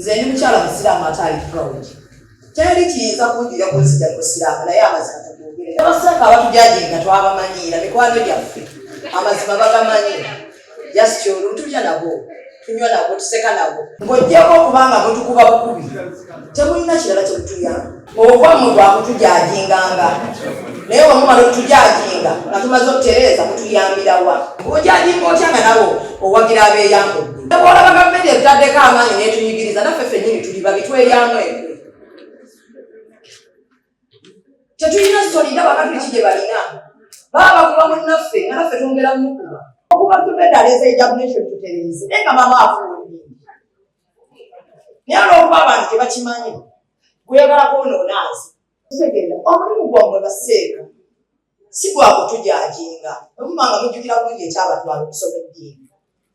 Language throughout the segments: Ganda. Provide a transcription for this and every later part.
Nze ndi mukyala musiraamu ate ali proud. Teri kiyinza kunjuya kunzija mu busiraamu, naye amazima tugogere. Abaseeka abatujajinga twabamanyiira, mikwano gyaffe amazima bagamanyi. Just olwo tulya nabo, tunywa nabo, tuseka nabo. Ng'oggyeko okubanga mutukuba bukubi, temulina kirala kye mutuyamba. Ogwammwe gwa kutujajinganga, naye bwe mumala okutujajinga nga tumaze okutereeza, mutuyambirawa? Ojajinga otya nga nawe owagira abeeyambudde? Bw'olaba gavumenti etutaddeko amaanyi n'etunyigiriza, naffe ffennyini tuli babi, tweryamu enkwe. Tetulina solida, bakatuliki gye balina baba bakuba munnaffe nga naffe twongera mumukuba. Okuba tubedde aleese Hijab Nation tutereeze, naye nga maama afuuwa nnyingi, naye olw'okuba abantu tebakimanyi, gweyagala kwonoona nze. Kitegeera omulimu gwammwe baseeka si gwa kutujajinga. Bwe nga mujjukira bulungi ekyabatwala okusoma eddiini,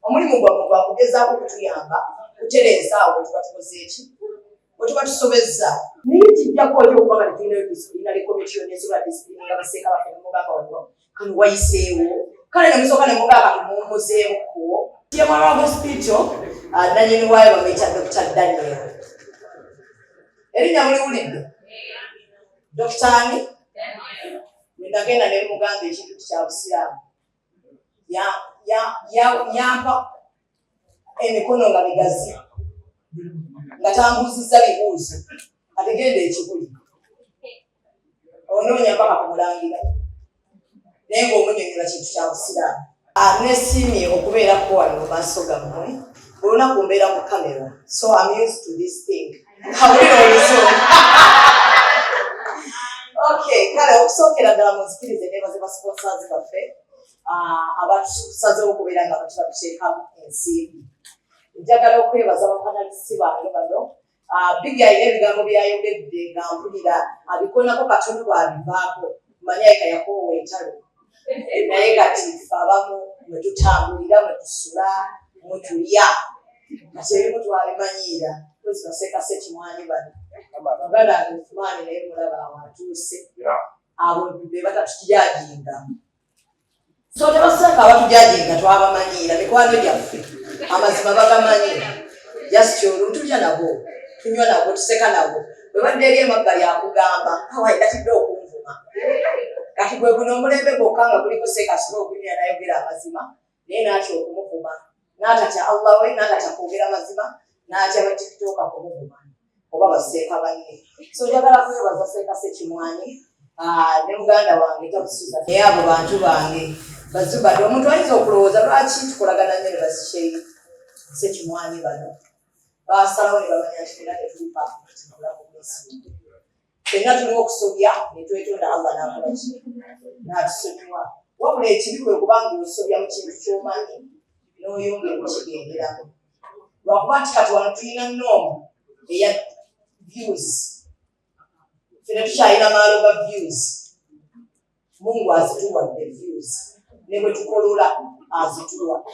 omulimu gwammwe gwa kugezaako kutuyamba kutereeza awo bwe tuba tukoze eki, bwe tuba tusobezza. Naye kijjako otya okuba nga tetulinayo disciplinary committee yonna esobola disciplininga baseeka baffe, nemugamba wano kano wayiseewo, kale ne musooka ne mugamba tumuwummuzeemukko? General Hospital, nanyini waayo bamuyita Dr Daniel. Erinnya muliwulidde, Dr ani? Bwe nagenda ne mugamba ekintu kya busiraamu, yampa emikono nga migazi nga tambuuzizza bibuuzo, ategenda ekibuli onoonya mpaka kumulangira, naye ng'omunyonyola kintu kya busiraamu. Nesiimye okubeerako wano mu maaso gammwe. Buli lunaku mbeera mu camera, so I'm used to this thing. Awulira oluzungu. Okay, kale okusookera ddala munzikirize nebaze ba sponsors baffe abatusazeewo okubeera nga batuba tuteekamu ensimbi. Njagala okwebaza ba panelists bange bano. Bigi alina ebigambo byayogedde nga mpulira abikonako katono, bw'abivaako manya eka yakoowa entalo, naye kati ffe abamu mwe tutambulira, mwe tusula, mwe tulya, kati ebimu twabimanyiira. Kozi baseekase kimwanyi bano, muganda wange Uthmaani naye mulaba awo atuuse. Abo be batatujajinga. So tebaseeka abatujajinga twabamanyiira, mikwano gyaffe amazima bagamanyi. Just olwo tulya nabo, tunywa nabo, tuseka nabo. Bwe badde eri emabbali akugamba awayi natidde okunvuma. Kati gwe guno omulembe gwokka nga guliko seeka asobola okunywa nayogera amazima, naye n'atya okumuvuma, n'atatya Allah we, n'atatya kwogera mazima, n'atya ba TikToker kumuvuma oba baseeka banne. So njagala kwebaza Seeka Sekimwanyi ne muganda wange Tabusuza, naye abo bantu bange bazubadde. Omuntu ayinza okulowooza lwaki tukolagana nnyo ne basheikh Sekimwanyi bano. Basalawo ne bamanya nti fenna tetuli perfect mu bulamu bw'ensi, fenna tuliwo okusobya ne twetonda, Allah n'akola ki? N'atusonyiwa. Wabula ekibi kwe kubanga osobya mu kintu ky'omanyi n'oyongera okukigenderamu, lwakuba nti kati wano tulina norm eya views. Ffe tetukyalina maalo ga views. Mungu azituwadde views, ne bwe tukolola azituwa.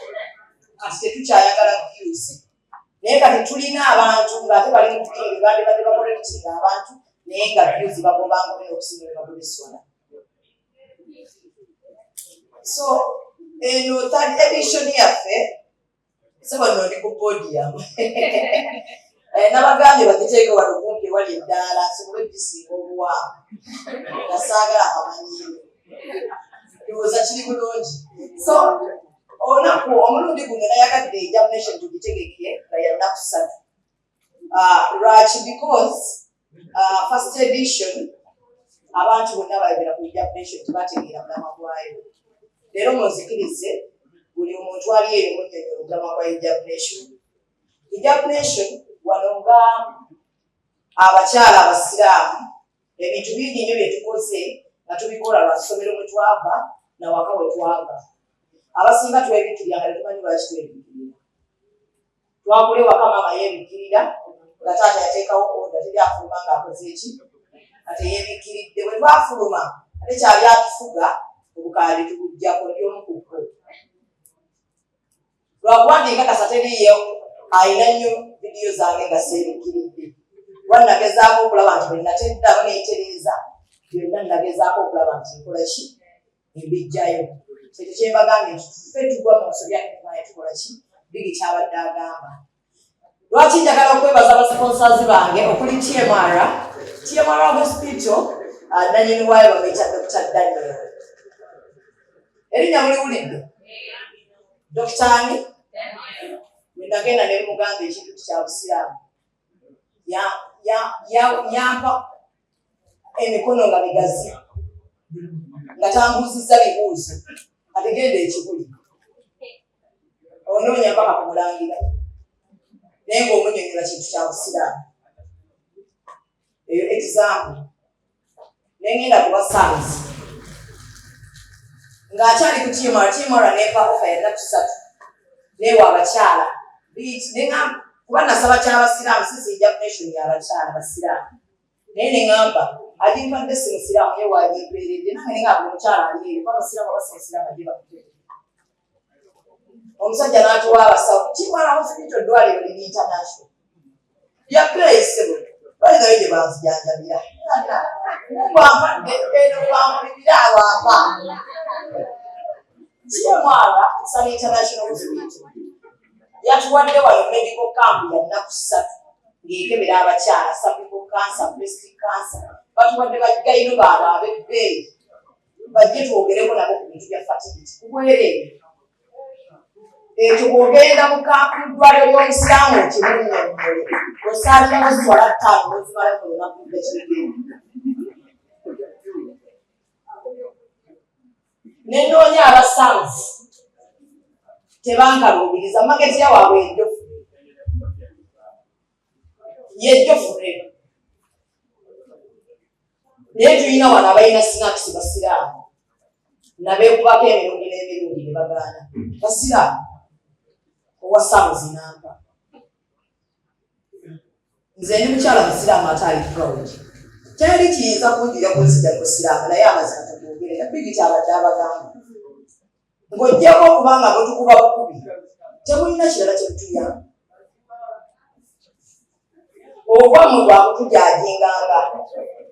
Kati tetukyayagala views, naye kati tulina abantu ng'ate bali mu ddiini, bandi badde bacorrectinga abantu, naye nga views bagobanga olina okusinga ne bagoba esswala. So eno third edition yaffe. Sebo nno ndi ku podium. Nabagambye bagiteeke wano kumpi ewali eddaala nsobole ogisinga obuwanvu nga saagala akamanyiiro. Ndowooza kiri bulungi. So olunaku omulundi guno nayagadde Hijab Nation tugitegeke nga ya nnaku 3. Lwaki? Because first edition abantu bonna bayogera ku Hijab Nation tebategeera mulamwa gwayo. Leero munzikirize buli omuntu ali eyo munnyonnyola omulamwa gwa Hijab Nation. Hijab Nation wano nga abakyala abasiraamu, ebintu bingi nnyo bye tukoze nga tubikola lwa ssomero mwe twava nawaka we twava. Abasinga twebikkirira nga tetumanyi lwaki twebikkirira. Twakula ewaka maama yeebikkirira, nga taata yateekawo order, teri afuluma ng'akoze eki nga teyeebikkiridde. Bwe twafuluma ate kyali atufuga, obukaali tubuggyako. Ndi omu ku bbo, lwakuba nti nkakasa teriiyo ayina nnyo vidiyo zange nga seebikkiridde. Lwa nagezaako okulaba nti bwe nateddamu neetereeza byonna, nagezaako okulaba nti nkola ki, embijjayo. Ekyo kyembagambye nti ffe tugwa mu nsobi ate tumanya tukola ki. Bigi kyabadde agamba. Lwaki njagala okwebaza abasponsors bange okuli TMR, TMR Hospital, nanyini waayo bamuyita Dr. Daniel. Erinnya muliwulidde? Dr. Ani? Bwe nagenda ne mugamba ekintu kya Busiraamu, yampa emikono nga migazi, nga tambuuzizza bibuuzo, ategenda ekibuli. Onoonya mpaka kumulangira, naye ng'omunyonyola kintu kya Busiraamu. Eyo example. Nengenda kuba Sams ng'akyali ku TMR, TMR nepa offer ya nnaku 3 neewa abakyala neŋamba kuba nasaba ky'abasiraamu sisi examination y'abakyala basiraamu, naye neŋamba agimpadde si musiraamu ye waagimpeeredde, nange neŋamba buli mukyala ali eyo kuba abasiraamu aba si musiraamu ajje bakuteeke. Omusajja n'atuwa abasawo TMR Hospital, eddwaliro liri international lya bbeeyi ssebo, balinayo gye banzijanjabira. Mungu ampadde eno bwamulibira awampa TMR, it's an international hospital. Yatuwadde wano medical camp ya nnaku 3 ng'ekebera abakyala cervical cancer, breast cancer. Batuwadde bagayino baabwe ab'ebbeeyi bajje twogereko nabo ku bintu bya fertility ku bwereere. Ekyo bw'ogenda mu ddwaliro ly'omusiraamu okimunnyonnyole, osaalirawo swala 5 n'ozimala ku lunaku gekigenda. Ne nnoonya abasanvu tebankaluubiriza, magezi yawaabwe ejjofu yejjofure, naye tulina wano abalina snacks basiraamu nabeekubako emirundi n'emirundi ne bagaana. Basiraamu owa Samuzi nampa. Nze ndi mukyala musiraamu ate ali proud, teri kiyinza kunjira kunzija mu busiraamu, naye amazima tugogere ebigi kyabadde abagamba ng'oggyeko okubanga mutukuba bukubi, temulina kirala kyemutuyamba. Obwammwe bwakutujajinganga,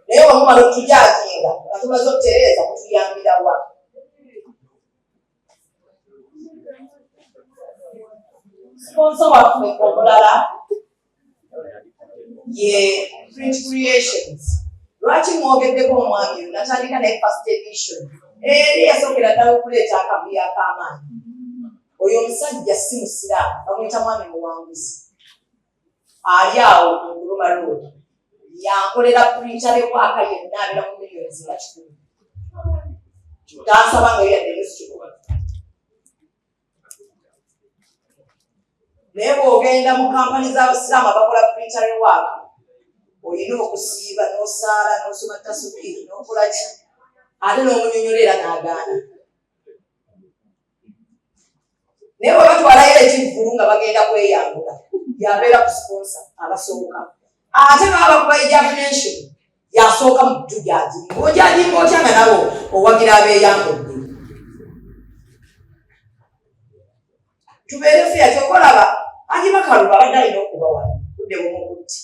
naye bwe mumala okutujajinga nga tumaze okutereeza mutuyambirawa? Sponsor waffe omulala ye Print Creations. Lwaki mwogeddeko omwami oyo? Natandika naye first edition, eri yasookera ddala okuleeta akavuyo ak'amaanyi. Oyo omusajja si musiraamu, bamuyita mwami Muwanguzi, ali awo mu Nkuruma Road. Yankolera printer work yenna abeera mu millions nga 100, tansaba nga yo yadde nusu kikumi. Naye bw'ogenda mu kampani z'abasiraamu abakola printer work, olina okusiiba n'osaala n'osoma tasubihi n'okola ki, ate n'omunyonyola era n'agaana. Naye bwe batwalayo ekivvulu nga bagenda kweyambula, yabeera ku sponsor abasooka, ate baba bakuba examination yasooka mu tujajinga. Ojajinga otya nga nabo owagira abeeyambudde? Tubeere fair. Kyokka olaba Haji Bakaluba abadde alina okuba wano budde bumukutti.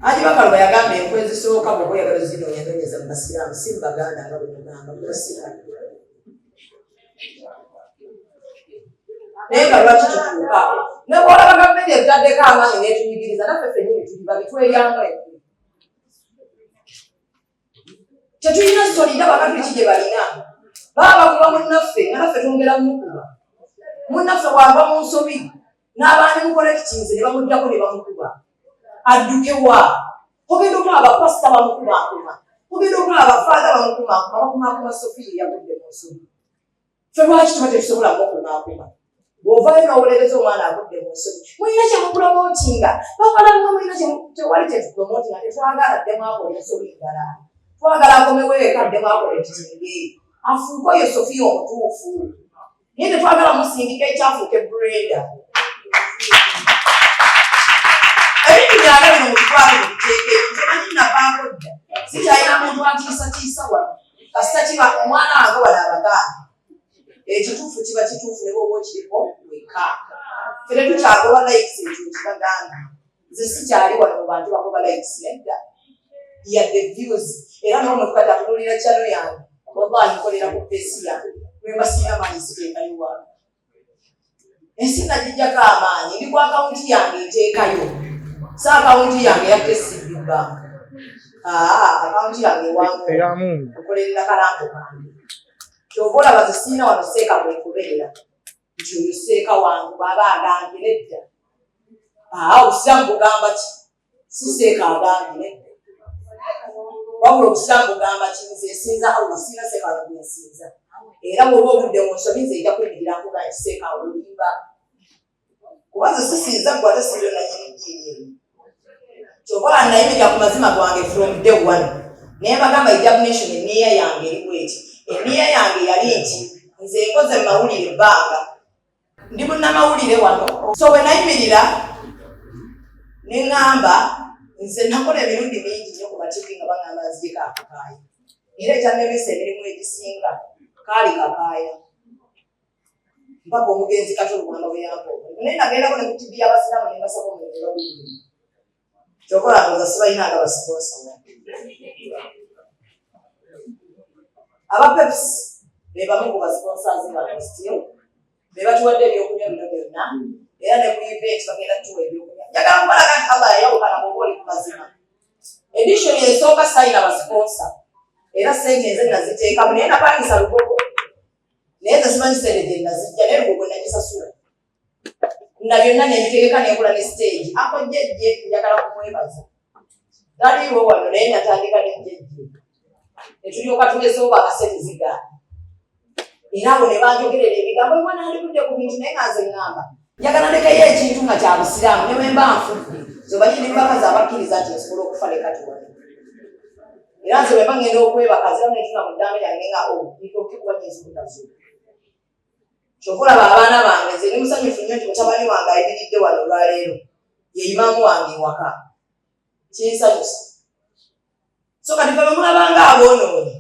Haji Bakaluba yagamba enkwe ezisooka bw'oba oyagala ozinoonya, noonyeza mu basiraamu, si mu baganda nga bwe mugamba mu basiraamu. Naye nga lwaki tutuuka awo? Ne bw'olaba gavumenti etutaddeko amaanyi n'etunyigiriza, naffe ffennyini tuli babi, tweryamu enkwe. Tetulina solida bakatuliki gye balina, baba bakuba munnaffe nga naffe twongera mumukuba. Munnaffe bw'agwa mu nsobi n'abaani mukolekitinze ne bamuddako ne bamukuba, adduke wa? Ogenda okulaba bapasita bamukumaakuma, ogenda okulaba bafaatha bamukumaakuma, bakumaakuma Sofiya eyagudde mu nsobi. Ffe lwaki tuba tetusobola mukumaakuma? Bw'ovaayo n'owolereza omwana agudde mu nsobi, mulina kyemupromotinga bawala mmwe, mulina tewali kyetupromotinga. Tetwagala ddemu akola ensobi ndala, twagala akomewo eka ddemu akola ekitinge, afuuke oyo Sofiya omutuufu, naye tetwagala musindika ekyafuuka ebrenda. Ebintu byanga bino mututwale mubiteeke. Nze navaako dda, sikyalina muntu atiisatiisa wano. Kasita kiba omwana wange wano abaganda, ekituufu kiba kituufu ne bwoba okiriko weka. Ffe tetukyagoba likes, ekyo nkibagamba. Nze sikyali wano mu bantu bagoba likes, nedda, yadde views. Era nawe omuntu kati atunuulira channel yange, wallahi nkolera ku pace yange, lwemba sirina maanyi siteekayo wange. Ensi nagijjako amaanyi, ndi ku akawunti yange nteekayo, si akawunti yange ya KCB Bank, akawunti yange ewamu nkolerera kalango kange. Kyova olaba ze sirina wano seeka bwenkubeerera nti oyo seeka wange bw'aba agambye nedda. Obusiraamu bugamba ki? Si seeka agambye nedda, wabula obusiraamu bugamba ki? Nze nsinza Allah, sirina seeka wange gwensinza. Era bw'oba obudde mu nsobi, nze nja kuyimirira nkuga nti seeka olimba, kuba nze sisinza gwe, ate sibyo nanyini ddiini eno. Kyova olaba nayimirira ku mazima gwange from day one, naye bagamba Hijab Nation, eniya yange eri bweti. Eniya yange yali nti nze nkoze mu mawulire ebbanga, ndi munnamawulire wano. So bwe nayimirira ne ŋŋamba, nze nakola emirundi mingi nnyo ku mativi nga baŋŋamba nzijeko akakaaya, era ekyannemesa emirimu egisinga kaali kakaaya, mpaka omugenzi Kato Lubwama bwe yampa omulimu. Naye nagendako ne ku tivi y'abasiraamu ne mbasaba omulimu ne baguyimu. Kyova olaba sibalina nga basiponsa. Aba Pepsi be bamu ku basponsors bange, still be batuwadde ebyokunywa bino byonna, era ne ku event bagenda tuwa ebyokunywa. Njagala kubalaga nti Allah yayawukana bw'oba oli ku mazima. Edition esooka sayina basponsor, era sente nze naziteekamu, naye napangisa Lugogo, naye nze simanyi sente gye nazijja, naye Lugogo nagisasula na byonna nentegeka nenkola ne stage. Ako jjejje njagala kumwebaza, taliiwo wano, naye natandika ne jjejje netulyoka tuweza nga sente zigaana, era abo ne banjogerera ebigambo, mwana andikudde ku bintu, naye nga nze ŋŋamba njagala ndekeyo ekintu nga kya busiraamu ne bwe mba nfudde. Zobanyi ne bakazi abakkiriza nti nsobola okufa ne kati wano, era nze bwe mba ŋŋenda okwebaka ziramu netuna mu ddaame lyange nga okikuba nyinza obutazuula. Kyova olaba abaana bange, nze ndi musanyufu nnyo nti mutabani wange ayimiridde wano olwaleero ye imaamu wange ewaka, kinsanyusa. So kati fe bemulabanga aboonoonyi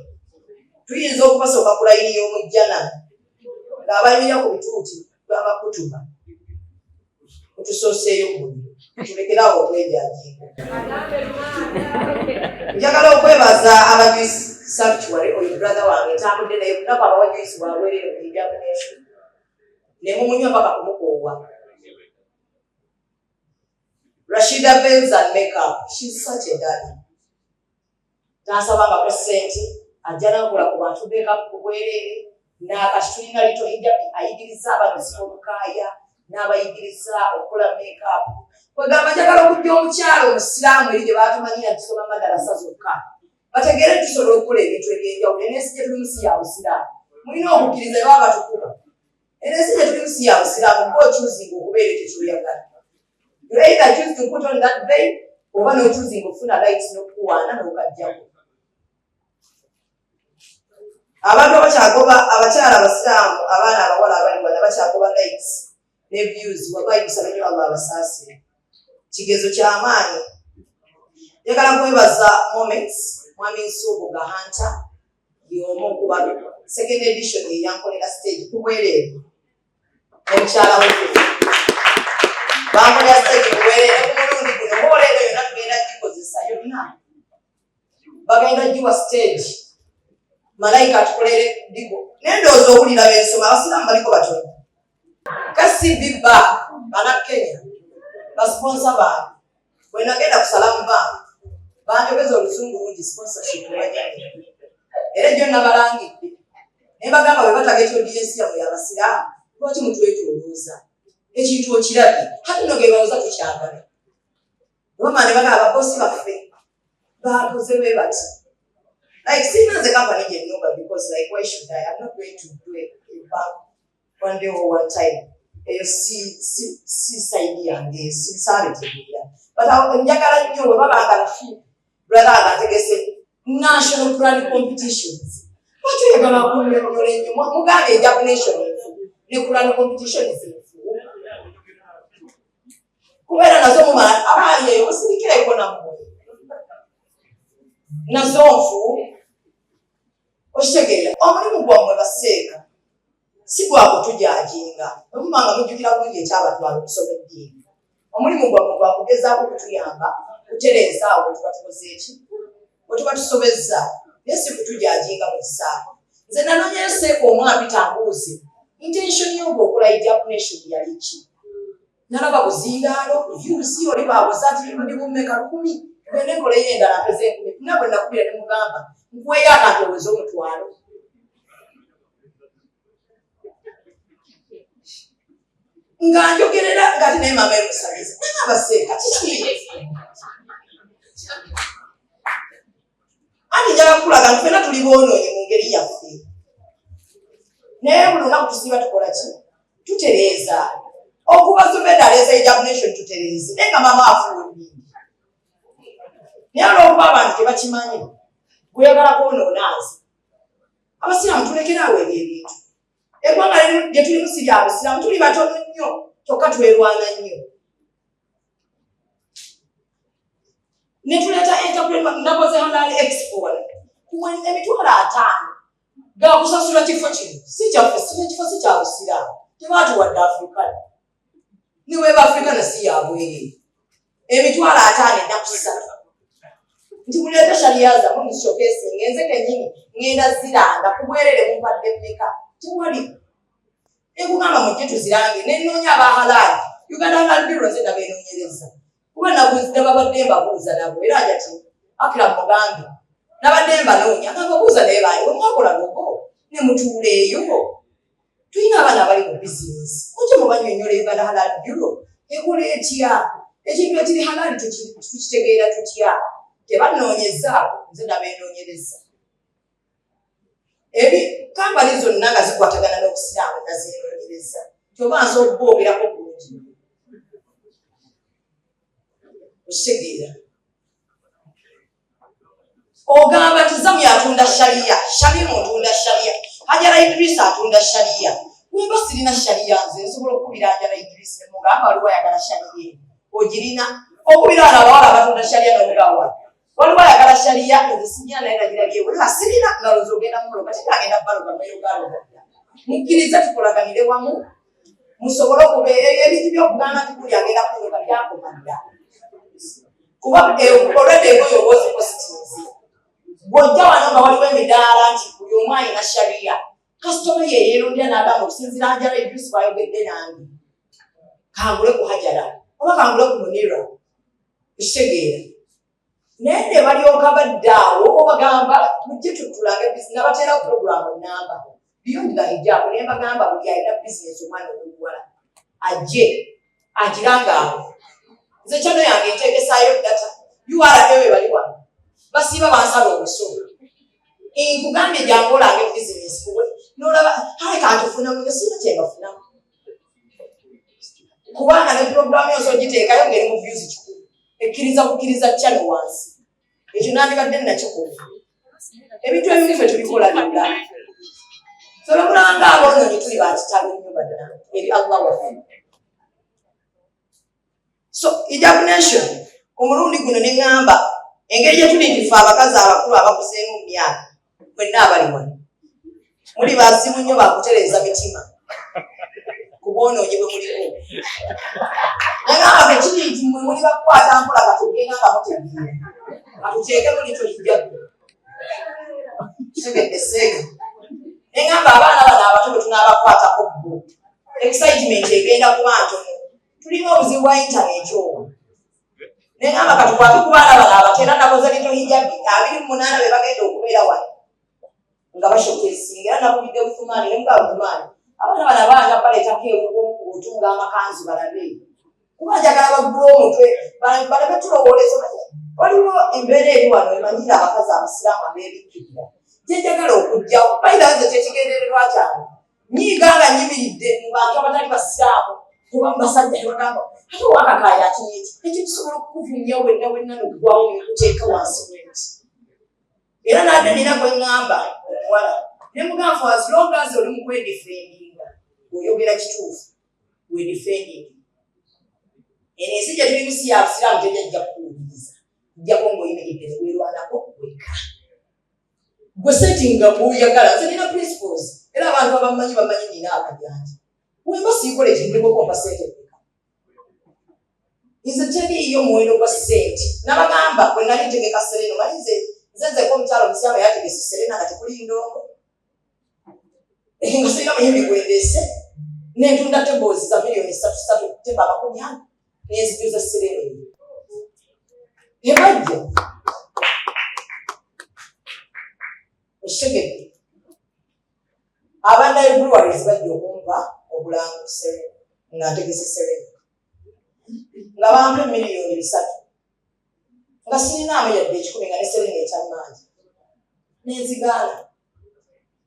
tuyinza okubasooka ku layini y'omujjana ng'abayimirira ku bituuti bw'abakutuba, mutusooseeyo ku muliro, tulekerawo okwejajinga. Njagala okwebaza aba Juice Sanctuary. Oyo brother wange ntambudde naye lunaku, abawa juice bwabwerere mu Hijab Nation ne mumunywa paka kumukoowa. Rashida Veils and Makeup, she's such a daddy, tansabangako ssente, ajja nakola ku bantu makeup ku bwereere. Nakati tulina Little Hijab, ayigiriza abaana olukaaya n'abayigiriza okukola makeup. Kwegamba njagala okujja omukyalo omusiraamu eri gye batumanyira tusoma madarasa zokka, bategeere tusobola okukola ebintu ebyenjawulo. Enensi gye tulimu si ya busiraamu, mulina okukkiriza baba batukuba. Enensi gye tulimu si ya busiraamu, gwe ochoosinga okubeera ekyo kyoyagala. You either choose to put on that veil oba nochoosinga okufuna lights n'okukuwaana n'okajjako. Abantu abakyagoba, abakyala abasiraamu, abaana abawala abali wano bakyagoba likes ne views, wallahi musabe nnyo Allah abasaasire, kigezo kyamaanyi. Njagala kwebaza Moments, mwami Nsubuga Hunter y'omu okuba second edition yeyankolera stage ku bwereere, omukyala wetu bankolera stage ku bwereere. Ku mulundi guno hall eno yonna tugenda gikozesa yonna, bagenda giwa stage, malayika atukolere digo. Naye ndowooza owulira bensoma, abasiraamu baliko batono. KCB Bank, bana Kenya basponsor bange. Bwe nagenda ku Salamu Bank banjogeza oluzungu lungi, sponsorship nebajamira, era ejjo nabalangidde naye bagamba bwe bataga audience yammwe yabasiraamu, lwaki mutwetolooza ekintu okirabye? Hati no gebawoza tukyagala obama ne bagamba babosi baffe bakoze bwe bati. Like sirina nze company gye nnumba, because like why should I? I'm not going to do a bank one day or one time. Eyo si side yange, sisabitegeera, but njagala nnyo bwe babanga Rashid brother nga ategese national Quran competitions, lwaki oyagala kunnyonnyola ennyo? Mugambe Hijab Nation nfu ne Quran competitions nfu, kubeera nazo mumala abaali eyo musirikeeko nammwe, nazo nfu. Okitegeera, omulimu gwammwe baseeka si gwa kutujajinga. Bwe mubanga mujjukira bulungi ekyabatwala okusoma eddiini, omulimu gwammwe gwa kugezaako kutuyamba kutereeza awo bwe tuba tukoze eki, bwe tuba tusobezza, naye si kutujajinga mu kisaawa. Nze nanoonyayo seeka omu ampita mbuuzi. Intention yo ng'okola Hijab Nation yali ki? Nalaba buzindaalo, views oli babuza ati ndi bummeka 1000, gende nkoleyo endala mpeze 1000. Nga bwe nakubira ne mugamba nkuweeyo akantu oweze 500. Nga njogerera nga ate naye maama emusabiriza. Nagamba seeka kiki? Anti njagala kukulaga nti ffenna tuli boonoonyi mu ngeri yaffe. Naye buli lunaku tusiiba tukola ki? Tutereeza. Okuba Zubeda aleese Hijab Nation tutereeze. Naye nga maama afuuwa emmindi. Naye olw'okuba abantu tebakimanyi, gweyagala kwonoona nze. Abasiraamu tulekere awo ebyo ebintu. Eggwanga lye tulimu si lya Busiraamu, tuli batono nnyo, kyokka twerwana nnyo. Ne tuleeta entrepreneur, nakoze Halal Expo wano. 50,000 ga kusasula kifo kino, si kyaffe, si ekifo si kya Busiraamu, tebaatuwadde Afrikana. Ne bw'eba Afrikana si ya bwereere. 50,000 ennaku 3. Nti muleete sharia zammwe muzishowcasinge, nze kennyini ŋŋenda ziranga ku bwereere mumpadde mmeka? Tewali. Ekugamba mujje tuzirange, ne nnoonya aba Halal. Uganda Halal Bureau nze nabeenoonyereza. Kuba nabadde mbabuuza nabo, era nja ki Akram mugambe. Nabadde mbanoonya, nga mbabuuza naye baali, bwe mwakola logo, ne mutuula eyo. Tulina abaana abali mu bizinesi, mujje mubannyonnyola Uganda Halal Bureau ekola etya? Ekintu ekiri halal tukitegeera tutya? Tebanoonyezaako, nze nabeenoonyereza. Ebi kampani zonna nga zikwatagana n'Obusiraamu nazeenoonyereza. Kyova nsobola okuboogerako bulungi. Okitegeera? Ogamba nti Zamu atunda sharia, Shamimu otunda sharia, Hajara Idris atunda sharia. Wemba sirina sharia nze nsobola okukubira Hajara Idris ne mugamba waliwo ayagala sharia eno. Ogirina? Okubira wano abawala abatunda sharia n'omugawa. Waliwo ayagala sharia nze sirina naye nagirabye ewe. Ha, sirina ngalo nze ogenda muloga, teri agenda baloga mweyogaaloga dda. Mukkirize tukolaganire wamu musobole okubeera ebintu by'okugamba nti buli agenda kuloga byakoma dda. Kuba already engoye oba ozipositinze. Bw'ojja wano nga waliwo emidaala nti buli omu alina sharia, kasitoma ye yeerondera n'agamba okusinziira Hajara Idris bw'ayogedde nange, kangule ku Hajara oba kangule ku Munira. Ekitegeera. Naye ne balyoka badda awo obagamba mujje tutulange bizinesi, nabateerawo puroguraamu nnamba Beyond the Hijab, ne mbagamba buli alina bizinesi omwana ow'obuwala ajje agiranga awo. Nze channel yange nteekesaayo data, URA we bali wano basiiba bansala omusolo. Nkugambye jangu olange bizinesi kuwe n'olaba kale kantufunamu nyo sirina kye mbafunamu. Kubanga ne puroguraamu yonse ogiteekayo ng'eri mu views 100, ekkiriza bukkiriza channel wansi. Ekyo nandibadde nakikola. Ebintu ebimu ffe tubikola byonna. Ffe bwe mulanga aboonoonyi tuli ba kitalo nnyo banna eri Allah waffe. So Hijab Nation omulundi guno ne ŋŋamba engeri gye tuli nti ffe abakazi abakulu abakuzeemu mu myaka mwenna abali wano muli bazibu nnyo bakutereeza mitima ku bwonoonyi bwe muliko. Nagamba bwe kiri nti mmwe muli bakukwata mpola katugenda nga mutegeera katuteekemu little hijab. Kitegedde seeka. Ne ŋŋamba abaana bano abato bwe tunaabakwatako bo excitement egenda kuba ntono. Tulina obuzibu bwa internet obwo. Ne ŋŋamba katukwate ku baana bano abato era nakoze little hijab 28 be bagenda okubeera wano nga bashowcasinga. Era nakubidde Uthumani ne mugamba Uthumani abaana bano abaana baleetako ewuwo otunga amakanzu balabe. Kuba njagala baggule omutwe baleme tulowooleza. Waliwo embeera eri wano emanyira abakazi abasiraamu abeebikkirira gye njagala okuggyawo. Bayira nze kyekigendererwa kyange. Nyiiga nga nnyimiridde mu bantu abatali basiraamu oba mu basajja ne bagamba ate owakakaaya akinye ki? Ekyo kisobola okukuvumya wenna wenna n'oggwawo ne nkuteeka wansi bwenti. Era nadde nina gwe ŋŋamba omuwala ne mugamba for as long as oli mu kwedifendinga oyogera kituufu wedifending. Eno ensi gye tulimu si ya Busiraamu, teri ajja kukuwuliriza kujjako ng'oyimiridde ne weerwanako wekka. Gwe setting nga bw'oyagala. Nze nina principles era abantu abamanyi bamanyi nina akajanja. Wemba siikola ekintu ne bw'okumpa ssente mmeka. Nze teriiyo muwendo gwa ssente. Nabagamba bwe nali ntegeka Serena, omanyi nze nzeko omukyala omusiraamu yategese Serena nga tekuli ndongo. Nga sirina muyimbi gwendeese, nentunda tables za miliyoni 3 3, table 40, nenzijuza Serena. Ebajja okitegedde? Aba Nile Breweries bajja okumpa obulango Serena nga ntegese Serena, nga bampa 3 miliyoni, nga sirinaamu yadde 100, nga ne Serena ekyammangi nenzigaana,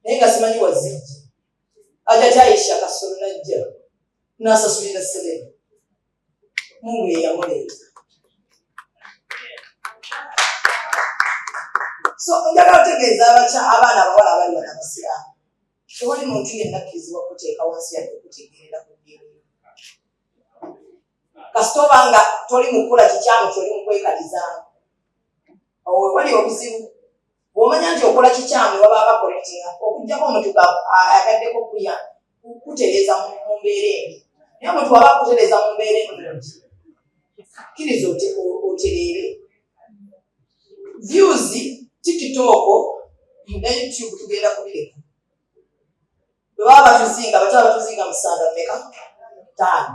naye nga simanyi wazijja. Ajja kyayisha kasolo najja nasasulira Serena. Mungu ye yamuleeta. So njagala otegeeza abakya abaana abawala abali wano abasiraamu, tewali muntu yenna akkirizibwa kuteeka wansi yadde okutegeerera ku ddiini. Kasita oba nga toli mukukola kikyamu, kyoli mukwekalizaamu, awo wewali obuzibu. Bw'omanya nti okola kikyamu, ne waba abacorrectinga, okugjako omuntu agaddeko kuya kutereeza mu mbeera embi. Naye omuntu waba akutereeza mu mbeera ennungi, kkiriza otereere. Views, TikTok ne YouTube tugenda kubireka. Bwe baba batuzinga, bataba batuzinga musanda mmeka? Ttaano,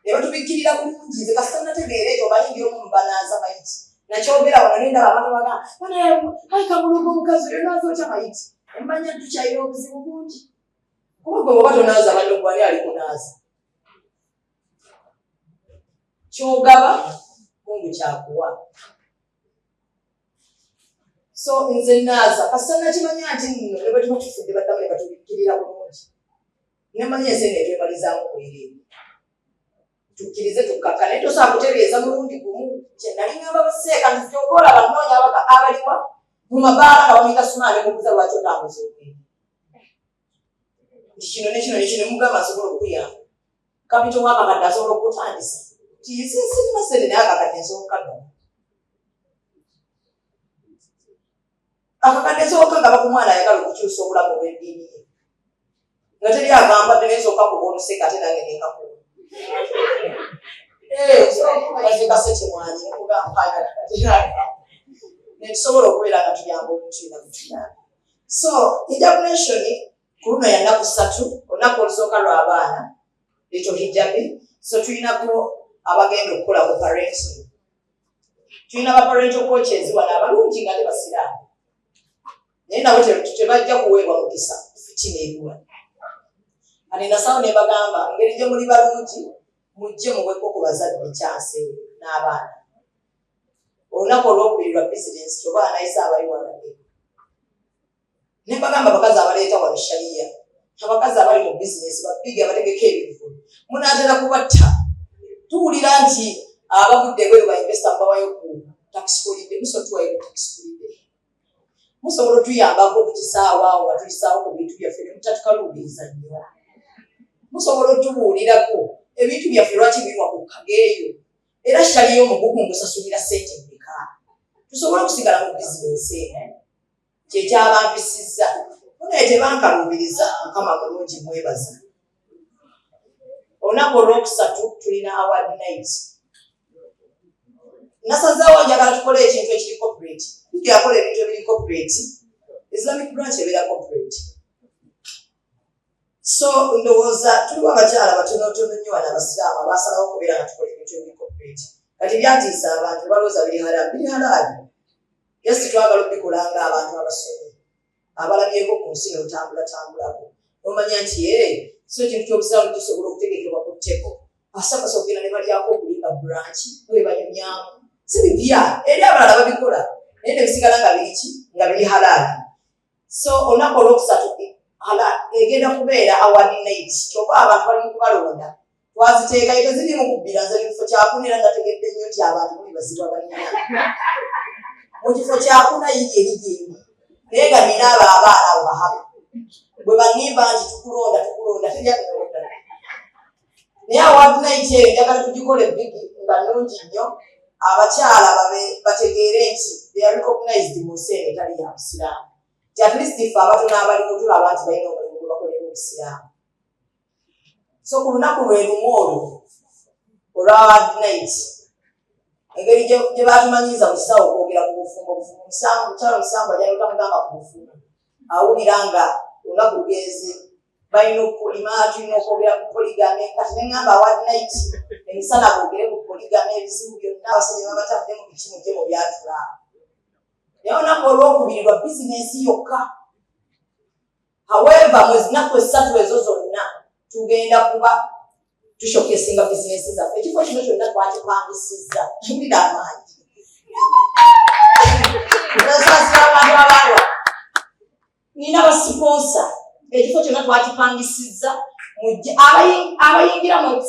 ne batubikkirira bulungi. Nze kasita nategeera ekyo, omanyi ndi omu mubanaaza mayiti. Nakyogera wano nendaba abantu baga ai kamulugu, omukazi oyo naaza otya mayiti? Emmanya tukyalina obuzibu bungi, kuba gwe bwoba tonaaza banno, gwani ali kunaaza? Kyogaba Mungu kyakuwa. So nze naaza kasita nakimanya nti nno ne bwe tuba tufudde baddamu ne batubikkirira bulungi. Nemanya ensi eno etwemalizaamu bwereere. Tukkirize tukkakka, naye tosobola kutereeza mulundi gumu. Kyenali ngamba baseeka nti kyova olaba nnoonya abaliwa mu mabaala nga bamuyita Sumaani, mubuuza lwaki otambuza obwenge, nti kino ne kino ne kino, mugamba nsobola okuyamba capital w'akakadde asobola okutandisa ti sirina sente, naye akakadde nsobola okukagaba. Akakadde nsobola okukagaba ku mwana ayagala okukyusa obulamu obw'eddiini ye, nga teri agampadde, naye nsooka kuba oluseka ate nange nenkakuba kaseke mwanyi netusobola okubeera nga tuyamba omuntu yena kutuyamba. So Hijab Nation ku luno ya nnaku 3. Olunaku olusooka lw'abaana, Little Hijabi. So tulinako abagenda okukola ku parenting, tulina ba parental coaches wano abalungi nga tebasiraamu, naye nabo tebajja kuweebwa mukisa fitina eriwa. Ate nasawo ne bagamba, engeri gye muli balungi, mujje muweko ku bazadde chance n'abaana. Olunaku olwokubiri lwa bizinesi, kyoba anayisa abayiwalade. Ne mbagamba, abakazi abaleeta wano shariya, abakazi abali mu bizinesi, babigi abategeka ebivvulu, munaatera kubatta. Tuwulira nti abavudde ebweru ba investor mubawayo ku tax holiday. Musobola tuwayo ku tax holiday, musobola otuyambako ku kisaawe awo nga tuyisaawo ku bintu byaffe ne mutatukaluubiriza nnyo. Musobola otubuulirako ebintu byaffe lwaki birwa ku kageeyo, era shariya omugugu ngusasulira sente mmeka, tusobole okusigala mu bizinesi eno. Kyekyabampisizza munaye, tebankaluubiriza. Mukama mulungi, mwebaza. Olunaku olwokusatu tulina award night. Nasazeewo njagala tukole ekintu ekiri corporate. Bijakola ebintu ebiri corporate, Islamic branch ebeera corporate. So ndowooza tuliwo abakyala batonotono nnyo wano abasiraamu abasalawo okubeera nga tukola ebintu ebiri corporate. Kati byatiisa abantu, balowooza biri haramu. Biri halaali, just twagala obikola nga abantu abasomi abalabyeko ku nsi n'otambulatambulako nomanya nti e so ekintu ky'obusiraamu kisobola okutegekebwa ku table, asabasa okugenda ne balyako okulimba brunch bwe banyumyamu. Si bipya eri abalala, babikola, naye ne bisigala nga biriki, nga biri halaali. So olunaku olwokusatu egenda kubeera award night. Kyokka abantu bali mu kubalonda, twaziteekayo, tezirimu kubbira. Nze mu kifo kyakuna, era nategedde nnyo nti abantu muli bazibu abalina mu kifo kyakuna yiri eri gyendi, naye nga nina abo abaana abo bahaba bwe banimba nti tukulonda, tukulonda, terya kulonda. Naye award night eyo njagala tugikole big, nga nnungi nnyo, abakyala babe bategeere nti they are recognized mu nsi eno etali ya busiraamu, nti at least ffe abatono abaliwo tulaba nti balina omulimu gwe bakolera obusiraamu. So ku lunaku lwe lumu olwo olwa award night, engeri gye batumanyiiza mu kisawo okwogera ku bufumbo, obufumbo musanvu, mukyalo musanvu ajja notamugamba ku bufumbo, awulira nga olunaku lugenze. Balina okukolima, tulina okwogera ku polygamy. Kati ne ŋŋamba award night emisana boogere ku polygamy, ebizibu byonna abasajja babatadde mu biki, mujje mu byatula. Naye olunaku olwokubiri lwa bizinensi yokka. However, mu zinaku 3 ezo zonna tugenda kuba tushowcasinga bizinensi zaffe. Ekifo kino kyonna twakipangisizza. Kiwulira amaanyi, nasaasira abantu abalwa nina basponsor. Ekifo kyonna twakipangisizza, mujje. Abayingira mu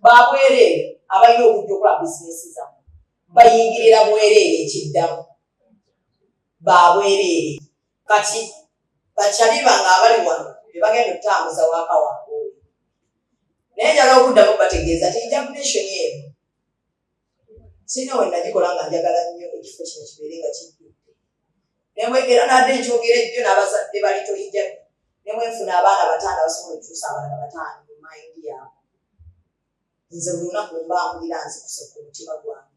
babwereere, abalina okujja okukola bizinensi zammwe bayingirira bwereere. Ekiddamu, babwereere. Kati bakyali bange abali wano bebagenda okutambuza waaka wange oyo, naye njala okuddamu bategeeza ti Hijab Nation eno sirina we nagikola nga njagala nnyo ekifo kino kibeere nga kijjudde. Era nadde nkyogera ejjo n'abazadde balito hijab, ne bwenfuna abaana 5 abasobola okukyusa abalala 5 mu mind yaabwe, nze buli lunaku mba mpulira nzikuse ku mutima gwange.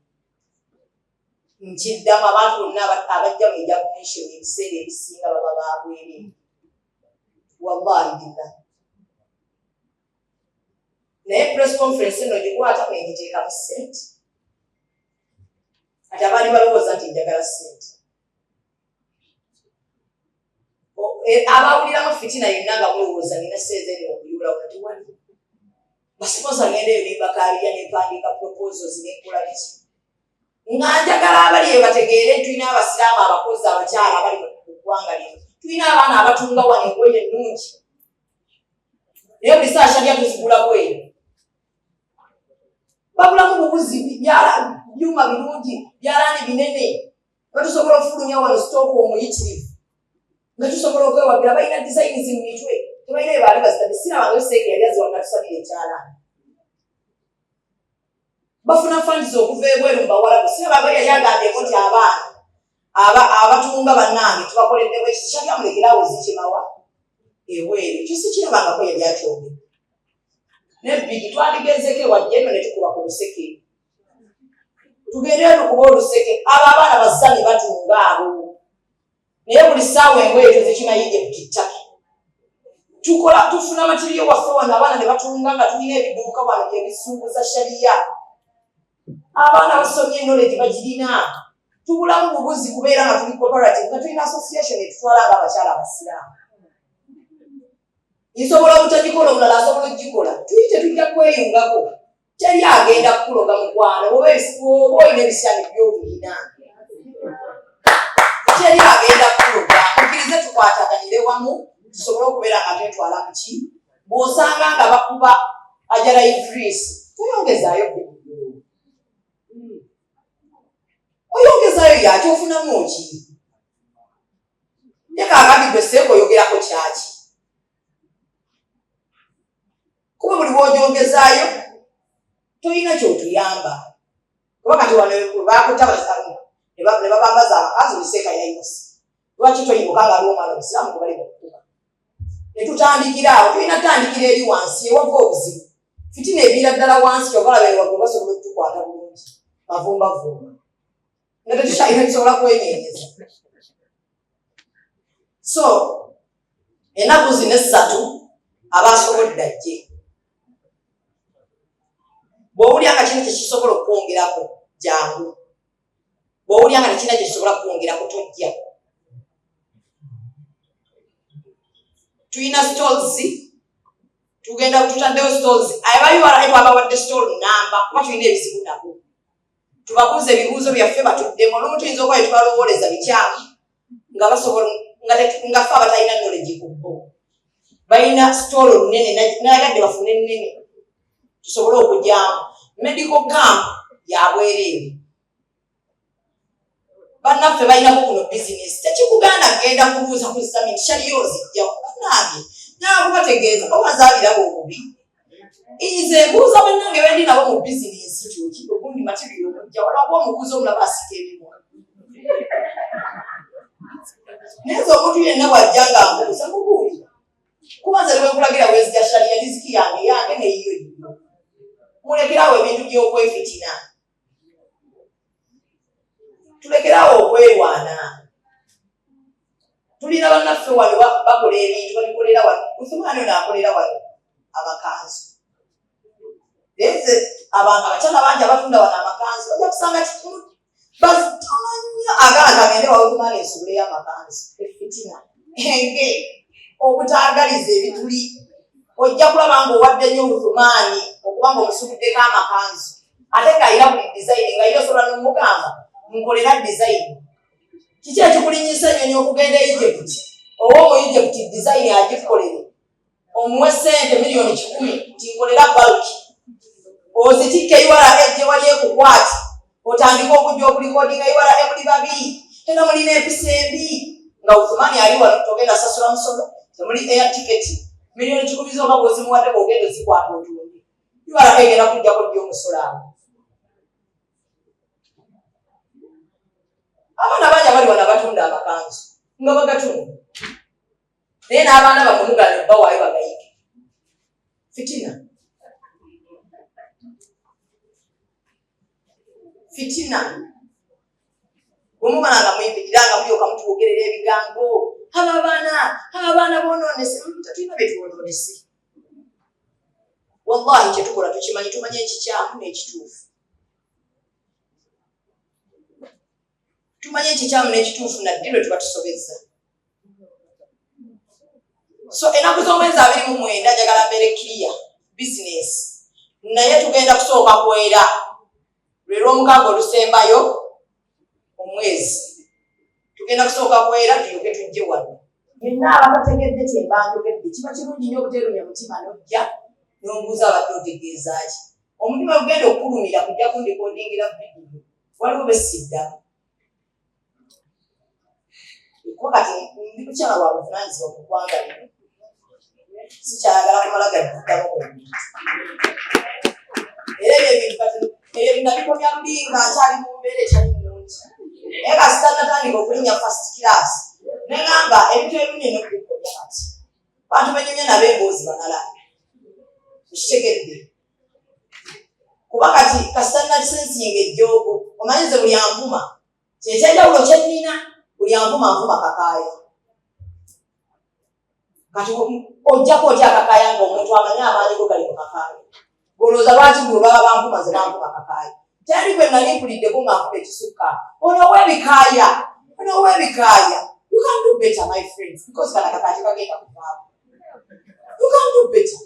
Nkiddamu, abantu bonna abajja mu Hijab Nation ebiseera ebisinga baba babwereere, wallahi billah. Naye press conference eno gikwata nengiteekamu ssente. Kati abaali balowooza nti njagala ssente, abawuliramu fitina yonna nga mulowooza nina ssente eno okuyula wona, tewali basponsor. Ngenda eyo nembakabirya, nempandiika proposals, nenkola biki nga njagala abali eyo bategeere tulina abasiraamu abakozi abakyala abali mu ggwanga lino, tulina abaana abatunga wano engoye ennungi, naye buli saa shalya tuzigula bweru. Babulamu bubuzi byuma birungi, byalaani binene nga tusobola okufulumya wano stock omuyitirivu nga tusobola okwewagira. Balina designs mu mitwe, tebalina bye baali bazitadde. Sirabangayo seeka yali aziwa natusabira ekyalaani. Bafuna funds okuva ebweru mu bawalabu, sirabangayo yali agambyeko nti abaana abatunga bannange tubakoledde bwekiti, kyabyamulekeraawo zikimawa ebweru. Ekyo sikirabangako yali akyogedde. Nebbigi twandigenzeko ewajja eno ne tukuba ku luseke, tugende tukuba oluseke. Abo abaana bazami batunga abo, naye buli ssaawa engoye tuzikimayinje ku kittaki. Tukola, tufuna material waffe wano, abaana ne batunga nga tulina ebiduuka wano byebisuubuza shariya. Abaana basomye, knowledge bagirina, tubulamu bubuzi kubeera nga tuli cooperative, nga tulina association etutwala nga abakyala abasiraamu. Nsobola obutagikola, omulala asobola okugikola. Tuli tetujja kweyungako, teri agenda kukuloga mukwano. Oba olina ebisirani byobulina, teri agenda kukuloga. Mukkirize tukwataganire wamu tusobole okubeera nga twetwala muki. Bw'osanga nga bakuba ajala Idris, toyongezaayo, oyongezaayo yaki? Ofunamu ki? Ye kaakati gwe seeka oyogerako kyaki? Kuba buli bw'ogyongezaayo tolina kyotuyamba, kuba kati wano bakuta ne babambaza amakanzu, buli seeka yayimuse. Lwaki toyimuka nga aliwo omwana omusiraamu gwe bali mukukuba? Ne tutandikira awo. Tulina tutandikira eri wansi ewava obuzibu. Fitina eviira ddala wansi. Kyova laba waggulu basobola okutukwata bulungi mavumbavumba nga tetukyalina tusobola kwenyenyeza. So ennaku zino 3 abasobodde ajje. Bw'owulira nga kino kyekisobola okukwongerako, jangu. Bw'owulira nga tekirina kyekisobola kukwongerako, tojja. Tulina stalls, tugenda tutaddewo stalls. Aba URA twabawadde stall namba kuba tulina ebizibu nabo. Tubabuuza ebibuuzo byaffe batuddemu. Olumu tuyinza okuba byetubalowooleza bikyamu nga basobola nga ffe abatalina knowledge ku bo. Balina stall nnene, nayagadde bafune nnene tusobole okujyamu. Medical camp yabwereere. Bannaffe balinako kuno bizinesi, tekikugaana kugenda kubuuza ku zami nti shaliyo ozijjawo. Bannange, nakubategeeza oba nzabiraba obubi, nze mbuuza bannange bendi nabo mu bizinesi kyoki ogundi material okujja walakuba omuguzi omulaba asika ebimwa. Naye nze omuntu yenna bw'ajja nga mbuuza, mubuulira, kuba nze nebwenkulagira wenzija shaliya, riziki yange yange neyiyo yiyo. Mulekerawo ebintu by'okwefitina, tulekerawo okwerwana. Tulina bannaffe wano bakola ebintu, babikolera wano. Uthumani ono akolera wano amakanzu. Naye abakyala bangi abatunda wano amakanzu ojja kusanga batono nnyo agala kagende wa Uthumani ensubuleyo amakanzu. Efitina enge obutaagaliza ebituli, ojja kulaba ng'owadde nnyo Uthumani okuba ng'omusubuddeko amakanzu, ate ng'alina buli dizayini, nga ye osobola n'omugamba nkolera dizayini. Kiki ekikulinyisa ennyonyi okugenda e Egypt, owa omu Egypt dizayini agikukolere, omuwe ssente 1,000,000 nti nkolera bulk, ozitikke URA ejje wali ekukwate, otandike okujja okulikodinga URA muli babi era mulina empisa embi, nga Uthumani ali wano, togenda sasula musolo, temuli air ticket, 1,000,000 zokka bw'ozimuwadde bw'ogenda ozikwata otunde, URA egenda kujjako ddi omusolo awo? Abaana bangi abali wano abatunda amakanzu nga bagatunda, naye n'abaana bamwe mugana obbawaayo bagayike. Fitina, fitina. Bwe mumala nga muyimirira nga mulyoka mutwogerera ebigambo, abo abaana bonoonese. Tetulina bye twonoonese, wallahi. Kyetukola tukimanyi, tumanyi ekikyamu n'ekituufu, tumanyi ekikyamu n'ekituufu, naddi lwe tuba tusobezza. So ennaku z'omwezi 29 njagala mbeere clear business, naye tugenda kusooka kwera lwe lwomukaaga olusembayo omwezi. Tugenda kusooka kwera, tulyoke tujje wano. Yenna abatategedde kyemba njogedde, kiba kirungi nnyo obuteerumya mutima n'ojja n'ombuuza abadde otegeeza ki. Omutima gugenda okukulumira kujja kundikodingira vidiyo, waliwo besiddamu, kuba kati ndi mukyala wa buvunaanyizibwa mu ggwanga lino, sikyayagala kumala gadduddamu buli bintu. Era ebyo ebintu kati ebyo binabikomya luli nga nkyali mu mbeera etali nnungi, naye kasita natandika okulinnya first class, neŋamba ebintu ebimu nina okubikomya. Kati bantu benyumya nabo emboozi balala, ekitegedde, kuba kati kasita nasensinga ejjoogo. Omanyi nze buli anvuma, kyekyenjawulo kyennina, buli anvuma nvuma kakaaya. Kati ojjako otya akakaaya nga omuntu amanyi amaanyi go gali mu kakaaya? Golowooza lwaki buli olwaba banvuma nze banvuma kakaaya? Teri gwe nali mpuliddeko nga nvuma ekisukka ono ow'ebikaaya, ono ow'ebikaaya. You can do better, my friends, because kana kakaaya tekagenda kuvaako. You can do better.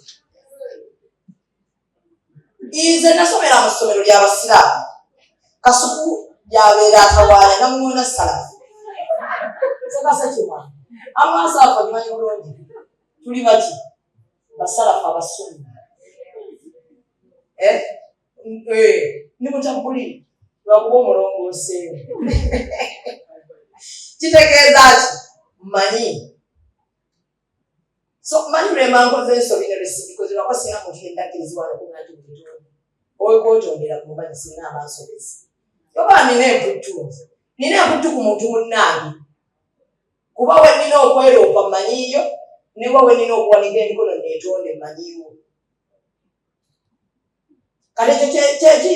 Nze nasomera mu ssomero ly'abasiraamu, Kasuku yabeera atawaanya namuŋona salafu sekasa kimwa amasalafu agimanyi bulungi. Tuli baki basalafu abasunni, eh? Eh, ni mutabuli lwakuba omulongooseewo, kitegeeza ki mmanyi. So manyi lwemba nkoze ensobi ne lwesigikoze, lwako sina muntu yenna akkirizibwa nokuŋa nti bulitundu okwotondera ku mumanyi singa aba nsobezi, oba nina emputtu, nina emputtu ku muntu munnange, kuba we nina okweroopa mmanyiyo, newa we nina okuwanika emikono neetonde mmanyiwo. Kati ekyo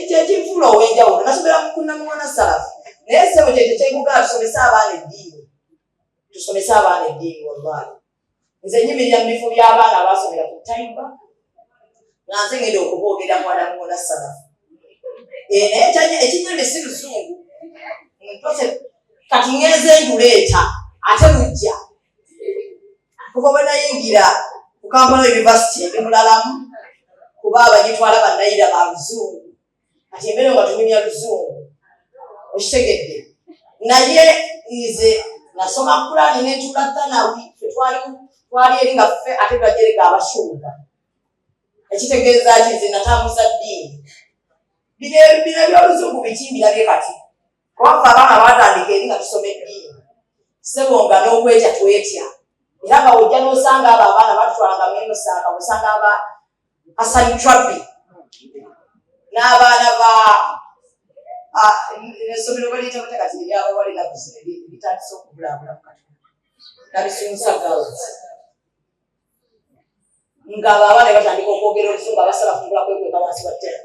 kyekinfuula ow'enjawulo. Nasomera kunamuwana salafu, naye sebo kyekyo kyenkugala, tusomese abaana eddiini, tusomese abaana eddiini. Wallahi nze nyimirira mu bifo by'abaana abaasomera ku Taiba nga nze ngenda okuboogera mwana muwona salafu. Eh, naye ekinyamye si luzungu. Kati ngenze nduleeta ate lujja kuva bwe nayingira ku Kampala University, ndi mulalamu kuba abagitwala bannayira ba luzungu. Kati embeera nga tunyumya luzungu, okitegedde? Naye nze nasoma Kulani nentuula Thanawi. Fe twali eri nga ffe ate twajerega abashuuba, ekitegeeza ki nze natambuza ddiini. Bino bino ebyoluzungu biki mbirabye kati, kuba ffe abaana batandika eri nga tusoma eddiini, sebo, nga n'okwetya twetya, era nga ojja n'osanga abo abaana batutwalanga mwemusaaka, osanga aba Hassan Trabi n'abaana ba essomero baliyita batya kati eryabawala ennaku zino bitandise okubulaabula mu Katonda, Nabisunsa Girls, ng'abo abaana batandika okwogera oluzungu, abasala fungula kwekweka wansi wa ttera,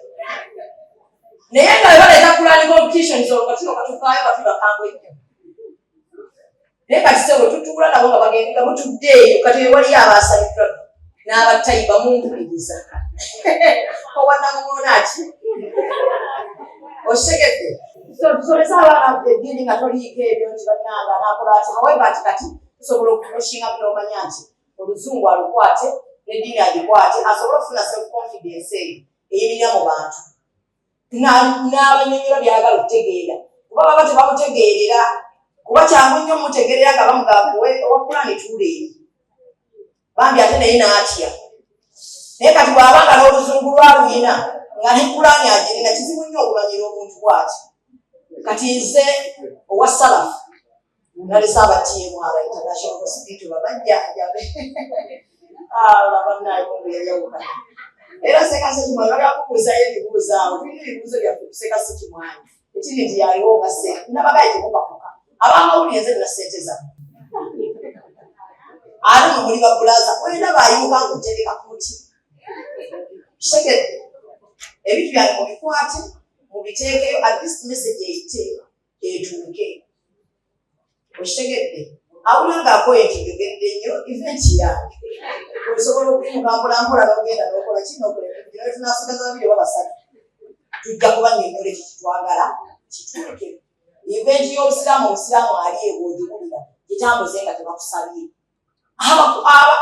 naye nga bwe baleeta Qur'an competitions, olwo nga tulyoka tuvaayo batuli bakambwe ennyo. Naye kati sebo tutuula nabo nga bagenda nga mutudde eyo, kati waliyo abaasabidwa n'abattayi bamumpuliriza owanamugona ki okitegedde. So tusomese abaana eddiini nga toliiko ebyo nti bannanga anakola ati. However, ati kati tusobola okupushinga n'omanya nti oluzungu alukwate n'eddiini agikwate, asobole okufuna self confidence eyo eyimirira mu bantu n'abanyonyola byagala okutegeera, kuba baba tebamutegeerera, kuba kyangu nnyo mutegeerera nga bamugamba owa Kulani tuula eri bambi, ate naye n'atya. Naye kati bw'abanga n'oluzungu lwaluyina nga ne Kulani agirina, kizibu nnyo okumanyira omuntu bw'ati. Kati nze owa salafu nalese aba TMR International Hospital babajjanjabe. Olaba naye yayawukana era Seeka Sekimwanyi bagala kubuuzayo ebibuuzo awo. Tulina ebibuuzo byaffe ku Seeka Sekimwanyi, ekiri nti yaliwo nga seeka nabagaye. Temupakuka abamawulire, nze nina sente zammwe, ate mwe muli babulaza. Wenda bayimuka ngaotereka ku muti. Kitegedde, ebintu byange mubikwate, mubiteekeyo, at least message eyite etuuke. Okitegedde, awulira ngaakoye nti njogedde nnyo. Event yange osobola okuyimuka mpolampola n'ogenda n'okola kino, okola ebintu. Tunasigaza babiri oba basatu, tujja kuba nnyonnyola ekyo kitwagala kituuke. Event y'obusiraamu, omusiraamu ali ebwogiwulira, gitambuze nga tebakusabye.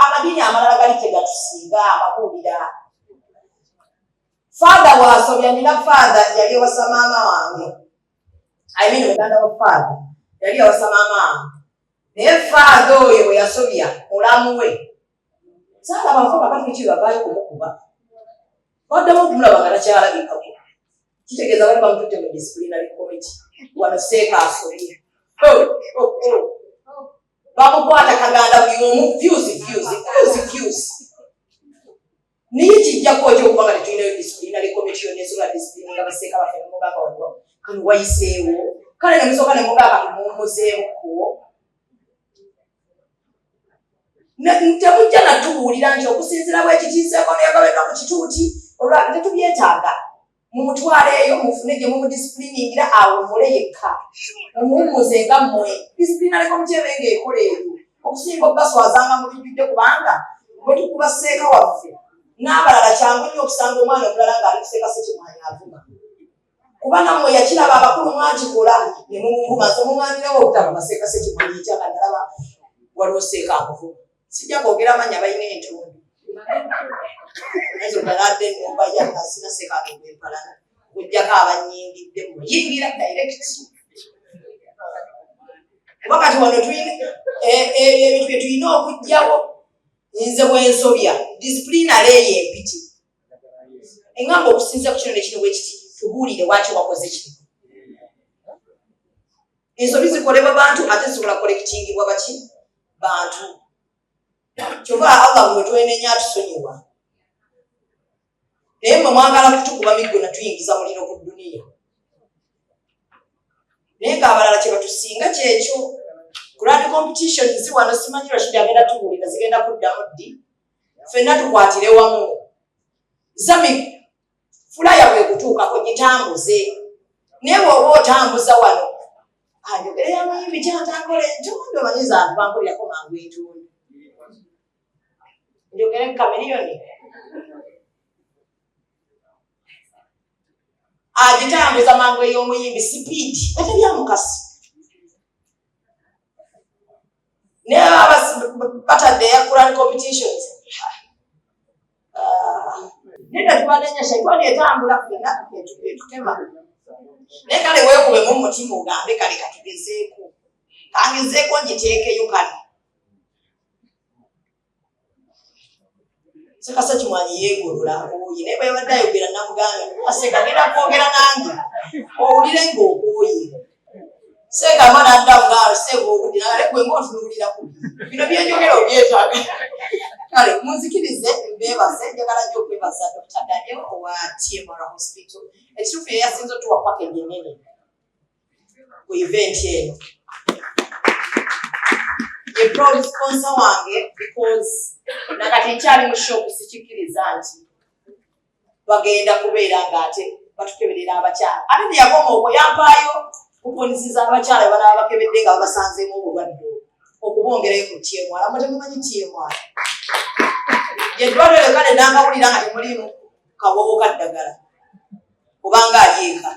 Amadiini amalala gali tegatusinga ababuulira. Father bwasobya, nina father yali ewasa maama wange, I mean muganda wa father yali yawasa maama wange, naye father oyo bwe yasobya mulamu we, saalaba nfa bakatuliki bavaayo kumukuba. Baddamu okumulaba nga takyalabikako, kitegeeza bali bamututte mu disciplinary committee. Wano seeka asobye, oh. Bamukwata kaganda, buli omu views, views, views, views. Naye kijjako otya okuba nga tetulinayo disciplinary committee yonna esobola disciplininga baseeka baffe? Nemugamba wano kano wayiseewo, kale nemusooka nemugamba tumuwummuzeemukko. Temujja natubuulira nti okusinziira bwekitiiseeko neyagabeddwa ku kituuti olwa tetubyetaaga. Mumutwale eyo, mufune gye mumudiscipliningira, awummule yekka, mumuwummuze nga mmwe. Disciplinary committee ebe ng'ekola eyo okusinga obbaswazanga mu bijjudde, kubanga bwe tukuba seeka waffe n'abalala, kyangu nnyo okusanga omwana omulala ng'ali kuseeka Sekimwanyi avuma, kuba nammwe yakiraba abakulu mwakikola ne mumuvuma. Nze muŋŋaanirawo obutavuma seeka Sekimwanyi ekyanga nalaba waliwo seeka amuvuma. Sijja kwogera mannya, balina entundu ezo. Galadde ennumba yanasina seeka gwempalana kujjako abanyingidde muyingira direct, kuba kati wano tulina ebyo ebintu bye tulina okuggyawo. Nze bwensobya, disciplinary eyo empiti eŋŋamba okusinza ku kino nekino bwe kiti, tubuulire waki wakoze kino. Ensobi zikolebwa bantu, ate zisobola correctingibwa baki? Bantu. Kyova Allah bwe twenenya atusonyiwa, naye mwe mwagala kutukuba miggo natuyingiza muliro ku duniya. Naye ng'abalala kye batusinga kyekyo. Quran competition zi wano, simanyi Rashid agenda tubuulira zigenda kuddamu ddi. Ffenna tukwatire wamu. Zami flyer bwekutuukako gitambuze, naye bw'oba otambuza wano anjogere ya muyimbi kyantankola entondo, omanyiza nti bankolirako mangu entondo, njogere Kamiliyoni agitambuza mangu ey'omuyimbi, speed ate byamukasi. Naye baba batadde eya Quran competitions. Nedda, tubanenya, shaitani etambula fenna etukema. Naye kale weekubemu omutima ogambe, kale katugezeeko, kangezeeko ngiteekeyo. Kale Sekasa Kimwanyi yeegolola akooye, naye bwe yabadde ayogera namugamba, aseka genda kwogera nange owulire ng'okooye. Seeka mwana addamu nga seeka obudde nagale gwe ng'otunuuliraku bino byenjogera obyetaaga. Kale munzikirize mbeebaze. Njagala nnyo okwebaza Dr Daniel owa TMR Hospital. Ekituufu ye yasinze otuwa package enene ku event eno, ye proud sponsor wange, because nakati nkyali mu shock, sikikkiriza nti bagenda kubeera ng'ate batukeberera abakyala. Ate teyakoma okwo, yampaayo coupons z'abakyala banaaba bakebedde nga babasanzeemu obulwadde obwo. Okubongerayo ku TMR. Mwe temumanyi TMR? Gyeddwaliro kale nankawulira nga temuliimu kawowo ka ddagala obanga ali eka.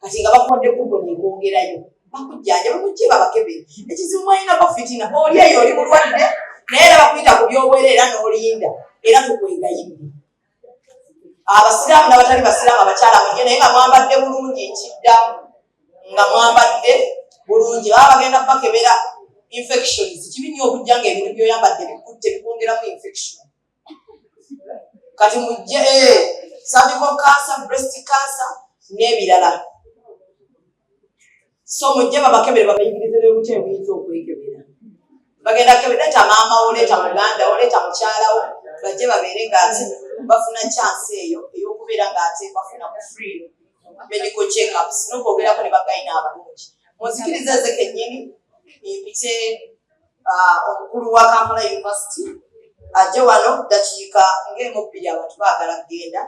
Kati nga bakuwadde kuponi ekwongerayo, bakujjanjaba, mujje babakebere. Ekizibu mwalinako fitina, oli eyo oli mulwadde naye era bakuyita ku byobwere era n'olinda era tukwegayirire. Abasiraamu n'abatali basiraamu, abakyala mujje naye nga mwambadde bulungi. Nkiddamu, nga mwambadde bulungi. Baba bagenda bakebera infections. Kibi nnyo okujja nga ebintu by'oyambadde bikutte, bikwongeramu infection. Kati mujje cervical cancer, breast cancer n'ebirala. So mujje babakebere, babayigirize n'obutya buyinza okwekebera. Bagenda kebera. Leeta maama wo, leeta muganda wo, leeta mukyala wo, bajje babeere ng'ate bafuna chance eyo ey'okubeera ng'ate bafuna ku free medical checkups n'okwogerako ne bagayina abalungi. Munzikirize nze kennyini mpite omukulu wa Kampala University ajje wano dakiika ng'emu bbiri. Abantu baagala kugenda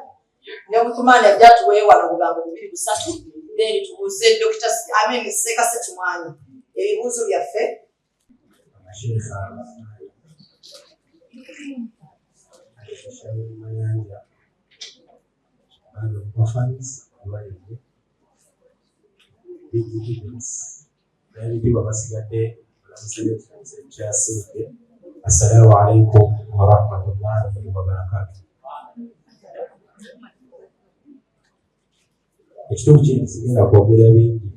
ne Butumaani ajja atuweeyo wano obugambo bubiri busatu, then tubuuze Dr. I mean Seeka Ssekimwanyi ebibuuzo byaffe. Sheikh Shamim Mayanja and orphans abalidde big events n'ebitiibwa basigadde kyasinge. Assalamu alaikum warahmatullahi wabarakatu. Ekitundu kino sigenda kwogera bingi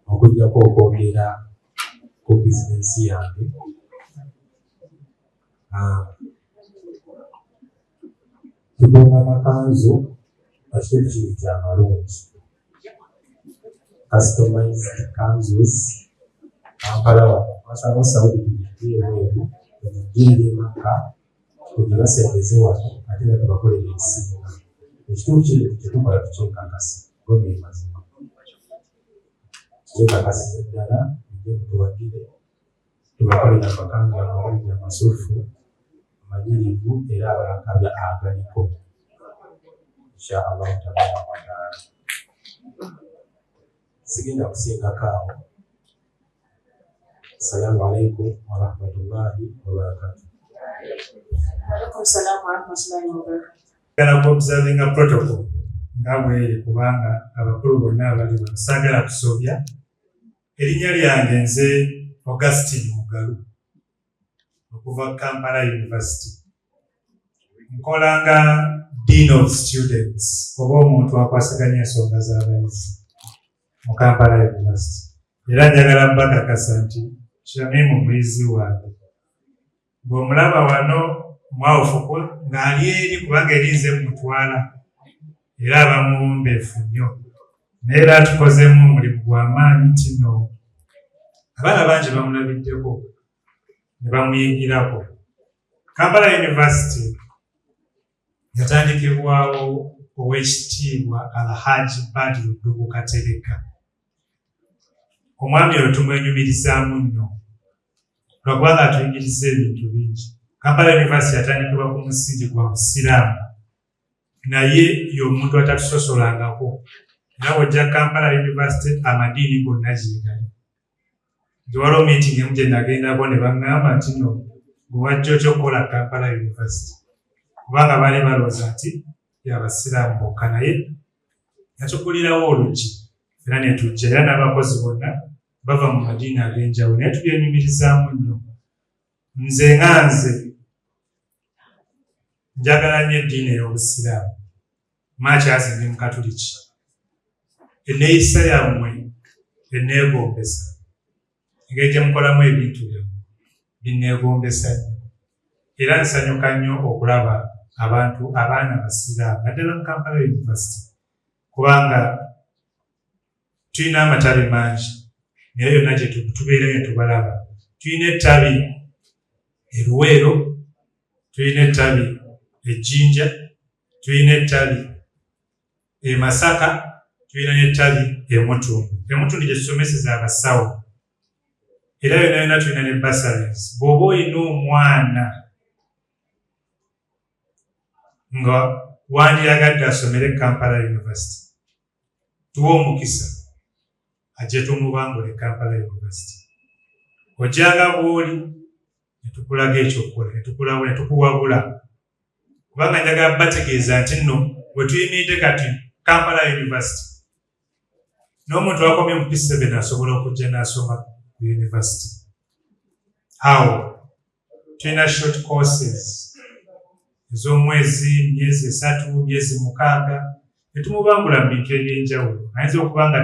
okuggyako okwogera ku bizinensi yange. Tutunga amakanzu, ekitundu kino kyamalungi, customized kanzus. Kampala wano wasalawo Saudi, tugijje ebweru, tugijje eri Emakka, tugibasembeze wano ate era tubakolere ebisinga. Ekituufu kiri nti kyetukola tukyekakasa, go ge mazima, tukyekakasiza ddala. Mujje mutuwagire, tubakolere amakanzu amalungi, amasufu, amanyirivu era abalakabya agaliko, insha Allahu tabaraka wataala. Sigenda kusingako awo. Assalamu alaikum warahmatullahi wabarakatu. Alaikum salam warahmatullahi wabarakatuh. Njagala ku observinga protocol nga bweri, kubanga abakulu bonna abali wano saagala kusobya. Erinnya lyange nze Augustine Mugalu okuva Kampala University. Nkola nga Dean of Students oba omuntu akwasaganya ensonga z'abayizi mu Kampala University. Era njagala mbakakasa nti Shamimu muyizi wange. Bw'omulaba wano mwawufuku ng'ali eri, kubanga eri nze mutwala, era aba muwombeefu nnyo. Naye era atukozeemu omulimu gw'amaanyi kino. Abaana bangi bamulabiddeko ne bamuyigirako. Kampala University yatandikibwawo Oweekitiibwa Alhaji Badru Ddubu Katereka. Omwami oyo tumwenyumirizaamu nnyo lwakubanga atuyigiriza ebintu bingi. Kampala University yatandikibwa ku musingi gwa busiraamu, naye y'omuntu atatusosolangako. Era bw'ojja Kampala University, amadiini gonna gyegali. Nti waliwo meeting emu gye nagendako ne baŋŋamba nti no, gwe wajja otya okukola Kampala University, kubanga baali balowooza nti yabasiraamu bokka. Naye yatuggulirawo oluggi era netujja, era n'abakozi bonna bava mu madiini ag'enjawulo, naye tubyenyumirizaamu nnyo. Nze nga nze njagala nnyo eddiini ey'obusiraamu, makyazi ndi mukatuliki. Enneeyisa yammwe enneegombesa, engeri gye mukolamu ebintu byammwe binneegombesa nnyo, era nsanyuka nnyo okulaba abantu abaana basiraamu naddala mu Kampala University, kubanga tulina amatabi mangi naye yonna gye tubeerayo tubalaba. Tulina ettabi e Luweero, tulina ettabi e Jjinja, tulina ettabi e Masaka, tulina n'ettabi e Mutundu. E Mutundu gye tusomeseza abasawo. Era yonna yonna tulina ne bursaries. Bw'oba olina omwana nga wandyagadde asomere Kampala University, tuwe omukisa ajje tumubangule Kampala University. Ojjanga bw'oli ne tukulaga ekyokukola, ne tukulabula, ne tukuwabula. Kubanga njagala bategeeza nti nno we tuyimiridde kati Kampala University, n'omuntu akomye mu P7 asobola okujja n'asoma ku university. Awo tulina short courses ez'omwezi, myezi 3, myezi 6, ne tumubangula mu bintu eby'enjawulo. Ayinza okuba nga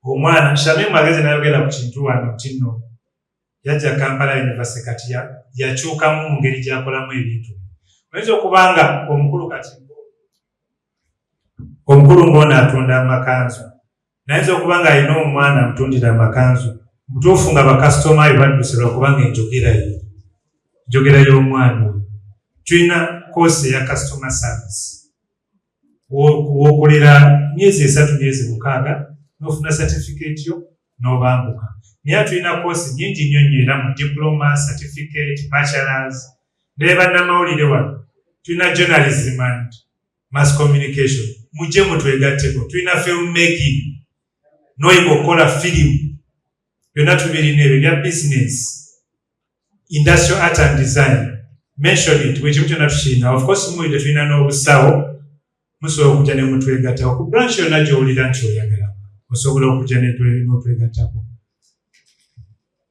omwana Shamim ageze n'ayogera ku kintu wano nti nno yajja Kampala University kati yakyukamu mu ngeri gy'akolamu ebintu. Oyinza okuba nga omukulu kati omukulu ng'ono atunda amakanzu, nayinza okuba nga alina omwana amutundira amakanzu, mutuufu nga bakasitoma be badduse lwakubanga enjogera ye, enjogera y'omwana oyo. Tulina koosi eya customer service w'okolera myezi 3, myezi 6 n'ofuna certificate yo n'obanguka. Naye tulina koosi nnyingi nnyo nnyo era mu diploma, certificate, bachelors, ne bannamawulire wano tulina journalism and mass communication, mujje mutwegatteko. Tulina film making, n'oyiga okukola firimu, byonna tubirina ebyo bya business, industrial art and design, mention it, buli kimu kyonna tukirina. Of course muwulidde tulina n'obusawo, musobola okujja ne mutwegattako ku branch yonna gy'owulira nti oyagala, osobola okujja n'otwegattako.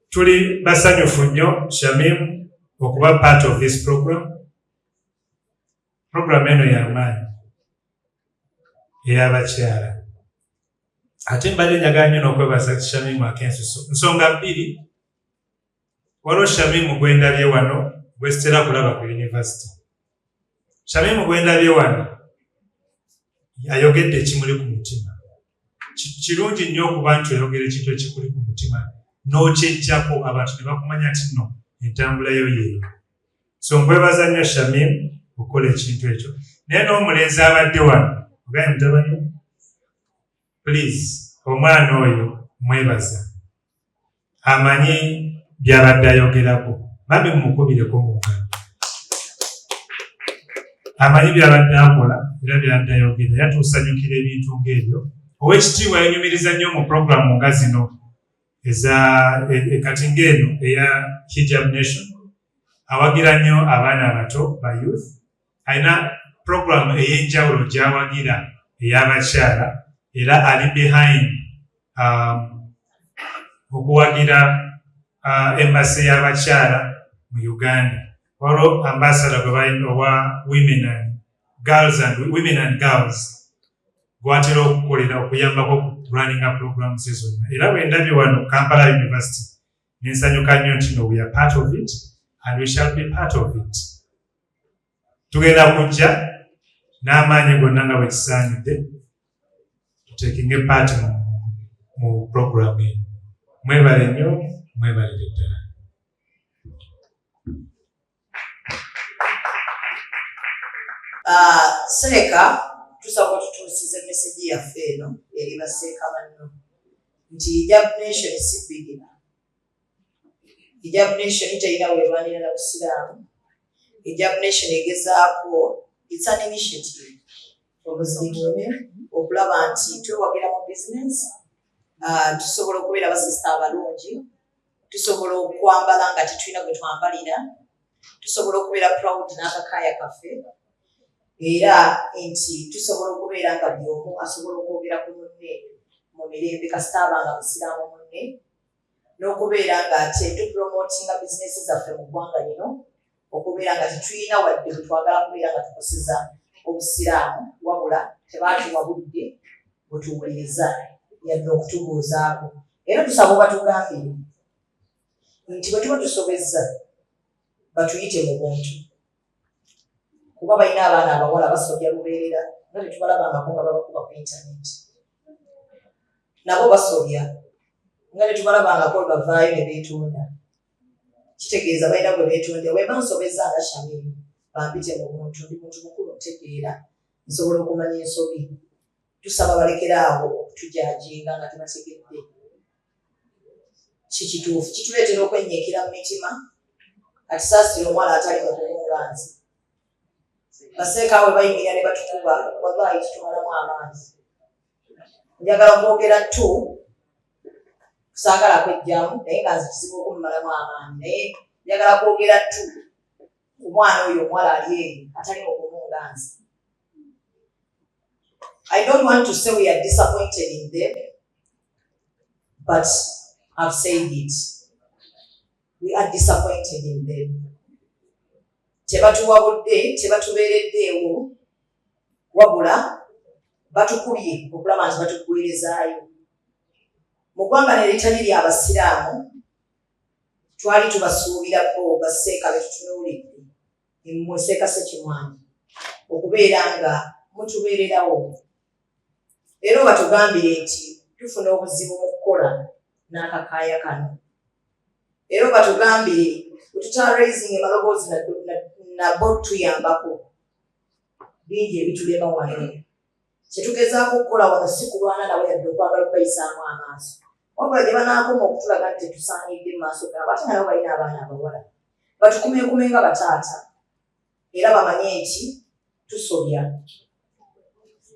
Tuli basanyufu nnyo Shamim okuba part of this program. Program eno y'amaanyi ey'abakyala. Ate mbadde njagala nnyo n'okwebaza Shamim ak'ensusu nsonga bbiri. Waliwo Shamim gwendabye wano gwe sitera kulaba ku university. Shamim gwendabye wano ayogedde ekimuli ku mutima. Kirungi nnyo okuba nti oyogera ekintu ekikuli ku mutima n'okyejjako abantu ne bakumanya nti nno entambula yo yeeyo. So nkwebaza nnyo Shamim okukola ekintu ekyo. Naye n'omulenzi abadde wano, ogaye mutabani, please, omwana oyo mwebaza, amanyi by'abadde ayogerako, bambi mumukubireko mu ngalo. Amanyi by'abadde akola era by'abadde ayogera, yatuusanyukira ebintu ng'ebyo. Owekitiibwa yenyumiriza nnyo mu puroguramu nga zino eza kati ng'eno eya Hijab Nation, awagira nnyo abaana abato ba youth. Alina puroguramu ey'enjawulo gy'awagira ey'abakyala, era ali behind okuwagira embassy y'abakyala mu Uganda. Waliwo ambassador gwe balina owa women and girls and women and girls gwatera okukolera okuyambako running up programs zonna. Era bwe ndabye wano Kampala University nensanyuka nnyo nti no, we are part of it and we shall be part of it. Tugenda kujja n'amaanyi gonna nga bwe kisaanidde tutekinge part mu program eno. Mwebale nnyo, mwebalire ddala. Seeka, tusaba otutuusize message yaffe eno eri baseeka banno nti Hijab Nation si bigina. Hijab Nation terina weerwanira na Busiraamu. Hijab Nation egezaako, it's an initiative for Muslim women okulaba nti twewagira mu business, tusobola okubeera basisita abalungi, tusobola okwambala nga tetulina gwe twambalira, tusobola okubeera proud n'akakaaya kaffe, era nti tusobola okubeera nga buli omu asobola okwogera ku munne mu mirembe kasita aba nga musiraamu munne, n'okubeera nga ate tupromotinga bizinesi zaffe mu ggwanga lino, okubeera nga tetulina wadde bwe twagala kubeera nga tukoseza Obusiraamu, wabula tebaatuwa budde butuwuliriza yadde okutubuuzaako. Era tusaba obatugambire nti bwe tuba tusobezza batuyite mu buntu, kuba balina abaana abawala basobya lubeerera nga tetubalabangako nga babakuba ku intaneti, nabo basobya nga tetubalabangako bavaayo ne beetunda. Kitegeeza balina gwe beetondera. Bwe mba nsobezza nga Shamim, bampite mu buntu, ndi muntu mukulu, ntegeera, nsobola okumanya ensobi. Tusaba balekere awo okutujajinga nga tebategedde kikituufu, kituleetera okwenyiikira mu mitima. Kati saasira omuwala atali mu kubunga nze, baseeka we bayimirira ne batukuba, wallahi kitumalamu amaanyi. Njagala kwogera tu Saagala kwejjamu, naye nga nze kizibu okumumalamu amaanyi, naye njagala kwogera tu ku mwana oyo omuwala ali eri atali mugumu nga nze. I don't want to say we are disappointed in them, but I've said it. We are disappointed in them. Tebatuwabudde, tebatubeereddeewo, wabula batukubye okulaba nti batuggwerezaayo mu ggwanga ne litali ly'abasiraamu. Twali tubasuubira bo baseeka betutunuulidde, mmwe Seeka Sekimwanyi, okubeera nga mutubeererawo era obatugambire nti tufuna obuzibu mu kukola n'akakaaya kano, era obatugambire bwe tutaraising amaloboozi nabo tuyambako bingi ebitulema wano. Kyetugezaako okukola wano si kulwana nabo yadde okwagala okubayisaamu amaaso, wabula gye banaakoma okutulaga nti tetusaanidde mu maaso gaabwe, ate nga nabo balina abaana abawala, batukumeekume nga bataata era bamanye nti tusobya,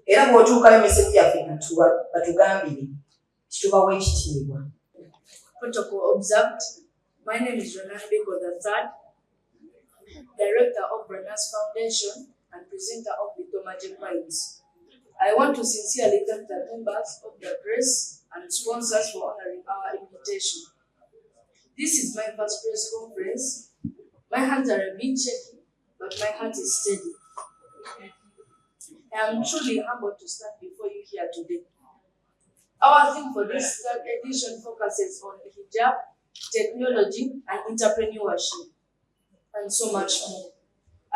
era bw'otuukayo message yaffe batugambire titubawa ekitiibwa. Protocol observed. My name is Renan Biko III, Director of Renas Foundation and presenter of Little Magic Minds. I want to sincerely thank the members of the press and sponsors for honoring our invitation. This is my first press conference. My hands are a bit shaky, but my heart is steady. I am truly humbled to stand before you here today. Our theme for this third edition focuses on hijab, technology, and entrepreneurship, and so much more.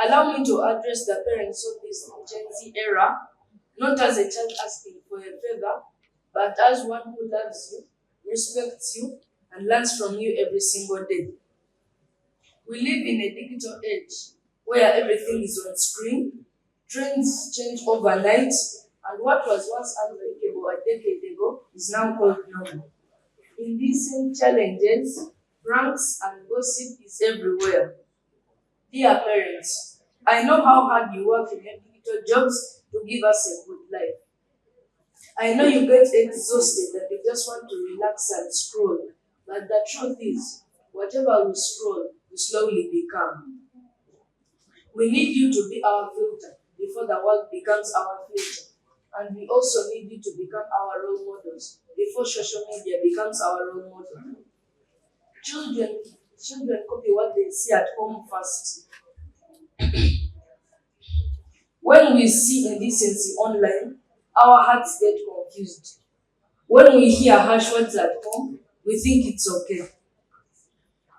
Allow me to address the parents of this Gen Z era, not as a child asking for a favor, but as one who loves you, respects you, and learns from you every single day. We live in a digital age where everything is on screen, trends change overnight, and what was once unthinkable a decade ago is now called normal. Indecent challenges, pranks, and gossip is everywhere. Dear parents, I know how hard you work in your digital jobs to give us a good life. I know you get exhausted and you just want to relax and scroll, but the truth is, whatever we scroll, we slowly become. We need you to be our filter before the world becomes our filter. And we also need you to become our role models before social media becomes our role model. Children copy what they see at home first. When we see indecency online, our hearts get confused. When we hear harsh words at home, we think it's okay.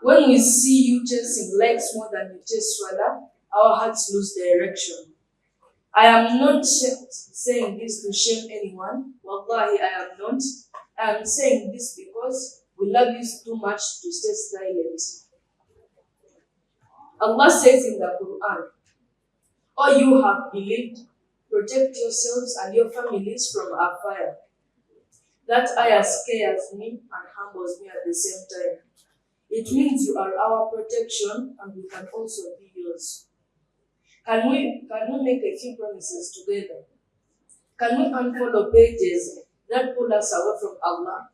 When we see you chasing likes more than you chase Salah, our hearts lose direction. I am not saying this to shame anyone. Wallahi, I am not. I am saying this because we love you too much to stay silent. Allah says in the Quran, "O you have believed, protect yourselves and your families from a fire." That ayah scares me and humbles me at the same time. It means you are our protection and we can also be yours. Can we make a few promises together? Can we unfollow pages that pull us away from Allah?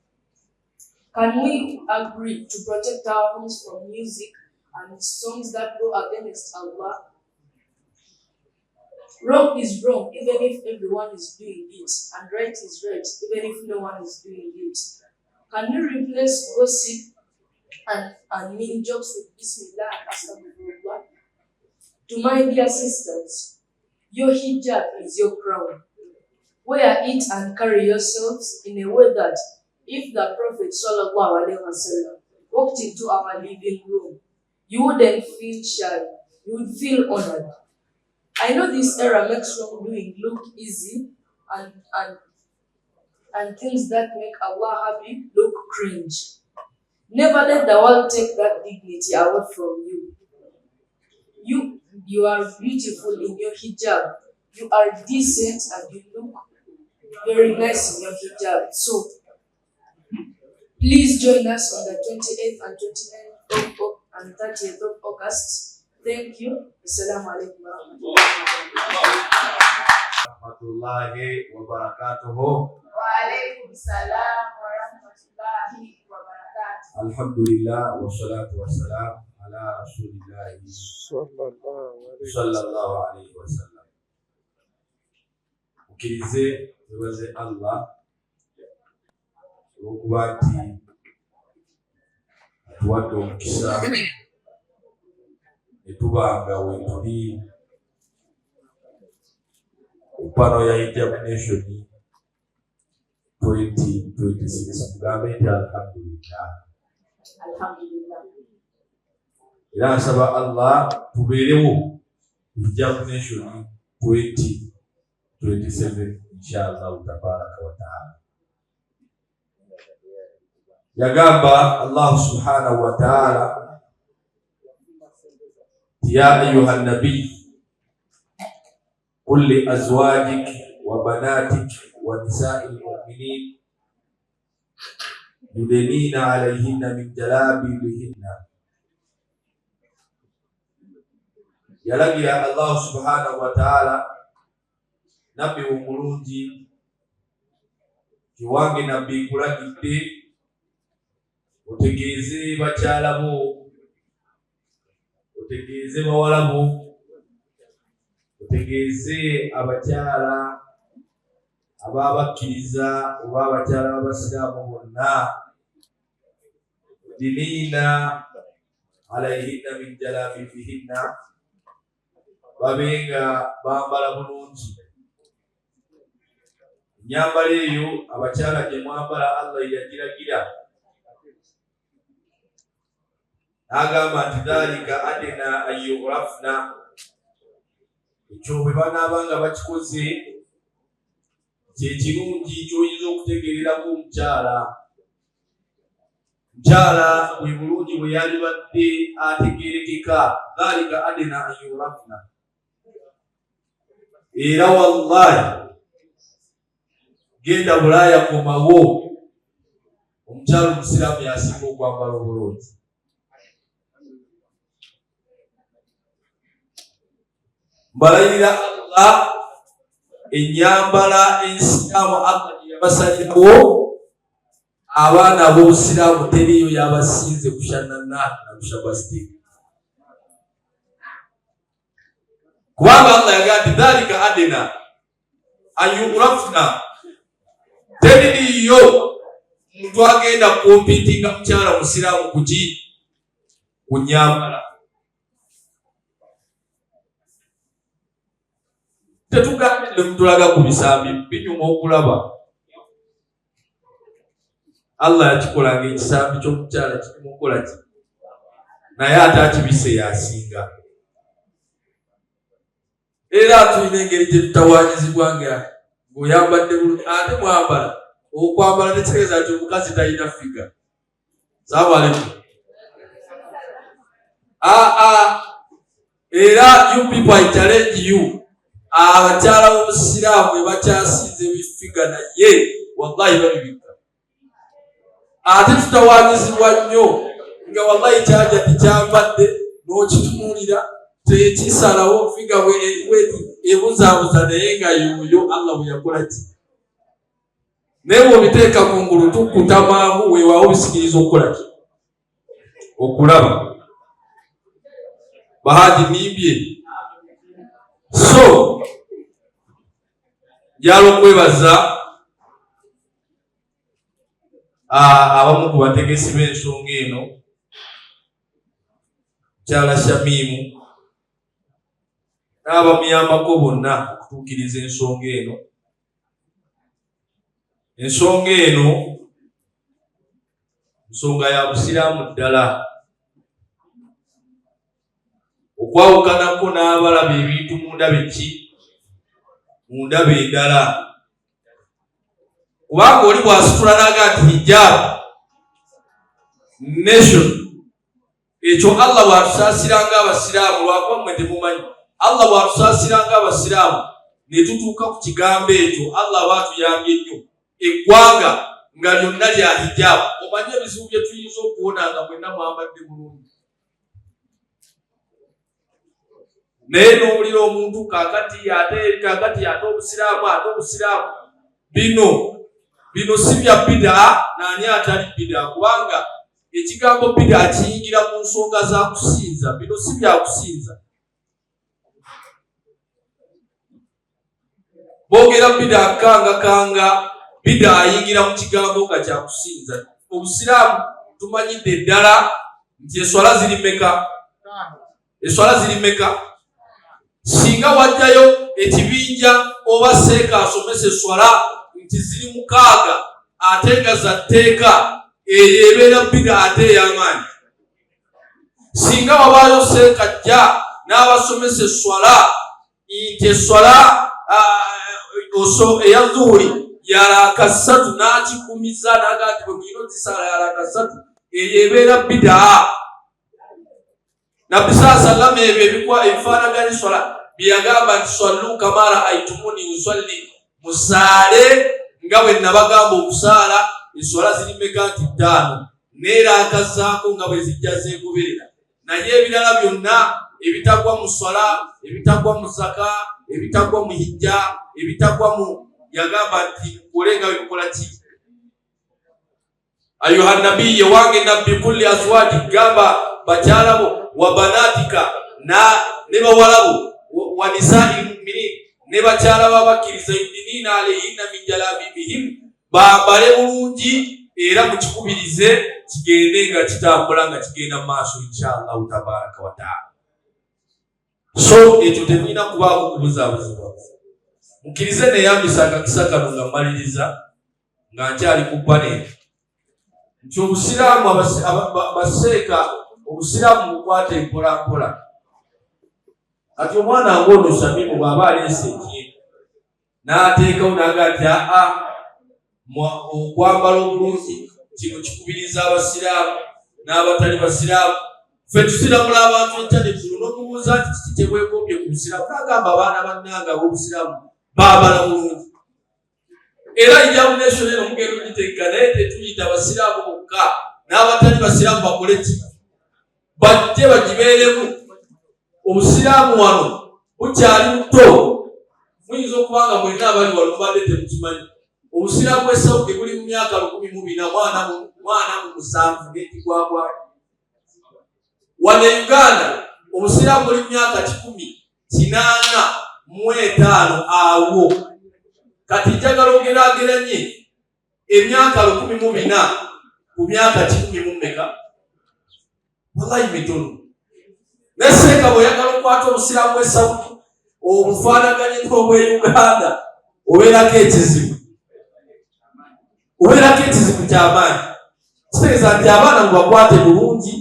Can we agree to protect our homes from music and songs that go against Allah? Wrong is wrong, even if everyone is doing it, and right is right, even if no one is doing it. Can we replace gossip and mean jokes with Bismillah and Astaghfirullah? To my dear sisters, your hijab is your crown. Wear it and carry yourselves in a way that if the Prophet sallallahu alaihi wasallam walked into our living room, you wouldn't feel shy, you would feel honored. I know this era makes wrongdoing look easy and things that make Allah happy look cringe. Never let the world take that dignity away from you. You are beautiful in your hijab. You are decent and you look very nice in your hijab. So please join us on the 28th and 29th and 30th of August. Thank you. Assalamu alaikum wa rahmatullahi wa barakatuhu. Wa alaikum salam wa rahmatullahi wa. Alhamdulillah wassalatu wassalam ala rasulillahi sallallahu alaihi wasallam. Mukkirize twebaze Allah olw'okuba nti atuwadde omukisa ne tuba nga wetuli ku pano ya Hijab Nation 2026. Mugambe nti alhamdulillah. Alhamdulillah. Era nsaba Allah tubeerewo Hijab Nation 2027 inshallah tabaraka wa taala. Yagamba Allah subhanahu wa taala ya ayuha nabiy qul li azwajik wa banatik wa nisai lmuminin yudenina alayhinna min jalabibihinna. Yalagira Allah subhanahu wa taala nabbi omulungi tiwange nabbi nkulagidde otegeeze bakyala bo, otegeeze bawala bo, otegeeze abakyala ababakkiriza oba abakyala b'abasiraamu bonna, diniina alayhinna min jalabibihinna, babe nga bambala bulungi. Ennyambala eyo abakyala gye mwambala Allah yagiragira n'agamba nti dhalika adina an yurafna, ekyo bwe banaaba nga bakikoze kye kirungi ky'oyinza okutegeererako omukyala. Mukyala bwe bulungi bwe yalibadde ategeerekeka, dhalika adina an yurafna. Era wallahi genda Bulaaya komawo, omukyala omusiraamu yasinga okwambala obulungi. Mbalayirira Allah, ennyambala ensiraamu Allah gye yabasalirawo abaana ab'obusiraamu teriiyo yabasinze kushanana na kushabasiti, kubanga Allah yagamba nti dhalika adina ayurafna, teririiyo muntu agenda kumpitinga mukyala musiraamu kuki ku nyambala. Tetugambye nemutulaga ku bisambi binyuma okulaba. Allah yakikola nga ekisambi ky'omukyala kirimu okukola ki, naye ate akibise yasinga. Era tulina engeri gye tutawanyizibwa nga ng'oyambadde bulungi, ate mwambala okwambala tekitegeeza nti omukazi talina figa. Salaamu alaikum. Aa, era you people, I challenge you, abakyala b'obusiraamu ebakyasinze ebifiga, naye wallahi babibika. Ate tutawanyizibwa nnyo nga wallahi kyaja tikyambadde n'okitunuulira tekisalawo figa bweti ebuzaabuza, naye nga yoyo Allah bwe yakola ki, naye bw'obiteeka ku ngulu tukkuta mangu, weewaawo bisikiriza okukola ki okulaba bahaji nimbye. So njala okwebaza abamu ku bategesi b'ensonga eno, mukyala Shamimu n'abamuyambako bonna okutuukiriza ensonga eno. Ensonga eno nsonga ya busiraamu ddala, okwawukanako n'abalaba ebintu mu ndaba eki mu ndaba endala, kubanga oli bw'asitula n'aga nti hijab nation, ekyo Allah bw'atusaasira ng'abasiraamu, lwakuba mmwe temumanyi, Allah bw'atusaasira ng'abasiraamu ne tutuuka ku kigambo ekyo, Allah aba atuyambye nnyo. Eggwanga nga lyonna lya hijab, omanye ebizibu bye tuyinza okuwona nga mwenna mwambadde bulungi, naye n'owulira omuntu kakati ate kakati ate obusiraamu ate obusiraamu, bino bino si bya bidaa. Naani atali bidaa? Kubanga Ekigambo bida kiyingira mu nsonga za kusinza. Bino si bya kusinza. Boogera bida kangakanga, bida ayingira mu kigambo nga kya kusinza. Obusiraamu tumanyidde ddala nti eswala ziri meka? Eswala ziri meka? Singa wajjayo ekibinja oba seeka asomesa eswala nti ziri 6 ate nga za tteeka, eyo ebeera bida ate ey'amaanyi. Singa wabaayo seeka ajja n'abasomesa eswala nti eswala eya zuhuri yalaaka 3 n'akikumiza n'agaa nti bwe mulina ozisaala yalaaka 3, eyo ebeera bidaa. Nabbi saa sallama ebyo ebifaanaganya eswala byeyagamba nti swallu kama raaitumuni usalli, musaale nga bwe nabagamba okusaala. Eswala ziri meka? Nti 5, neeraaka zaako nga bwe zijja zeegoberera. Naye ebirala byonna ebitagwa mu swala, ebitagwa mu zaka, ebitagwa mu hijja, ebitagwa mu, yagamba nti mukole nga bwe mukola ki. Ayuha nabiyye, wange nabbi, kulli azwaji, gamba bakyala bo, wa banatika, ne bawala bo, wa nisaai muminin, ne bakyala b'abakkiriza, yudiniina aleihinna min jalabibihim, bambale bulungi era mukikubirize kigende nga kitambula nga kigenda mu maaso inshallahu tabaraka wa taala. So ekyo temulina kubaako kubuzaabuzibwa. Mukkirize neyambisa akakisa kano nga mmaliriza nga nkyali ku panel nti obusiraamu baseeka obusiraamu bukwata empolampola. Kati omwana ng'ono Shamimu bw'aba aleese ekintu n'ateekawo n'aga nti aa okwambala obulungi kino kikubiriza abasiraamu n'abatali basiraamu. Ffe tusiramula abantu enkya n'eggulo n'omubuuza nti kiki kye weegombye ku busiraamu, n'agamba abaana bannange ab'obusiraamu baambala bulungi. Era Hijab Nation eno mugenda ogitegeka, naye tetuyita basiraamu bokka, n'abatali basiraamu bakole ki? Bajje bagibeeremu. Obusiraamu wano bukyali buto, muyinza okuba nga mwenna abali wano mubadde temukimanyi. Obusiraamu bw'e Saudi buli mu myaka lukumi mu bina mwana mu musanvu n'ekigwagwayo. Wano e Uganda obusiraamu buli mu myaka 185 awo. Kati njagala ogeraageranye emyaka 1400 ku myaka kikumi mu mmeka? Wallahi mitono. Ne seeka bw'oyagala okukwata obusiraamu bw'e Saudi obufaanaganye n'obw'e Uganda, obeerako ekizibu, obeerako ekizibu ky'amaanyi. Kitegeeza nti abaana mubakwate bulungi.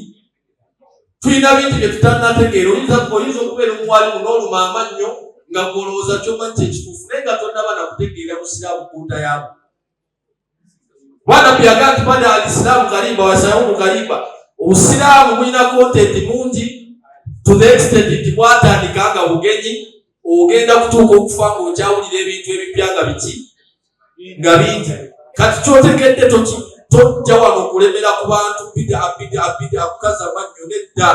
Tulina bingi bye tutannategeera. Oyinza okubeera omuwalimu n'oluma amannyo nga gw'olowooza ky'omanyi kyekituufu, naye nga tonnaba na kutegeera busiraamu kunta yaabwe. Bwana byaga nti bada alisiraamu kalimba wasayumu kalimba. Obusiraamu bulina content mungi to the extent nti bwatandika nga bugenyi, ogenda kutuuka okufa ng'okyawulira ebintu ebipya nga biki nga bingi. Kati kyotegedde tojja wano okulemera ku bantu bida bida bida kukaza mannyo nedda.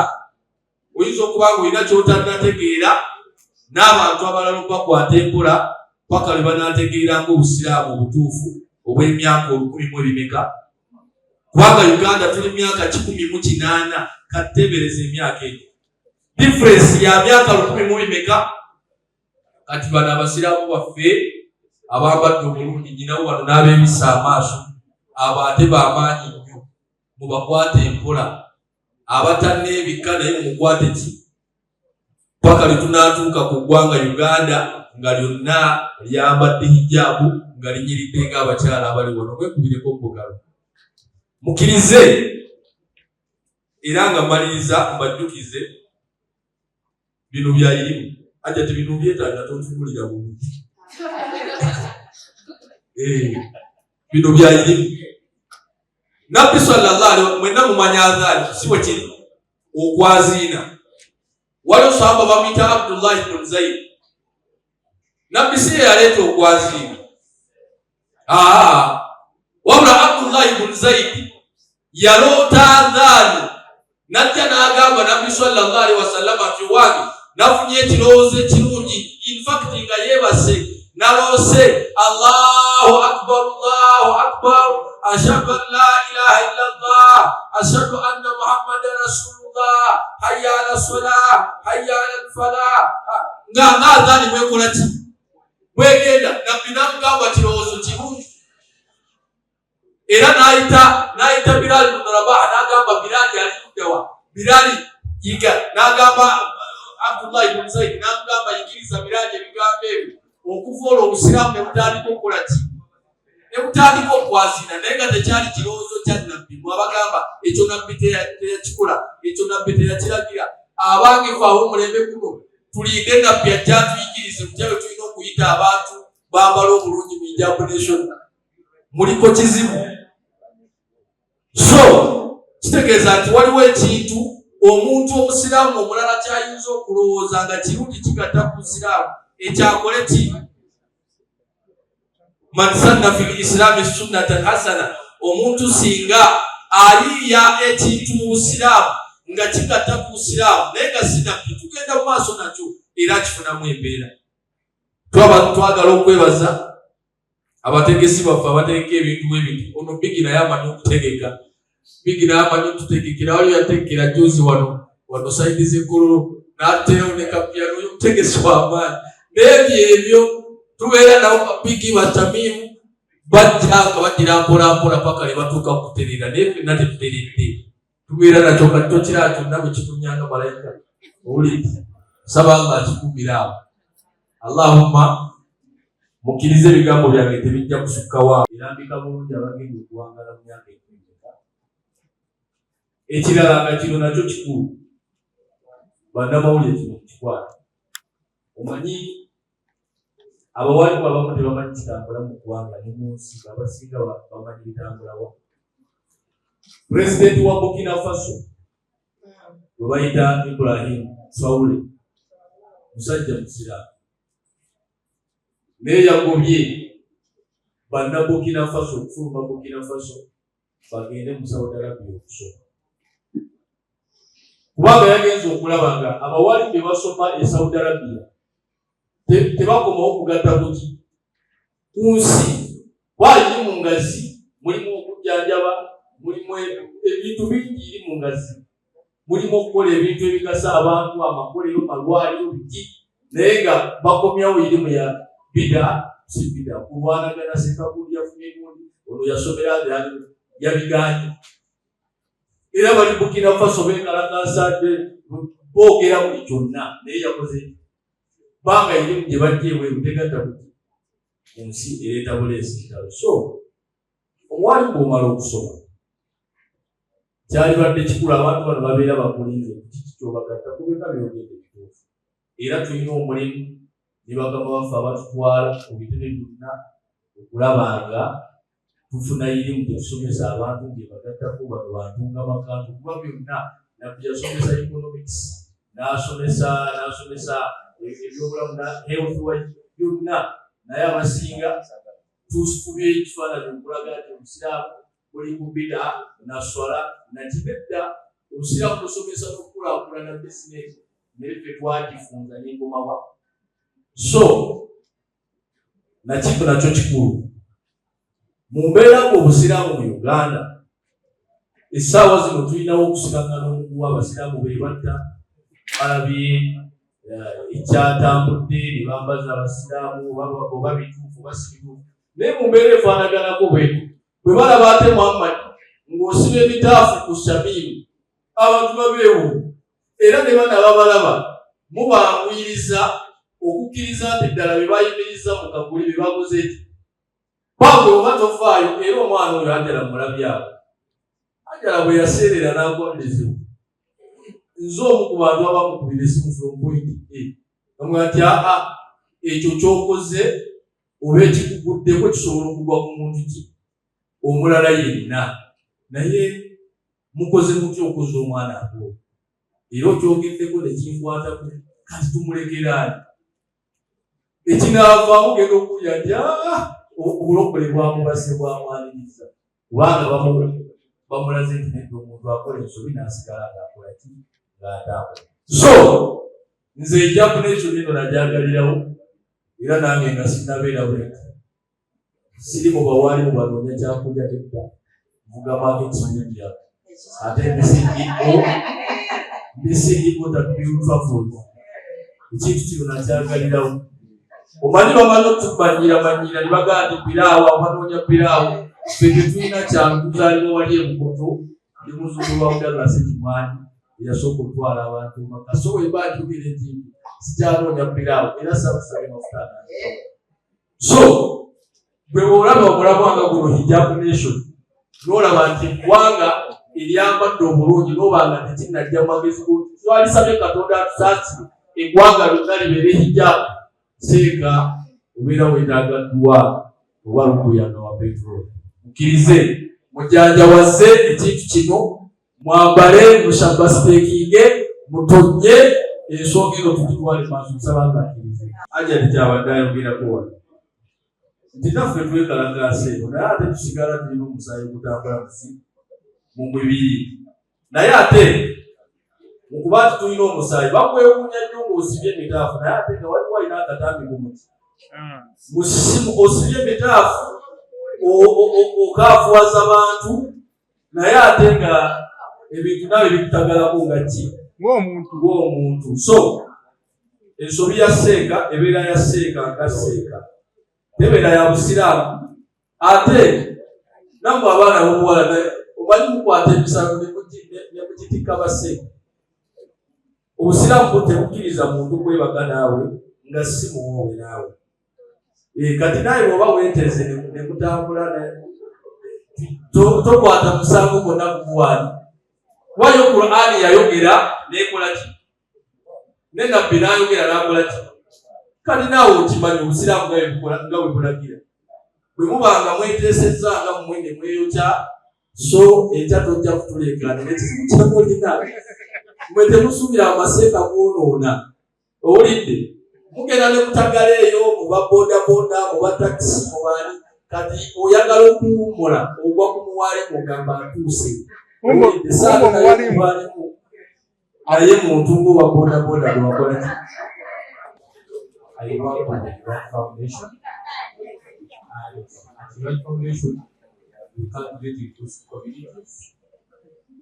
Oyinza okuba nga olina kyotannategeera n'abantu abalala obakwata empola paka lwe banaategeera ng'obusiraamu obutuufu obw'emyaka olukumi mu ebimeka, kubanga Uganda tuli myaka 180. Kateebereza emyaka egyo, difference ya myaka lukumi mu bimeka. Kati bano abasiraamu baffe abambadde obulungi nyinawo wano n'abeebisa amaaso abo ate bamaanyi nnyo, mubakwate empola. Abatanneebikka naye mumukwate ki paka lwe tunaatuuka ku ggwanga Uganda nga lyonna lyambadde hijaabu nga linyiridde ng'abakyala abali wano. Mwekubireko mubugalo mukkirize. Era nga mmaliriza mbajjukize bino byayirimu ajja ti bino byetaaga tontunulira bulungi. Bino byayirimu Nabbi sallallahu alaihi mwenna mumanya adhaani, si bwe kiri? Okwaziina waliwo sahaba bamuyita Abdullahi ibn Zaid. Nabbi si ye yaleeta okwaziina, wabula Abdullahi ibn Zaid yaloota adhaani najja n'agamba Nabbi sallallahu alaihi wasallama nti wange nafunye ekirowoozo ekirungi. In fact nga yeebase naloose Allahu akbar, Allahu akbar, ashhadu an la ilaha illa Allah, Ashhadu anna Muhammadan rasulullah, hayya ala salah, hayya ala falah, nga adhaani bwekola ki bwegenda. Nabbi namugamba kirowoozo kirungi, era n'ayita Bilali bunu Rabaha, n'agamba Bilali ali luddawa? Bilali yiga. N'agamba Abdullahi bun Zaidi, n'amugamba yigiriza Bilali ebigambo ebyo. Okuva olwo obusiraamu ne butandika okukola ki? Ne butandika okwazina, naye nga tekyali kirowoozo kya Nabbi. Mwabagamba ekyo Nabbi teyakikola, ekyo Nabbi teyakiragira. Abange fe ab'omulembe guno tulinde Nabbi ajja atuyigirize butya bwe tulina okuyita abantu bambala obulungi mu Hijab Nation. Muliko kizibu. So kitegeeza nti waliwo ekintu omuntu omusiraamu omulala kyayinza okulowooza nga kirungi kigatta ku busiraamu, ekyakole ki? Man sanna fi lislaami sunnatan hasana, omuntu singa ayiiya ekintu mu busiraamu nga kigatta ku busiraamu naye nga sinabbi, tugenda mu maaso nakyo era kifunamu embeera. Twaba twagala okwebaza abategesi baffe abategeka ebintu bwebiti. Ono Bigi naye amanyi okutegeka, Bigi naye amanyi otutegekera. Waliwo yategekera juzi wano wano side z'ekololo n'ateerawo ne kapiyano. Oyo mutegesi w'amaanyi, naye byebyo tubeera nabo Bigi batamiimu bajja nga bagira mpola mpola paka ne batuuka kuterera, naye ffenna tetuteredde, tubeera nakyo kati tokiraba kyonna bwe kitunyanga malayika owulidde saba nga akikumira awo. Allahumma mukkirize ebigambo byange tebijja kusukkawo, erambika bulungi abagenda okuwangala mu myaka ekwemeka. Ekirala nga kino nakyo kikulu, bannamawulire kino kikwata. Omanyi abawalimu abamu tebamanyi kitambula mu ggwanga ne mu nsi, abasinga bamanyi bitambulawa. Pulezidenti wa Burkina Faso gwe bayita Ibrahim Traore musajja musiraamu, naye yagobye banna Burkina Faso okufuluma Burkina Faso bagende mu Saudi Arabia okusoma, kubanga yagenze okulaba nga abawali be basoma e Saudi Arabia tebakomawo kugatta kuki ku nsi bwayiri mu ngazi, mulimu okujjanjaba, mulimu ebintu bingi iri mu ngazi, mulimu okukola ebintu ebigasa abantu, amakolero, malwaliro, biki, naye nga bakomyawo irimu ya bida si bida kulwanagana sekagundi yafunye gundi ono yasomera yabiganye. Era bali Burkina Faso bekalakasa, boogera buli kyonna, naye yakoze banga erimu gye bajja ebweru tegatta kuti ku nsi, ereeta buleesi ntalo. So omwalimu bw'omala okusoma kyalibadde kikulu abantu bano babeera bakulinze kiki kyobagatta ku byonna byogedde bituufu. Era tulina omulimu ne bakama baffe abatutwala ku bitebe byonna okulaba nga tufuna irimu gye tusomesa abantu ng'ebagattako bano bantu nga bakantu, kuba byonna Nabbi yasomesa economics, n'asomesa ebyobulamu, health wise byonna, naye abasinga tusukubye ekifaananyi okulaga nti obusiraamu buli ku bida naswala nakibedda. Obusiraamu busomesa n'okukulaakulana bizinesi, naye ffe twagifunza n'enkomawa. So nakiko nakyo kikulu mu mbeera ng'obusiraamu mu Uganda essaawa zino tulinawo okusikangana omuguwa, abasiraamu be batta balabye ekyatambudde ne bambaza abasiraamu oba bituufu oba si bituufu, naye mu mbeera efaanaganako bwetu bwe balaba ate Muhammad ng'osiba emitaafu ku Shamimu abantu babeewo era ne bano ababalaba mubanguyiriza okukkiriza nti ddala bye bayimiriza mu kaguli bye bakoze eki paawe oba tofaayo. Era omwana oyo Ajala mulabyawo, Ajala bwe yaseerera n'agwa bizibu, nze omu ku bantu abamukubira esimu from point A namwe nti aa ekyo kyokoze oba ekikuguddeko kisobola okugwa ku muntu ki omulala yenna, naye mukoze mutya okuza omwana agwo era okyogeddeko nekinkwatako, kati tumulekeraani ekinaavaamu genda okuwulira nti obulokole bwamubase bwamwaniriza, kubanga bamulaze nti nedda, omuntu akola ensobi n'asigala ng'akola ki ng'atambula. So nze Hijab Nation eno najagalirawo, era nange nga sinnabeera bwenti siri mu bawaali mu banoonya kyakulya, nedda, nvuga market media. Ate ndi CEO, ndi CEO Takbir Travels. Ekintu kino nakyagalirawo. Omanyi bamaze otumanyira manyira ne bagamba nti piraawo, abanoonya piraawo. Ffe tetulina kyangu, tuzaalibwa wali e Bukoto, ndi muzzukulu wa Abdallah Ssekimwanyi eyasooka okutwala abantu e Makka. So bwe mba njogera ekintu sikyanoonya piraawo era saakusaba mafuta gange. So gwe bw'olaba omulamwa nga guno Hijab Nation, n'olaba nti eggwanga eryambadde obulungi n'oba nga tekinnajja mu magezi go, twalisabye Katonda atusaasire eggwanga lyonna libeere hijab. Seeka obeera weetaaga dduwa oba lukuyanga wa petrol. Mukkirize mujanjawaze ekintu kino, mwambale, mushabasiteekinge, mutonye ensonga eno tugitwale maaso. Nsaba nga akkirize Ajati kyabadde ayogerako wano nti naffe twekalakaasa eno, naye ate tusigala tulina omusaayi ogutambula mu mibiri. Naye ate mukuba nti tulina omusaayi, bakwewuunya nnyo ng'osibye emitaafu, naye ate nga waliwo alina akatambi ku muti musimu, osibye emitaafu, okaafuwaza bantu, naye ate nga ebintu nawe bikutagalako nga ki ng'omuntu. Ng'omuntu. So ensobi ya seeka ebeera ya seeka nga seeka, tebeera ya busiraamu. Ate nammwe abaana b'obuwala, omanyi mukwata emisango ne mugitikka baseeka. Obusiraamu bwo tebukkiriza muntu kwebaka naawe nga si muwoowe naawe. Kati naawe bw'oba weeteze ne mutambula, tokwata musango gwonna kuguwaani, kuba yo Qur'ani yayogera nekola ki, ne nabbi n'ayogera n'akola ki. Kati naawe okimanyi obusiraamu nga bwe bulagira. Bwe mubanga mweteesezza nga mmwe ne mweyokya, so enkya tojja kutuleekaanira. Ekizibu kyemulina mwe, temusuubira amaseeka kwonoona. Owulidde, mugenda ne mutagala eyo mu ba bodaboda, mu ba takisi, mu baani. Kati oyagala okuwummula, ogwa ku muwalimu, ogamba ntuuse. Owulidde, Kumbe omuwalimu. Muwalimu naye muntu ng'owa bodaboda gwe wakola ki. I work with the Iraq Foundation. And at Iraq Foundation, we cultivate inclusive communities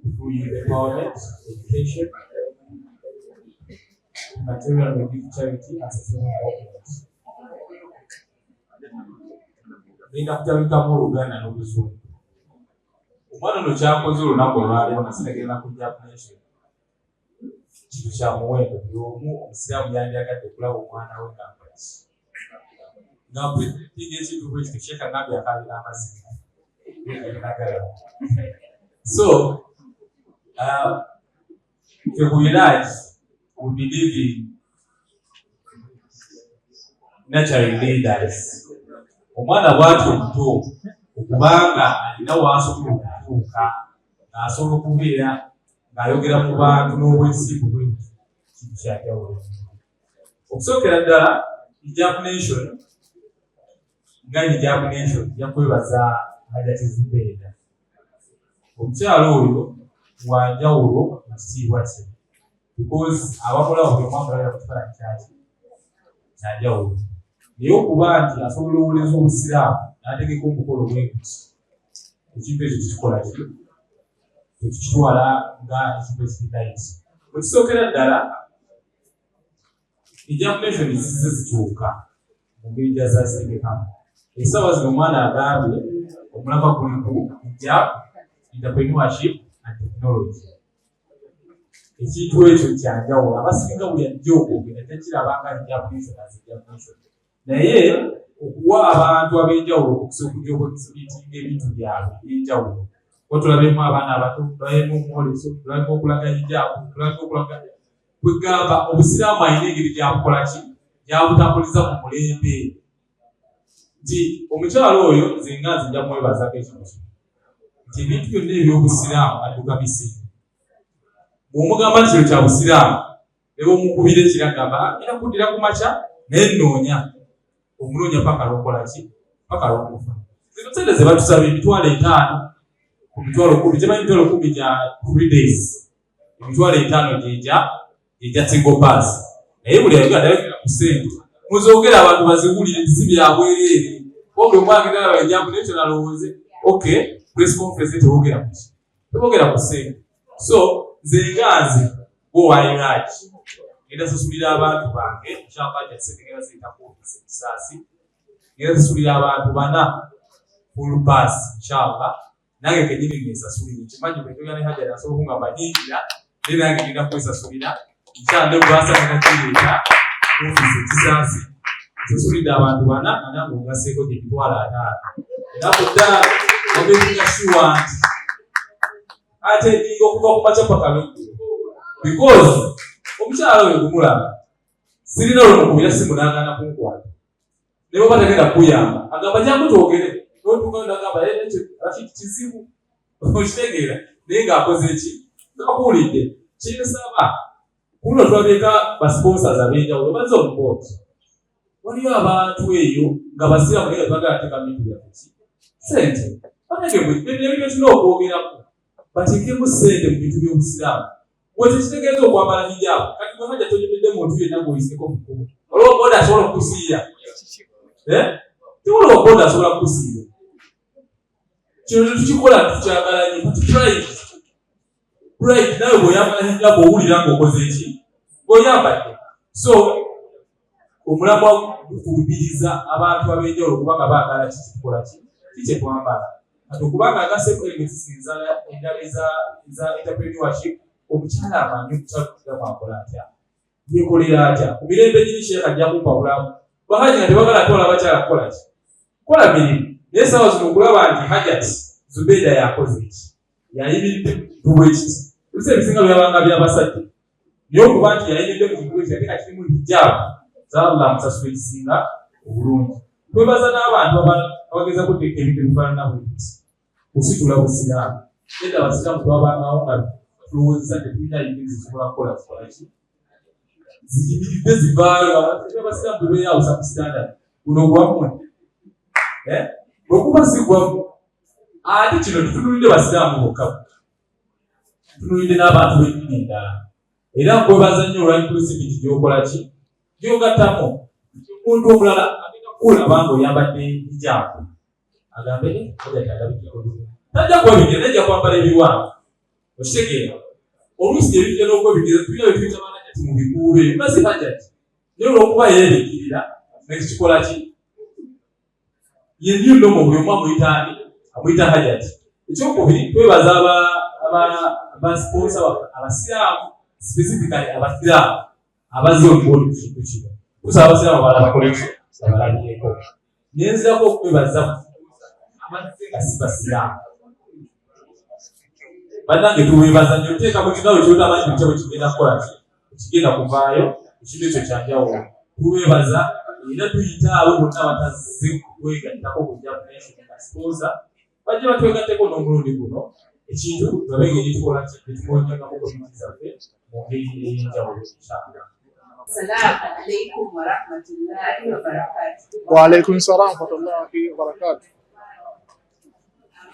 through youth empowerment, education, humanitarian relief, charity, and sustainable development. Ngenda kutabikamu Oluganda n'Oluzungu. Omwana ono kyakoze olunaku olwaleero nga sinagenda ku Hijab Nation kintu kya muwendo. Buli omu omusiraamu yandyagadde okulaba omwana we nga mpaki nga mpresentinga ekintu bwe kityo. Sheeka ngambye akaabira amaziga nagala. So ffe ku Iraj we believe in nurturing leaders. Omwana bw'atyo omuto okubanga alina w'asobola okutuuka ng'asobola okubeera ng'ayogera mu bantu n'obwesimbu bwe buti, kintu kyanjawulo. Okusookera ddala, Hijab Nation nga Hijab Nation yakwebaza Hajati Zubeeda. Omukyalo oyo wanjawulo mu kitiibwa kye, because abamulaba buli omu amulabira mu kifaananyi kyaki kyanjawulo. Naye okuba nti asobola owoleza obusiraamu n'ategeka omukolo bwe guti, ekintu ekyo kikikola ki, tekikitwala nga ekintu ekiri light. Bwe ddala, Hijab Nation zizze zikyuka mu ngeri gyazaziteekamu. Essaawa zino omwana agambye omulama guli ku hijab, entrepreneurship and technology. Ekintu ekyo kyanjawulo. Abasinga buli ajja okwogera tekiraba nga Hijab Nation as Hijab Nation, naye okuwa abantu ab'enjawulo okusobola okujja okuexhibitinga ebintu byabwe ebyenjawulo, kuba tulabyemu abaana abato, tulabyemu omwoleso, tulabyemu okulaga hijab, tulabyemu okulaga kwegamba obusiraamu alina engeri gyabukola ki, gyabutambuliza mu mulembe. Nti omukyalo oyo nze nga nze nja mwebazaako ekintu kino, nti ebintu byonna ebyobusiraamu adduka misinde. Bw'omugamba nti kino kya busiraamu, ne bwomukubira ekiragamba era kuddira ku makya, naye nnoonya omunoonya paka lwokola ki, paka lwokufa. Zino sente ze batusaba 500,000 ku 100,000, gyemanyi 100,000 gya 3 days, 50,000 gyegya single pass. Naye buli ayogera tayogera ku sente, muzoogera abantu baziwulire nti si byabwereere. Kuba buli omu agenda laba ejambo naye kyonalowooze, okay, press conference tewogera kuki. Tebogera ku ssente. So nze nga nze gwe owa Iraq ngenda sasulira abantu bange inshallah ja ssente ngenda ziyita ku office e Kisaasi ngenda sasulira abantu bana full pass inshallah nange kenyini ngesasulire nkimanyi bwe njogera ne Hajjat asobola okungamba nyingira naye nange ngenda kwesasulira inshallah ne bwasa ngenda kireeta ku office e Kisaasi nsasulidde abantu bana nga nange ongaseeko gye 500,000 era ku ttaano obeeringa shuwa nti atendinga okuva ku makya paka lweggulo because omukyala oyo gumulaba sirina lwemukubira simu n'agaana kunkwata naye bwaba tagenda kukuyamba agamba jangu twogere notuukayo nagamba ekyo Rashid kizibu okitegeera naye ng'akoze ki ngakuwulidde kyensaba kuno tulabyeko ba sponsors ab'enjawulo bazze on board waliyo abantu eyo nga basiraamu naye nga tebagala teeka bintu byaffe ki sente banange ebyo tulina okwogerako bateekemu sente mu bintu by'obusiraamu gwe tekitegeeza okwambala hijaabu kati gwe hajja tonyumidde muntu yenna gw'oyiseko mu kkubo olwo boda asobola okukusiiya eh? Tiwulwa boda asobola kukusiiya kino tetukikola tukyagala nnyo but pride pride nawe bw'oyambala hijaabu owulira ng'okoze ki ng'oyambadde so omulamwa gukubiriza abantu ab'enjawulo kubanga baagala kiki tukola ki ki kye twambala kati okubanga agaseeko elements endala eza entrepreneurship omukyala amanyi omukyala omusiraamu akola atya yekolera atya ku mirembe giri sheekh ajja kumpa bulamu bahaji nga tebagala twala abakyala kukola ki kukola mirimu naye saawa zino okulaba nti hajat zubeida yakoze ki yayimiridde bwekiti ebisa ebisinga byabanga byabasajja naye okuba nti yayimiridde mu kintu ekyo ate nga kirimu hijaabu za Allah amusasula ekisinga obulungi twebaza n'abantu abageza kuteeka ebintu ebifaanana bwe biti kusitula busiraamu edda abasiraamu twabangawo nga tulowoozesa nti tulina yingi zisobola kukola zikola ki ziyimiridde zivaayo abasiraamu tebeeyawusa ku standard guno gwammwe eh? Bwekuba si gwammwe ate kino tetutunulidde basiraamu bokka tutunulidde n'abantu b'eddiini endala era nkwebaza nnyo olwa inclusivity gy'okola ki gy'ogattamu omuntu omulala agenda kukulaba ng'oyambadde hijaabu agambe tajja kwebikira naye ajja kwambala ebiwanvu okitegeera oluusi ebijja n'okwebikira tulina bye tuyita banajati mu bikuubo ebyo biba si hajati naye olw'okuba yeebikirira nekikikola ki ye new normal buli omu amuyita ani amuyita hajati ekyokubiri twebaza aba sponsor abasiraamu specifically abasiraamu abazze on board ku kintu kino tusaba abasiraamu abalala bakole ki abalabireko nenzirako okwebaza abazze nga si basiraamu bannange tuwebaza nnyo teeka mu kinawe kyotamanyi butya bwe kigenda kukola ki ekigenda kuvaayo ekintu ekyo kyanjawulo tuwebaza era tuyita abo bonna batazze kwegattako kujja nation nga sponsor bajja batwegatteko n'omulundi guno ekintu tulabe engeri tukola ki etukonjagamu komiti zaffe mu ngeri ey'enjawulo inshallah. Assalamu alaikum warahmatullahi wabarakatuh. Wa alaikum salam wa rahmatullahi wa barakatuh.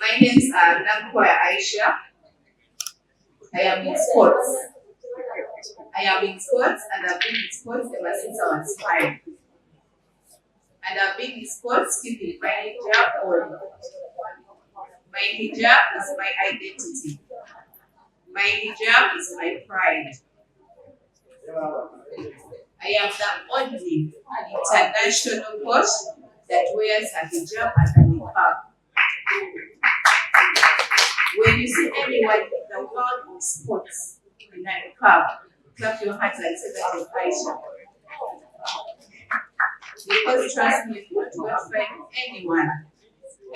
My name is Nakwaya Aisha. I am in sports. I am in sports and I've been in sports ever since I was 5. And I've been in sports keeping my hijab on. My hijab is my identity. My hijab is my pride. I am the only international coach that wears a hijab and a niqab. When you see anyone in the world of sports in a niqab, clap your hands and say that is Aisha. Because trust me, you will not find anyone.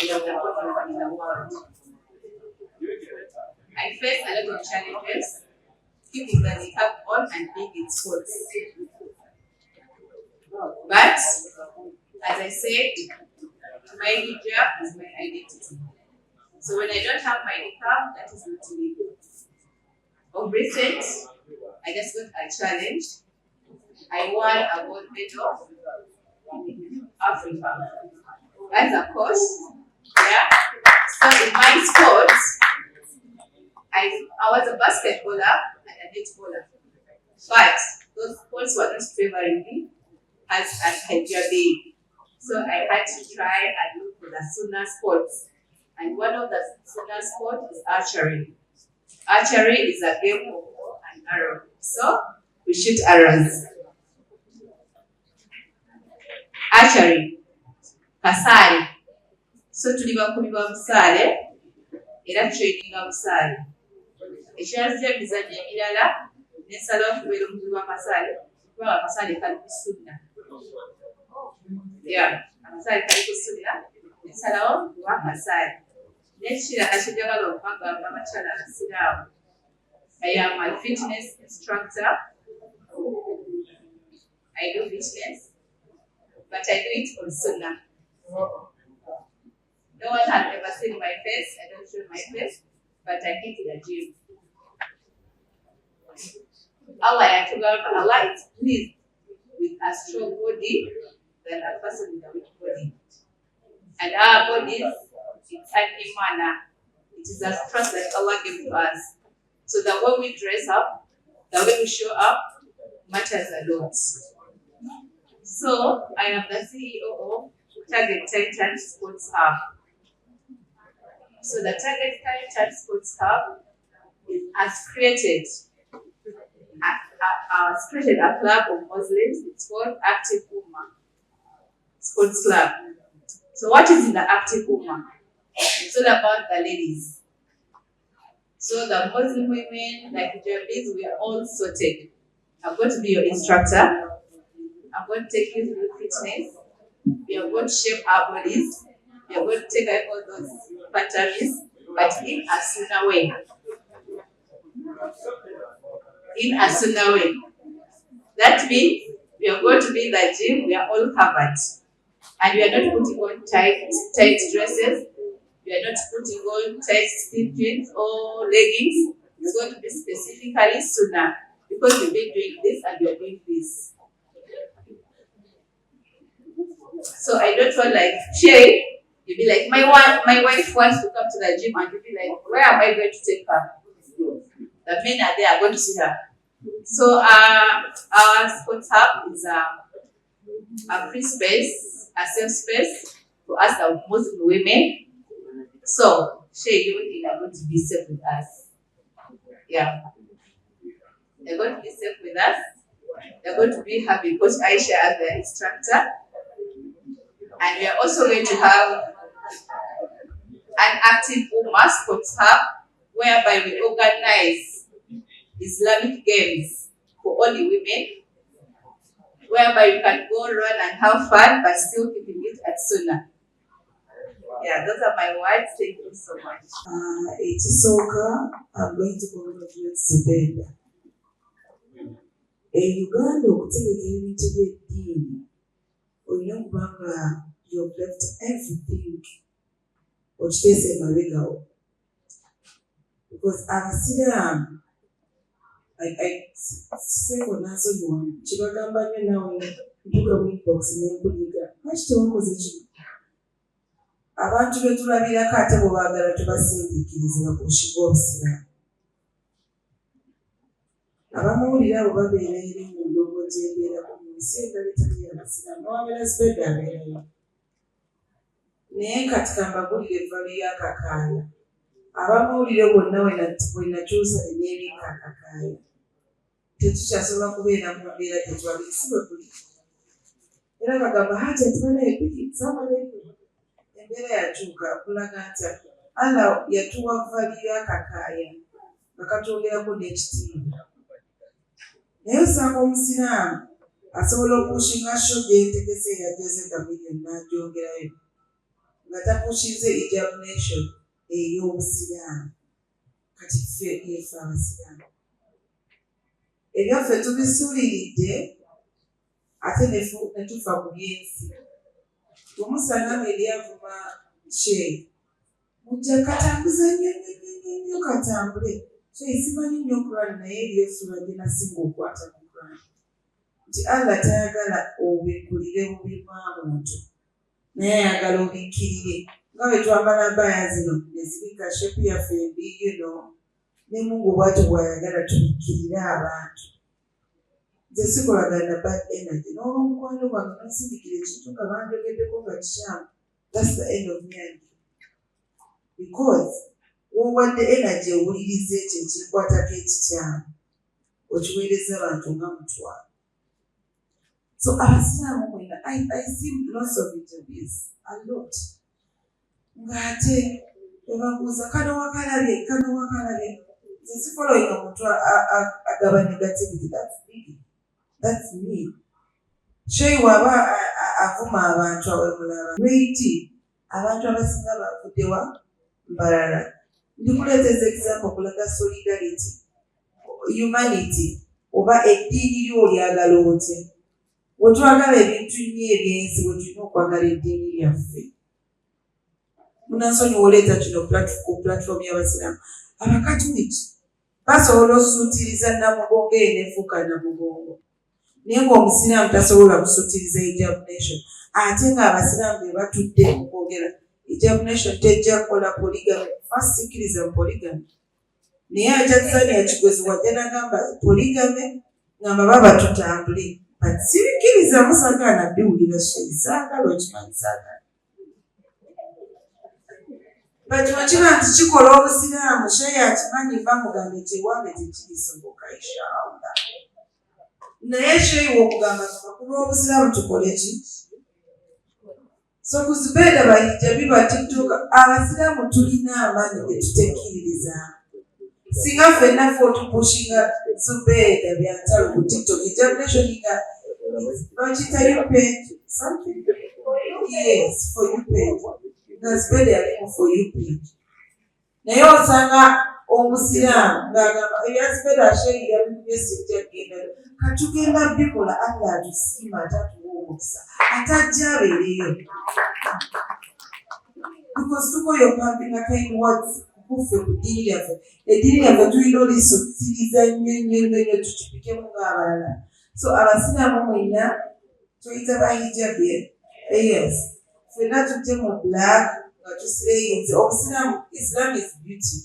I am the only one in the world. I face a lot of challenges keeping the niqab on and being in sports. But, as I said, my hijab is my identity. So when I don't have my niqab, that is not me. Of recent, I just got a challenge. I won a gold medal in Africa as a coach. Yeah. So in my sport, I was a basketballer and a netballer. But those sports were not favoring me as a hijabi. So I had to try and look for the Sunnah sports. And one of the Sunnah sports is archery. Archery is a game of bow and arrow. So we shoot arrows. Archery, kasaale. So tuli bakubi ba busaale era tutraininga busaale. Ekyanzija emizannyo emirala ne nsalawo okubeera omukubi w'akasaale kubanga akasaale kali ku sunna. Yeah, akasaale kali ku sunna ne nsalawo kuba akasaale. N'ekirala kye njagala okubagamba abakyala abasiraamu, I am a fitness instructor. I do fitness, but I do it on sunnah. No one has ever seen my face. I don't show my face, but I hit the gym. Allah yatugamba, Allah is pleased with a strong body than a person with a weak body. And our bodies, it's an imana. It is a trust that Allah gave to us. So the way we dress up, the way we show up, matters a lot. So I am the CEO of Target Titan Sports Hub. So the Target Titan Sports Hub has created a club of Muslims. It's called Active Ummah Sports Club. So what is in the Active Ummah? It's all about the ladies. So the Muslim women, like hijabis, we are all sorted. I'm going to be your instructor. I'm going to take you through fitness. We are going to shape our bodies. We are going to take away all those patterns, but in a sunnah way. In a sunnah way. That means we are going to be in the gym, we are all covered. And we are not putting on tight dresses. We are not putting on tight skin jeans or leggings. It's going to be specifically sunnah because we've been doing this and we are doing this. So I don't want like Shay, you'll be like, my wife wants to come to the gym, and you'll be like, where am I going to take her? The men are there, are going to see her. So our sports hub is a free space, a safe space for us, the Muslim women. So Shay, you are going to be safe with us. Yeah. They're going to be safe with us. They're going to be having Coach Aisha as their instructor. And we are also going to have an active Ummah Sports Hub whereby we organize Islamic games for only women, whereby you can go run and have fun, but still keeping it at Sunnah. Yeah, those are my words. Thank you so much. Ekisooka, I'm going to congratulate Zubeda. E Uganda okutegeka ebintu by'eddiini olina okuba nga you've left everything, okiteesa emabegawo, because abasiraamu seeko nansonyiwa kibagamba nnyo, naawe ntuuka mu inbox nenkunyiga, lwaki tewakoze kino? Abantu be tulabirako ate bwe baagala tubasindiikirize bakushinga obusiraamu. Abamuwulira abo babeera eri mu ndongo gyembeerako mu nsi endala etali y'abasiraamu, nawabeera Zubeda abeerayo. Naye kati kambagulire evalu y'akakaaya. Abamawulire bonna bwe nakyusa ne neebikka akakaaya, tetukyasobola kubeera mu mbeera gye twali, si bwe kuli. Era bagamba hati atubanaye piki salamu. Embeera yakyuka kulaga nti Allah yatuwa value y'akakaaya nga katwongerako n'ekitiibwa. Naye osanga omusiraamu asobola okupushinga show gyentegese eya Jose Chameleone n'agyongerayo nga tapushinze Hijab Nation ey'obusiraamu. Kati ffe yeffe abasiraamu ebyaffe tubisuuliridde ate ne tufa ku byensi. Bwemusanga eri avuma Sheikh, mujja katambuza nnyo nnyo nnyo nnyo katambule. Sheikh, simanyi nnyo Quran, naye eriyo essula gye nasinga okukwata mu Quran nti Allah tayagala obikkulire bubi bwa muntu, naye ayagala obikkirire, nga bwe twambala baya zino ne zibikka shape yaffe embi. Ne Mungu bw'atyo bw'ayagala tubikkirire abantu. Nze sikolagana na bad energy. N'oba omukwano gwange nonsindikira ekintu nga banjogeddeko nga kikyamu, that's the end of me and you, because Wowadde energy owuliriza ekyo ekikwatako ekikyamu, okiweereza abantu nga 5,000. So abasiraamu mwena, I see lots of interviews, a lot, ng'ate webabuuza kano wakalabye, kano wakalabye. Nze sifollowing omuntu agaba negativity. That's me, that's me. Sheyi waba avuma abantu awemulaba rate, abantu abasinga bavuddewa mbalala. Ndikuleeteza example okulaga solidarity, humanity, oba eddiini lyo olyagala otya. Wetwagala ebintu nnyo ebyensi, bwe tulina okwagala eddiini lyaffe. Munansonyiwa oleeta kino ku platform y'abasiraamu. Abakatuliki basobola osuutiriza Namugongo eyo nefuuka Namugongo, naye ng'omusiraamu tasobola kusuutiriza Hijab Nation, ate ng'abasiraamu be batudde mu kwogera Hijab Nation tejja kukola polygamy. First, sikkiriza mu polygamy, naye ajatisania Kigozi wajja nagamba polygamy, ngamba baba tutambule, but sibikkiriza, musagaana biwulira. Sheyi, saagala, okimanyi saagala, but bwekiba nti kikola obusiraamu, sheyi akimanyi, mba mugambe nti ewange tekirisoboka, inshallah. Naye sheyi wokugamba ku lw'obusiraamu tukole ki? So kuzibeera bahijabi ba TikTok, abasiraamu tulina amaanyi ge tutekkiririzaamu. Singa ffenna ffe otupushinga Zubeeda Byantalo ku TikTok, Hijab Nation nga bakiyita you page something, yes, For You page, nga Zubeeda yalimu For You page, naye osanga omusiraamu ng'agamba ebya Zubeeda sheyi yabikubye, sijja kugenda. Katugenda bikola, Allah atusiima ate atuwa omukisa, ate ajja abeereyo, because tukoye okuhavinga kind words kuffe ku ddiini lyaffe. Eddiini lyaffe tulina olisukiriza nnyo nnyo nnyo nnyo, tukipikemu ng'abalala. So abasiraamu mwenna tuyita bahijabi, yes, ffenna tujje mu black nga tusireyinze obusiraamu. Islam is beauty.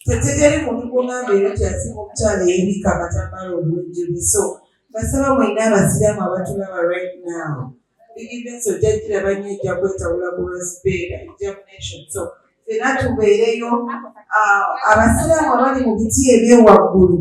Teteri muntu gwongamba ero nti asinga omukyala eyebika akatambaala obulungi bwe. So basaba mwenna abasiraamu abatulaba right now, big events ojja giraba nnyo, ejja kwetawula ku lwasibeera Hijab Nation. So ffenna tubeereyo. Abasiraamu abali mu biti ebyewaggulu,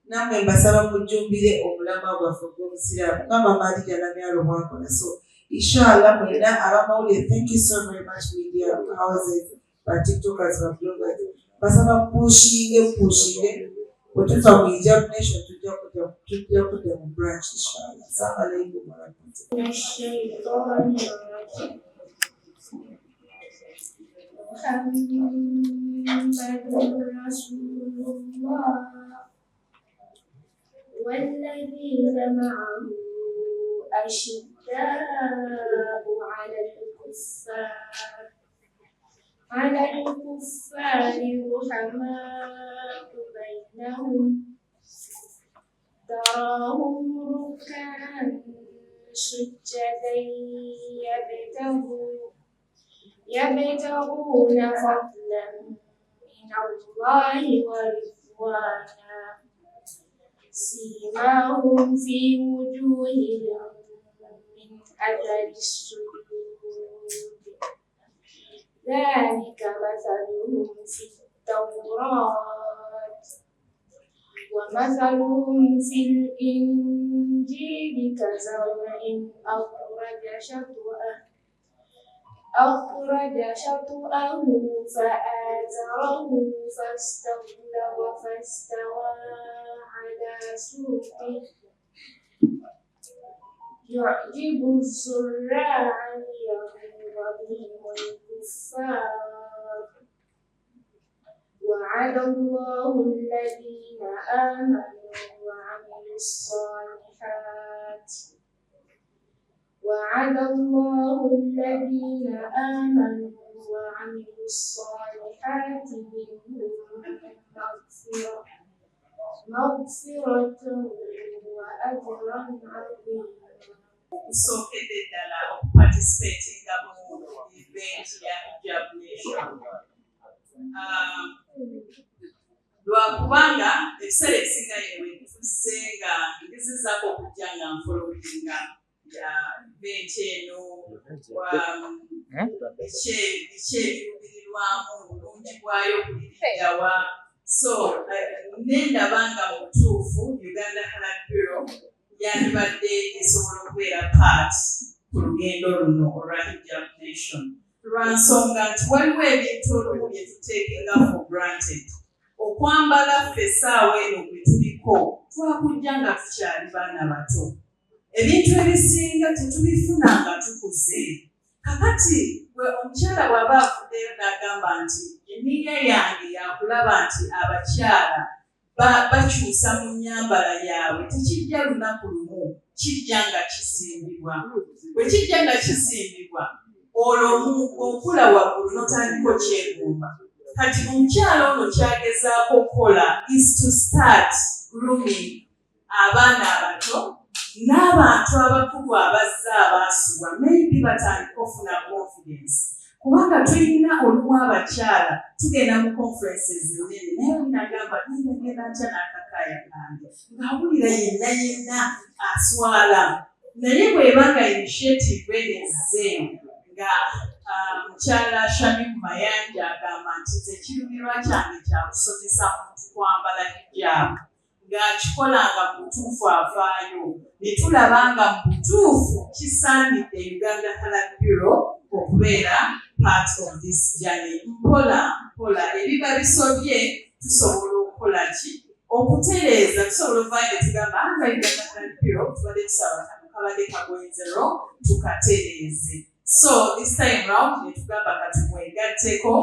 nammwe mbasaba mujjumbire omulamwa gwaffe ogw'obusiraamu nga Mama Alija Namyalo bwakola. So inshallah mwenna abamawulire, thank you so very much, media houses, ba TikTokers, ba bloggers, basaba pushinge, pushinge. Bwe tuva mu Hijab Nation tujja kudda mu branch, inshallah. Assalamu alaikum warahmatullahi. الشيطان الرجيم. محمد رسول الله والذين معه أشداء على الكفار رحماء بينهم تراهم ركعا سجدا يبتغون فضلا من الله ورضوانا سيماهم في وجوههم من أثر السجود ذلك مثلهم في التوراة ومثلهم في الإنجيل كزرع أخرج شطأه فآزره فاستغلظ فاستوى على سوقه يعجب الزراع ليغيظ بهم الكفار وعد الله الذين آمنوا وعملوا الصالحات وعد الله الذين آمنوا وعملوا الصالحات منهم مغفرة وأجرا عظيما. Nsookedde ddala okuparticipatinga mu event ya Hijab Nation. Lwakubanga ebiseera ebisinga yewe tuzze nga ngezezaako okujja nga nfollowinga ya event eno, biki ebiruubirirwamu. Obulungi bwayo buliddawa? So nendaba nga mu butuufu Uganda Halal Bureau yandibadde esobola okubeera part ku lugendo luno olwa Hijab Nation, lwa nsonga nti waliwo ebintu olumu bye tuteekenga for granted. Okwambala ffe essaawa eno kwe tuliko twakujja nga tukyali baana bato. Ebintu ebisinga tetubifuna nga tukuze. Kakati gwe omukyala bw'aba avuddeyo n'agamba nti eniya yange yakulaba nti abakyala bakyusa mu nnyambala yaabwe, tekijja lunaku lumu, kijja nga kizimbibwa. Bwe kijja nga kizimbibwa, olwo okula waggulu n'otandika okyegomba. Kati omukyala ono kyagezaako okukola is to start grooming abaana abato n'abantu abakulu abazze abaasubwa, maybe batandika ofuna confidence, kubanga tulina olumu abakyala tugenda mu conferences ennene, naye olinagamba, "Ngenda ntya n'akakaaya kange?" Ng'awulira yenna yenna aswala. Naye bw'ebanga initiative eno ezze nga mukyala Shamim Mayanja agamba nti nze ekirumirwa kyange kyakusomesa muntu kwambala hijaabu, ng'akikola nga mu butuufu avaayo, ne tulaba nga mu butuufu kisaanidde Uganda Halal Bureau okubeera part of this journey. Mpola mpola ebiba bisobye tusobola okukola ki? Okutereeza. Tusobola ovaayo ne tugamba nga Uganda Halal Bureau tubadde tusaba kano kabadde kagoinze wrong, tukatereeze. So this time round ne tugamba katumwegatteko.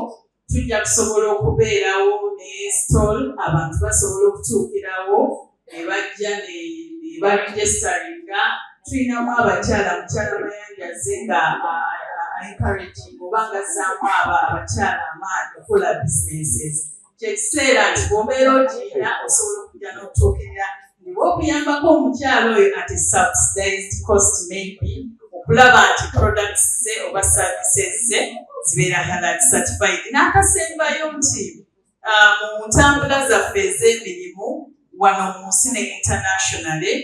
Tujja kusobola okubeerawo ne stall, abantu basobola okutuukirawo ne bajja ne baregisteringa. Tulinamu abakyala, mukyala Mayanja azze nga encouraging oba nga azzaamu abakyala amaanyi okukola businesses. Kyekiseera nti bw'obeera ogirina, osobola okujja n'okutuukirira niwe okuyambako omukyala oyo at a subsidized cost, maybe okulaba nti products ze oba services ze zibeera halal certified. N'akasembayo nti mu ntambula zaffe ez'emirimu wano mu nsi ne internationally,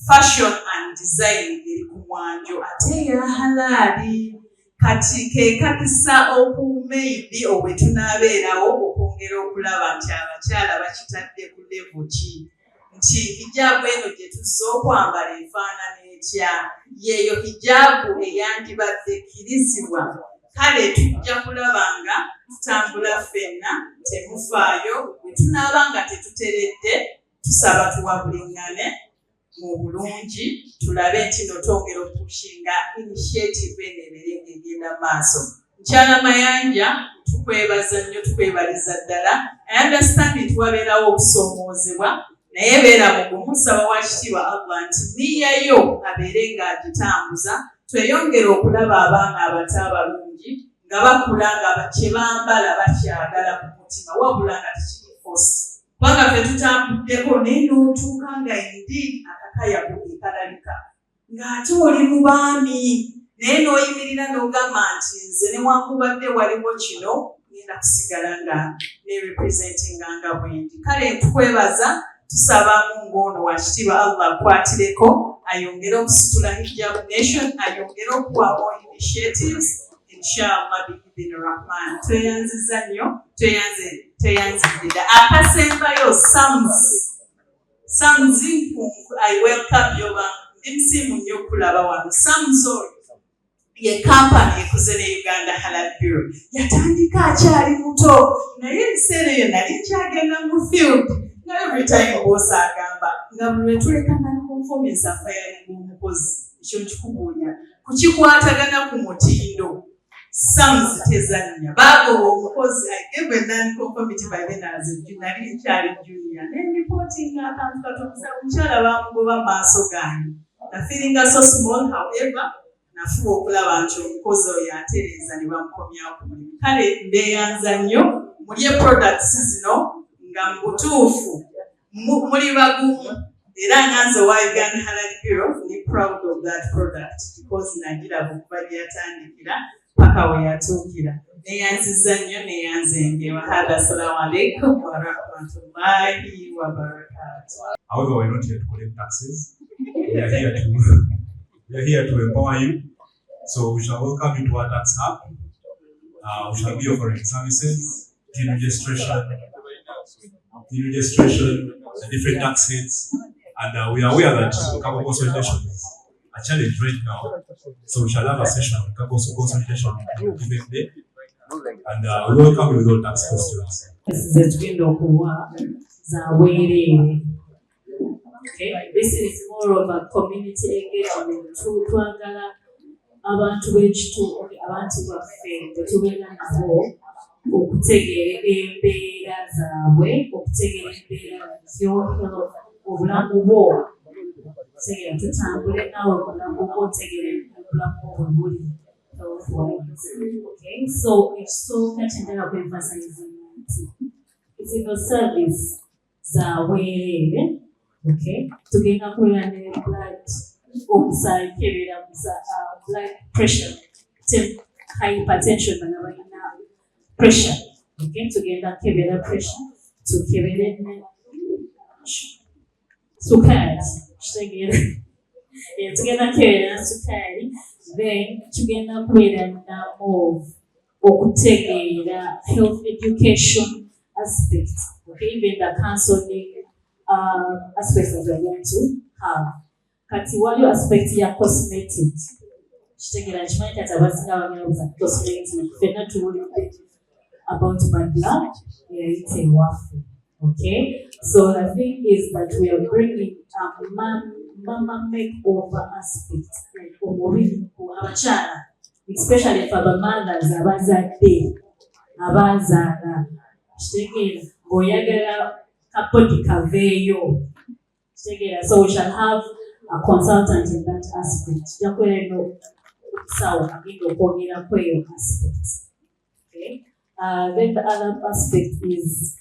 fashion and design eri ku mwanjo ate eya halaali. Kati ke kakisa oku maybe obwe tunaabeerawo okwongera okulaba nti abakyala bakitadde ku level ki, nti hijaabu eno gye tuzze okwambala efaanana etya, yeeyo hijaabu eyandibadde ekkirizibwa. Kale tujja kulaba nga tutambula ffenna. Temufaayo, bwe tunaaba nga tetuteredde, tusaba tuwabuliŋŋane mu bulungi, tulabe nti no twongera okupushinga initiative eno ebeere ng'egenda maaso. Mukyala Mayanja, tukwebaza nnyo, tukwebaliza ddala. I understand nti wabeerawo okusoomoozebwa, naye beera mugumu. Nsaba wakitiibwa Allah nti niyayo abeere ng'agitambuza, tweyongere okulaba abaana abato abalungi nga bakula nga kye bambala bakyagala ku mutima, wabula nga tekiri force, kubanga ffe tutambuddeko, naye n'otuuka nga indeed akakaya ekalabika ng'ate oli mu baami, naye n'oyimirira n'ogamba nti nze newankubadde waliwo kino, ngenda kusigala nga nerepresentinga nga bwendi. Kale tukwebaza, tusaba Mungu ono wakitiibwa Allah akwatireko, ayongere okusitula Hijab Nation, ayongere okuwa more initiatives, inshallah biidhini Rahman. Tweyanziza nnyo, tweyanze, tweyanzidde. Akasembayo, Sams, Sams, I welcome you. Ndi musiimu nnyo okulaba wano Sams. Oyo ye kampani ekuze ne Uganda Halal Bureau. Yatandika akyali muto, naye ebiseera eyo nali nkyagenda mu field, nga every time boss agamba nga buli lwe tulekana conformance afiringa omukozi. Ekyo nkikubuulira kukikwatagana ku mutindo. Sams tezannya. Baagoba omukozi. I gave a non-conformity by then as nali nkyali junior, nenreportinga akantu katono, omukyala bamugoba mu maaso gange. Nafeelinga so small. However, nafuba okulaba nti omukozi oyo atereeza ne bamukomyawo ku mulimu. Kale mbeeyanza nnyo, mulye products zino nga mu butuufu muli bagumu. Era nga nze owa Uganda Halal Bureau, ndi proud of that product because nagiraba okuva gye yatandikira paka we yatuukira. Neyanziza nnyo, neyanzenge. Wahada, assalamu alaikum warahmatullahi wabarakatu. However, we're not here to collect taxes. We are here to empower you. So we shall welcome you to our tax hub. We shall be offering services. Deregistration, the different tax heads, and we are aware that cargo consolidation is a challenge right now. So we shall have a session on cargo consolidation on a given day, and we welcome you with all tax questions. Zetugenda okuwa za bwereere. Okay? This is more of a community engagement. Twagala abantu b'ekitundu, abantu baffe bwe tubeera nabo, okutegeera embeera zaabwe, okutegeera embeera yo, obulamu bwo. Tegeera tutambule naawe mu bulamu bwo, otegeere obulamu bwo bwe buli health wise. Okay? So ekisooka kye njagala kwemphasizinga nti zino service za bwereere. Okay? Tugenda kubeera ne blood, omusaayi, kebera blood pressure, hypertension, bano balina pressure. Okay? Tugenda kebera pressure, tukebere ne sukaali, kitegeera? Yeah, tugenda kebera sukaali, then tugenda kubeera na more okutegeera health education aspect, okay, even the counseling aspects that we are going to have. Kati waliyo aspect ya cosmetic, kitegeera? Nkimanyi kati abasinga bagenda buza cosmetic. Ffenna tuwulidde about Badla eyayita ewaffe. Okay, so the thing is that we are bringing a mama makeover aspect, like omubiri abakyala, especially for abamothers, abazadde, abazaala, kitegeera, ng'oyagala kabody kaveeyo, kitegeera? So we shall have a consultant in that aspect. Tujja kubeera eno omusawo agenda okwongerako eyo aspect. Okay? Then the other aspect is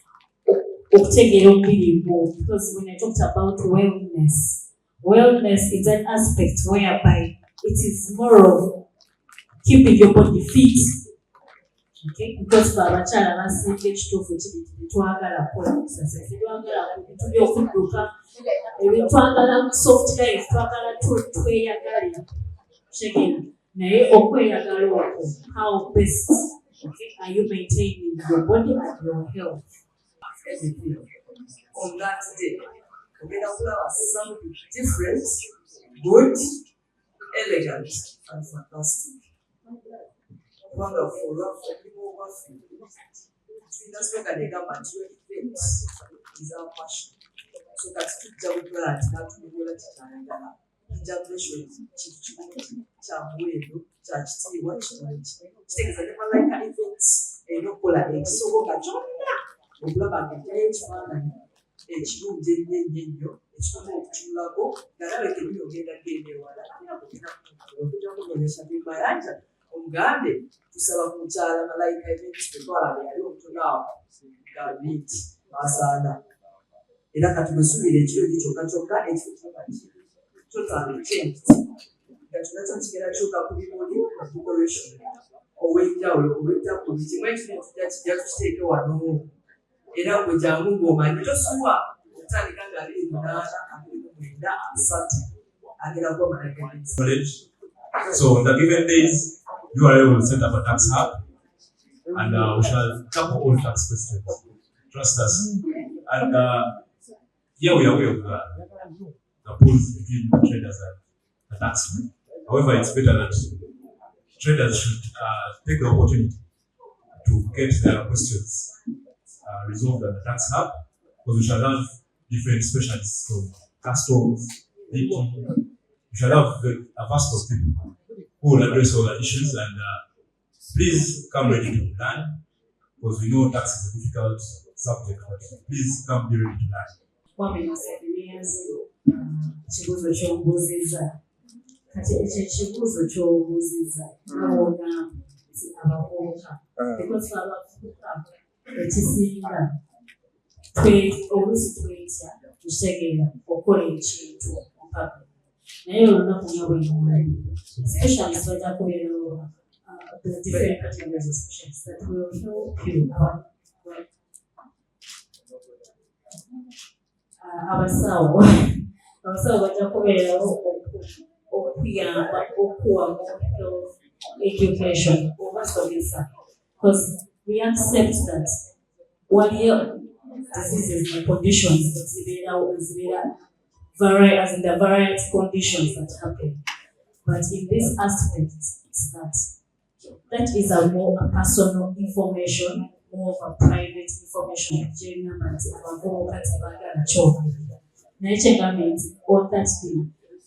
okutegeera omubiri gwo, because when I talked about wellness, wellness is an aspect whereby it is more of keeping your body fit. Okay? Because fe abakyala basinga, ekituufu kiri nti tetwagala kukola exercise, tetwagala bintu by'okudduka, twagala soft life, twagala tweyagale, kitegeera? Naye okweyagala okwo, how best, okay, are you maintaining your body and your health? Everything. On that day, ogenda kulaba something different, good, elegant and fantastic. Kubanga ffe olwaffe, omulimu ogwaffe, tulina slogan egamba nti "Your event is our passion." So kati tujja kukola nti natunyonyola kikyayagala. Hijabulation kintu kirungi, kya muwendo, kya kitiibwa, kirungi. Kitegeeza ne Malaika Events erina okukola ekisoboka kyonna okulaba nga ejjayo ekifaananyi ekirungi ennyo ennyo ennyo, ekiruma okutunulako nga nawe kennyini ogenda genda ewala, ogenda okujja kunoonya Shamim Mayanja omugambe tusaba ku mukyala Malayika Events tetwalaba yali omutono awo nga binti basaana. Era kati bwesuubira ekirungi kyokka kyokka, ekifo kiba totally changed, nga kyonna kyonna kigenda kyuka ku bimuli, decoration ow'enjawulo, ow'ettaku, buli kimu ekimu tujja kijja tukiteeke wano. Era gwe jangu ng'omanyi tosuwa okutandika nga 28, 29, 30 agenda kuba Malayika Events. Knowledge. So on the given days, URA will set up a tax hub and we shall tackle all tax questions. Trust us. And yeah, we are aware of the pulls between the traders and the taxmen. However, it's better that traders should take the opportunity to get their questions resolved at the tax hub, because we shall have different specialists from customs, DT. We shall have a vast of people who will address all the issues, and please come ready to learn, because we know tax is a difficult subject, but please come be ready to learn. Mwami Museveni, kibuuzo ky'obuuzizza, kati ekyo ekibuuzo ky'obuuzizza nawogamba nti abavubuka, because fe abavubuka ekisinga oluusi twetya, tukitegeera, okukola ekintu mu public. Naye olunaku nga bwe specialist bajja kubeerawo, the different categories of specialists that will help you. Abasawo bajja kubeerawo okuyamba okuwamu health education, obasomesa, because we accept that. Waliyo diseases ne conditions ezibeerawo, ezibeera vari as in the variety conditions that happen, but in this aspect it's that that is a more a personal information, more of a private information, kyengamba nti abavubuka tebaagala kyogerera. Naye kyengambye nti on that day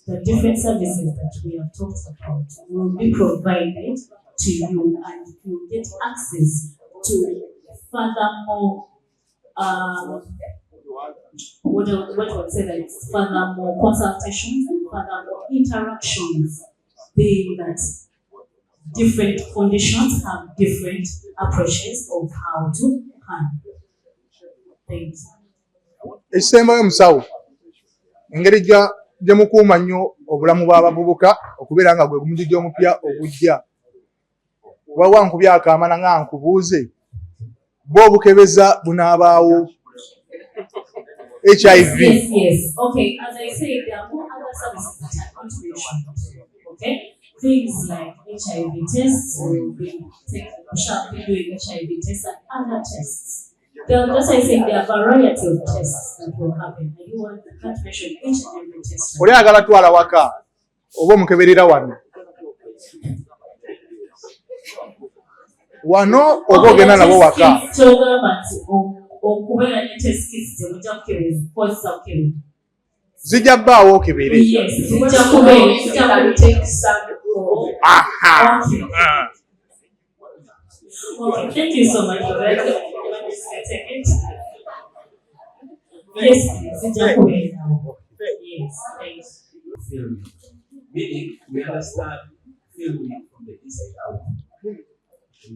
the different services that we have talked about will be provided to you and you get access to furthermore, what I would say that it's further more consultations and further more interactions, being that different conditions have different approaches of how to handle. Thank you. Ekisembayo, musawo, engeri gye mukuuma nnyo obulamu bw'abavubuka okubeera nga gwe gumugigi omupya ogujja, waliwo nkubya akaamana nga nkubuuze bwe obukebeza bunaabaawo HIV? Yes. Okay, as I said, there are more other services that are not mentioned. Okay, things like HIV tests will be taken, we shall be doing HIV tests and other tests. That's why I say there are variety of tests that will happen. And you want, I can't mention each and every test. Oli ayagala twala waka oba omukeberera wano wano oba ogenda nabo waka? Kyogamba nti okubeera ne test kits temujja kukebeza, kukozesa kukebera? Zijja bbaawo okebere. Yes, zijja kubeera, zijja Can take some. Aha. Okay. Ah. Okay, thank you so much for that. Take it. Yes, please. Zijja kubeerawo. Yes, thank you. Filming. Meaning, we understand filming from the inside out.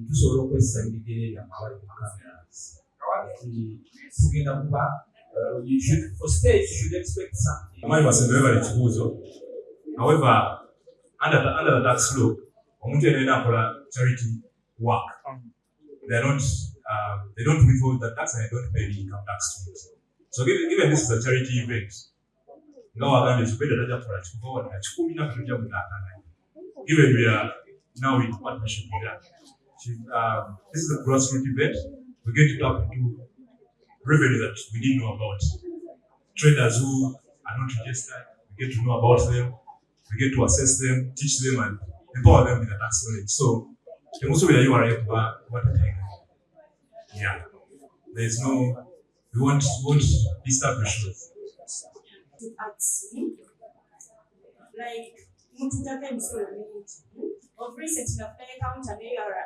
Tusobola okwesa ebigere byammwe abali ku cameras. Nti tugenda kuba you should, for stage you should expect something. Omwami Masembe, webale ekibuuzo. However, under the tax law, omuntu yenna yenna akola charity work, they are not they don't withhold the tax and they don't pay the income tax to it. So given this is a charity event, nga wagambye Zubeda tajja kukola kikuva wadde na 10 na katujja kutaataaganya. Given we are now in partnership with her, this is a grassroots event. We get to tap into revenue that we didn't know about. Traders who are not registered, we get to know about them, we get to assess them, teach them, and empower them with the tax knowledge. So, temusuubira URA kuba tatenga. Yeah. There is no, we won't disturb the shows. Arts, Like mututako emisolo mingi. Of recent nafuna encounter ne URA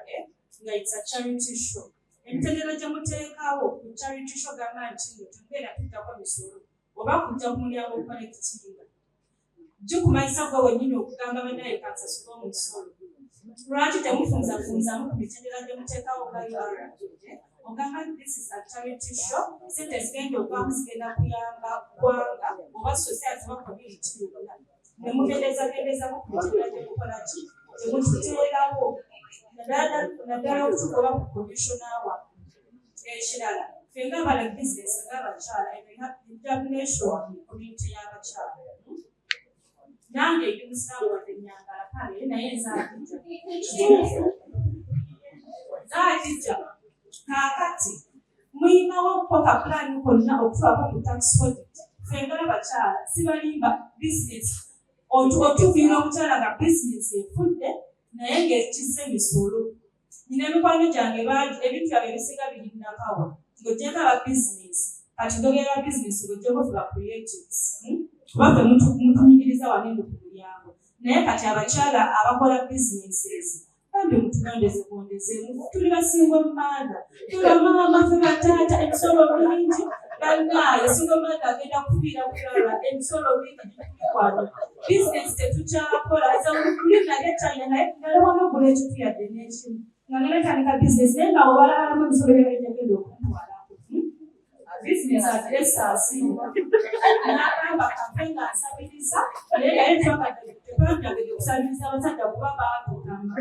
nga it's a charity show. Emitendera gye muteekawo ku charity show gamba nti nno temugenda tuttako misolo oba kujja ku mulyango okucollectinga, gikumanyisa gwe wennyini okugamba bannaye kansasule omusolo. Lwaki temufunzafunzamu ku mitendera gye muteekawo nga URA? Ogamba this is a charity show, sente zigenda okuvaamu zigenda kuyamba ggwanga oba society oba community yonna, nemugendezagendezamu ku mitendera gye mukola ki gye mututeerawo, naddala okutugoba ku commissioner waffe. Ekirala, ffe ng'abala bizinesi ng'abakyala, Hijab Nation community y'abakyala, nange ndi musiraamu wadde nyambala kale, naye nze agijja kituufu zaagijja. Kaakati muyinawo ko ka plan konna okutuwako ku tax audit? Ffe ng'abakyala, sibalimba, bizinesi otuukirira omukyala nga bizinesi efudde naye ng'ekisse emisolo. Nina emikwano gyange bangi, ebintu byabwe ebisinga biri Nakawa. Ng'oggyeko aba bizinesi, kati njogera bizinesi ng'oggyeko fe ba creatives, Kuba ffe mutunyigiriza wano eno ku mulyango, naye kati abakyala abakola businesses bambi mutugondezegondezemu. Tuli ba single mother, tuli bamaama, ffe bataata, emisolo mingi bannaaye. Single mother agenda kufiira kulala, emisolo mingi gitulikwano, bizinesi tetukyakola. Luli nali China, naye nalabwamu ogula ekintu yadde n'ekimu nga ngenda tandika bizinesi, naye nga webalabalamu emisolo byabejagenda okuntwalako bizinesi agiresa asinga n'agamba kampe nga nsabiriza, naye naye tetwanjagede okusabiriza abasajja kuba baatutama.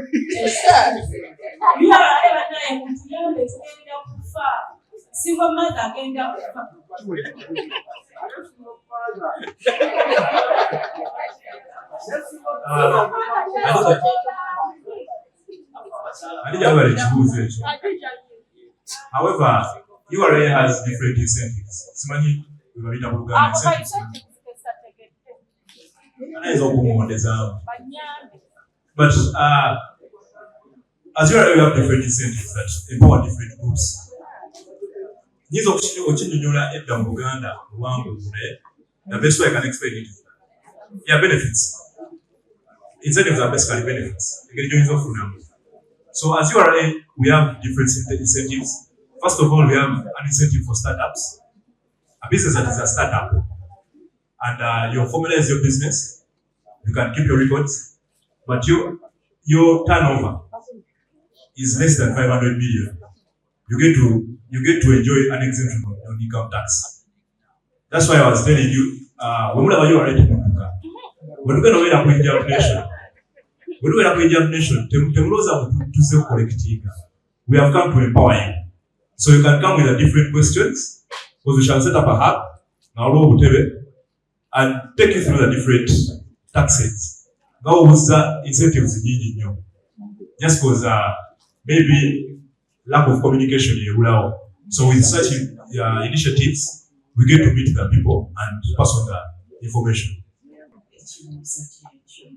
URA bannaye mutuyambe, tugenda kufa. Single mother agenda kufa. Hadija, webale ekibuuzo ekyo. However, URA has different incentives. Simanyi bwe babiyita mu Luganda incentives. Anayinza okuŋŋondezaamu. But as URA we have different incentives that empower different groups. Nyinza okukinnyonnyola edda mu Luganda luwanvu, naye the best way I can explain it is, yeah, benefits. Incentives are basically benefits. Engeri gy'oyinza okufunamu. So as URA, we have different incentives. First of all, we have an incentive for startups. A business that is a startup and you formalize your business, you can keep your records, but your turnover is less than 500 million. You get to enjoy an exemption on income tax. That's why I was telling you, when mulaba URA temudduka. Bwe tugenda obeera ku Hijab Nation, bwe tubeera ku Hijab Nation, temulowooza ngu tuzze kucollectinga. We have come to empower you. So you can come with the different questions, because we shall set up a hub, nga waliwo obutebe, and take you through the different taxes. Nga obuuza incentives nyingi nnyo. Just because maybe lack of communication ebulawo. So with such initiatives, we get to meet the people and pass on the information. Ekibuuzo kyekyo.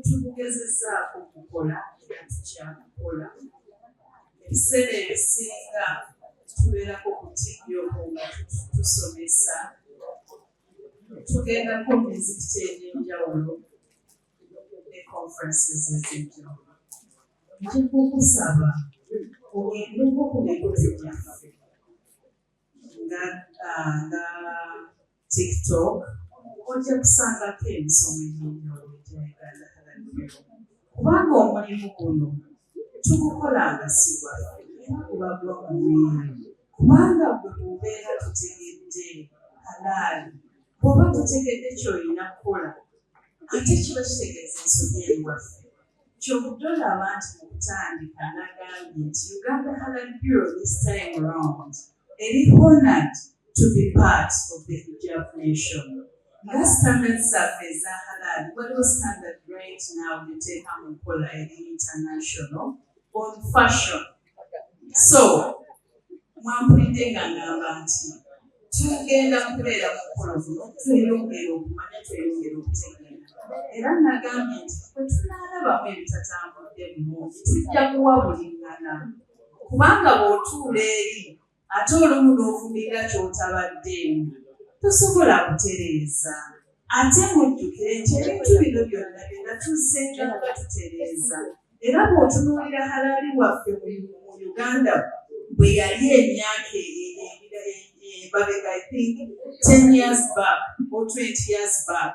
Tugezezzaako okukola era tukyakukola. Ebiseera ebisinga tubeerako ku TV okwo nga tusomesa, tugendako mu mizikiti egy'enjawulo ne conferences ez'enjawulo. Nja kukusaba ogendeko ku mikutu gyaffe nga TikTok, ojja kusangako emisomo egy'enjawulo egya Uganda Halal Bureau, kubanga omulimu guno tugukola nga si gwaffe era guba gwammwe, kubanga gwe bw'obeera tutegedde halaali, bw'oba totegedde ky'olina kukola, ate kiba kitegeeza ensobi eri waffe. Kyobudde olaba nti mu kutandika nagambye nti Uganda Halal Bureau this time round eri honored to be part of the Hijab Nation. Nga standards zaffe eza halal, waliwo standard right now gyeteeka mu nkola eri international on fashion. So mwampulidde nga ngamba nti tugenda kubeera mu mukolo guno, tweyongere okumanya, tweyongere okutegeera. Era nagambye nti bwe tunaalabamu ebitatambudde bulungi, tujja kuwa buliŋŋana, kubanga bw'otuula eri ate olumu n'ovumirira ky'otabaddeemu, tosobola kutereeza. Ate mujjukire nti ebintu bino byonna byonna tuzzenga nga tutereeza. Era bw'otunuulira halaali waffe mu Uganda bwe yali emyaka emabega, I think 10 years back or 20 years back,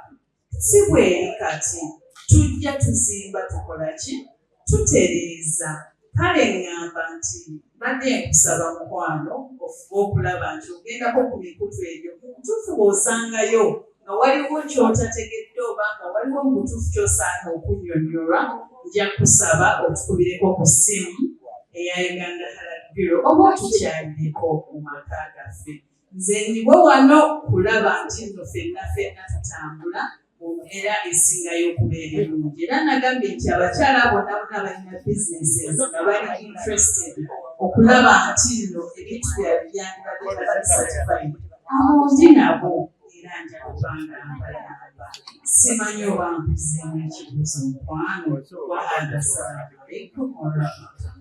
si bweri kati. Tujja tuzimba, tukola ki, tutereeza. Kale ŋŋamba nti badde nkusaba, mukwano, ofuba okulaba nti ogendako ku mikutu egyo. Mu butuufu bw'osangayo nga waliwo ky'otategedde oba nga waliwo mu butuufu ky'osaana okunnyonnyolwa, nja kusaba otukubireko ku ssimu eya Uganda Halal Bureau oba otukyalireko mu maka gaffe. Nze ndiwo wano kulaba nti nno ffenna ffenna tutambula mu mbeera esingayo okubeera ennungi. Era nagambye nti abakyala bonna bonna balina businesses nga bali interested okulaba nti nno ebintu byabwe byandibadde nga bali certified, abo ndi nabo era nja kubanga mbayamba. Simanyi oba mpuzeemu ekibuuzo, mukwano. Wahada, assalamu alaikum warahmatullahi.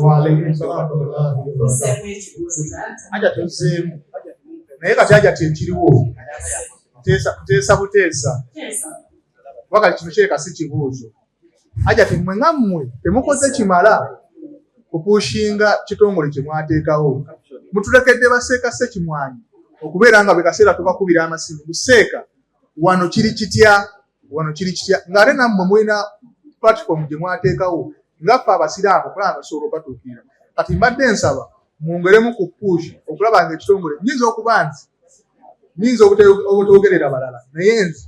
Waalaikum salaam warahmatullahi wabarakatuh. Mpuzeemu ekibuuzo, taata? Aja tuzzeemu, naye kati aja tekiriwo nteesa buteesa. Teesa. Kuba kati kino kireka si kibuuzo. Aja timmwe nga mmwe temukoze kimala kupushinga kitongole kye mwateekawo. Mutulekedde baseeka Ssekimwanyi okubeera nga bwe kaseera tubakubira amasimu, buseeka wano kiri kitya, wano kiri kitya, ng'ate nammwe mulina platform gye mwateekawo nga ffe abasiraamu okulaba nga tusobola okubatuukirira. Kati mbadde nsaba mwongeremu ku push okulaba nga ekitongole, nyinza okuba nti nyinza obutoogerera balala, naye nze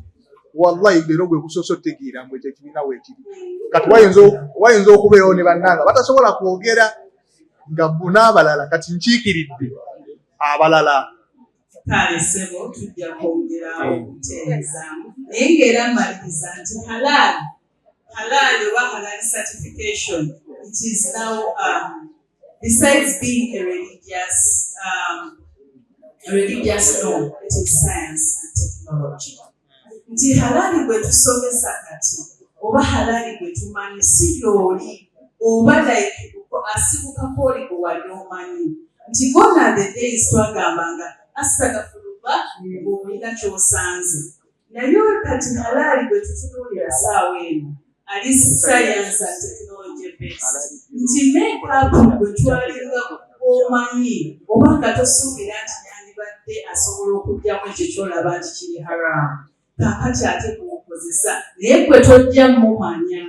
wallahi leero gwe gusoose otegeera mbu ekyo ekibiina weekiri. Kati wayinza okubeerawo ne bannanga batasobola kwogera nga bo n'abalala, kati nkiikiridde abalala. Kale ssebo, tujja kwongera okutereezaamu, naye ng'era mmaliriza nti halaali oba halal certification It is now, besides being a religious norm, it is science and technology. Nti halali gwe tusomesa kati oba halali gwe tumanyi si yooli oba like asibukako oli gwe wali omanyi nti gone are the days twagambanga astagfirullah ng'olina ky'osanze, naye kati halaali gwe tutunuulira saawa eno ali science and technology based, nti makeup gwe twalinga omanyi oba nga tosuubira nti yandibadde asobola okuggyamu ekyo ky'olaba nti kiri haramu, kaakati ate gwokozesa naye gwe tojja mumanya.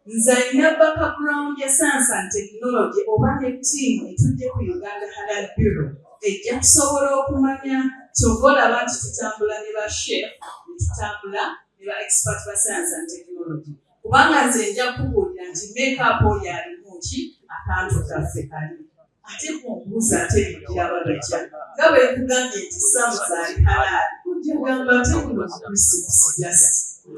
Nze alina background ya science and technology oba ne ttiimu etudde ku Uganda Halal Bureau ejja kusobola okumanya. Kyova olaba nti tutambula ne ba chef ne tutambula ne ba expert ba science and technology, kubanga nze nja kubuulira nti makeup oyo alimu ki, akantu kaffe kali ate kumbuuza ate bigiraba bitya, nga bwe nkugambye nti samuza ali halaali, ojja kugamba ate guno crisps just,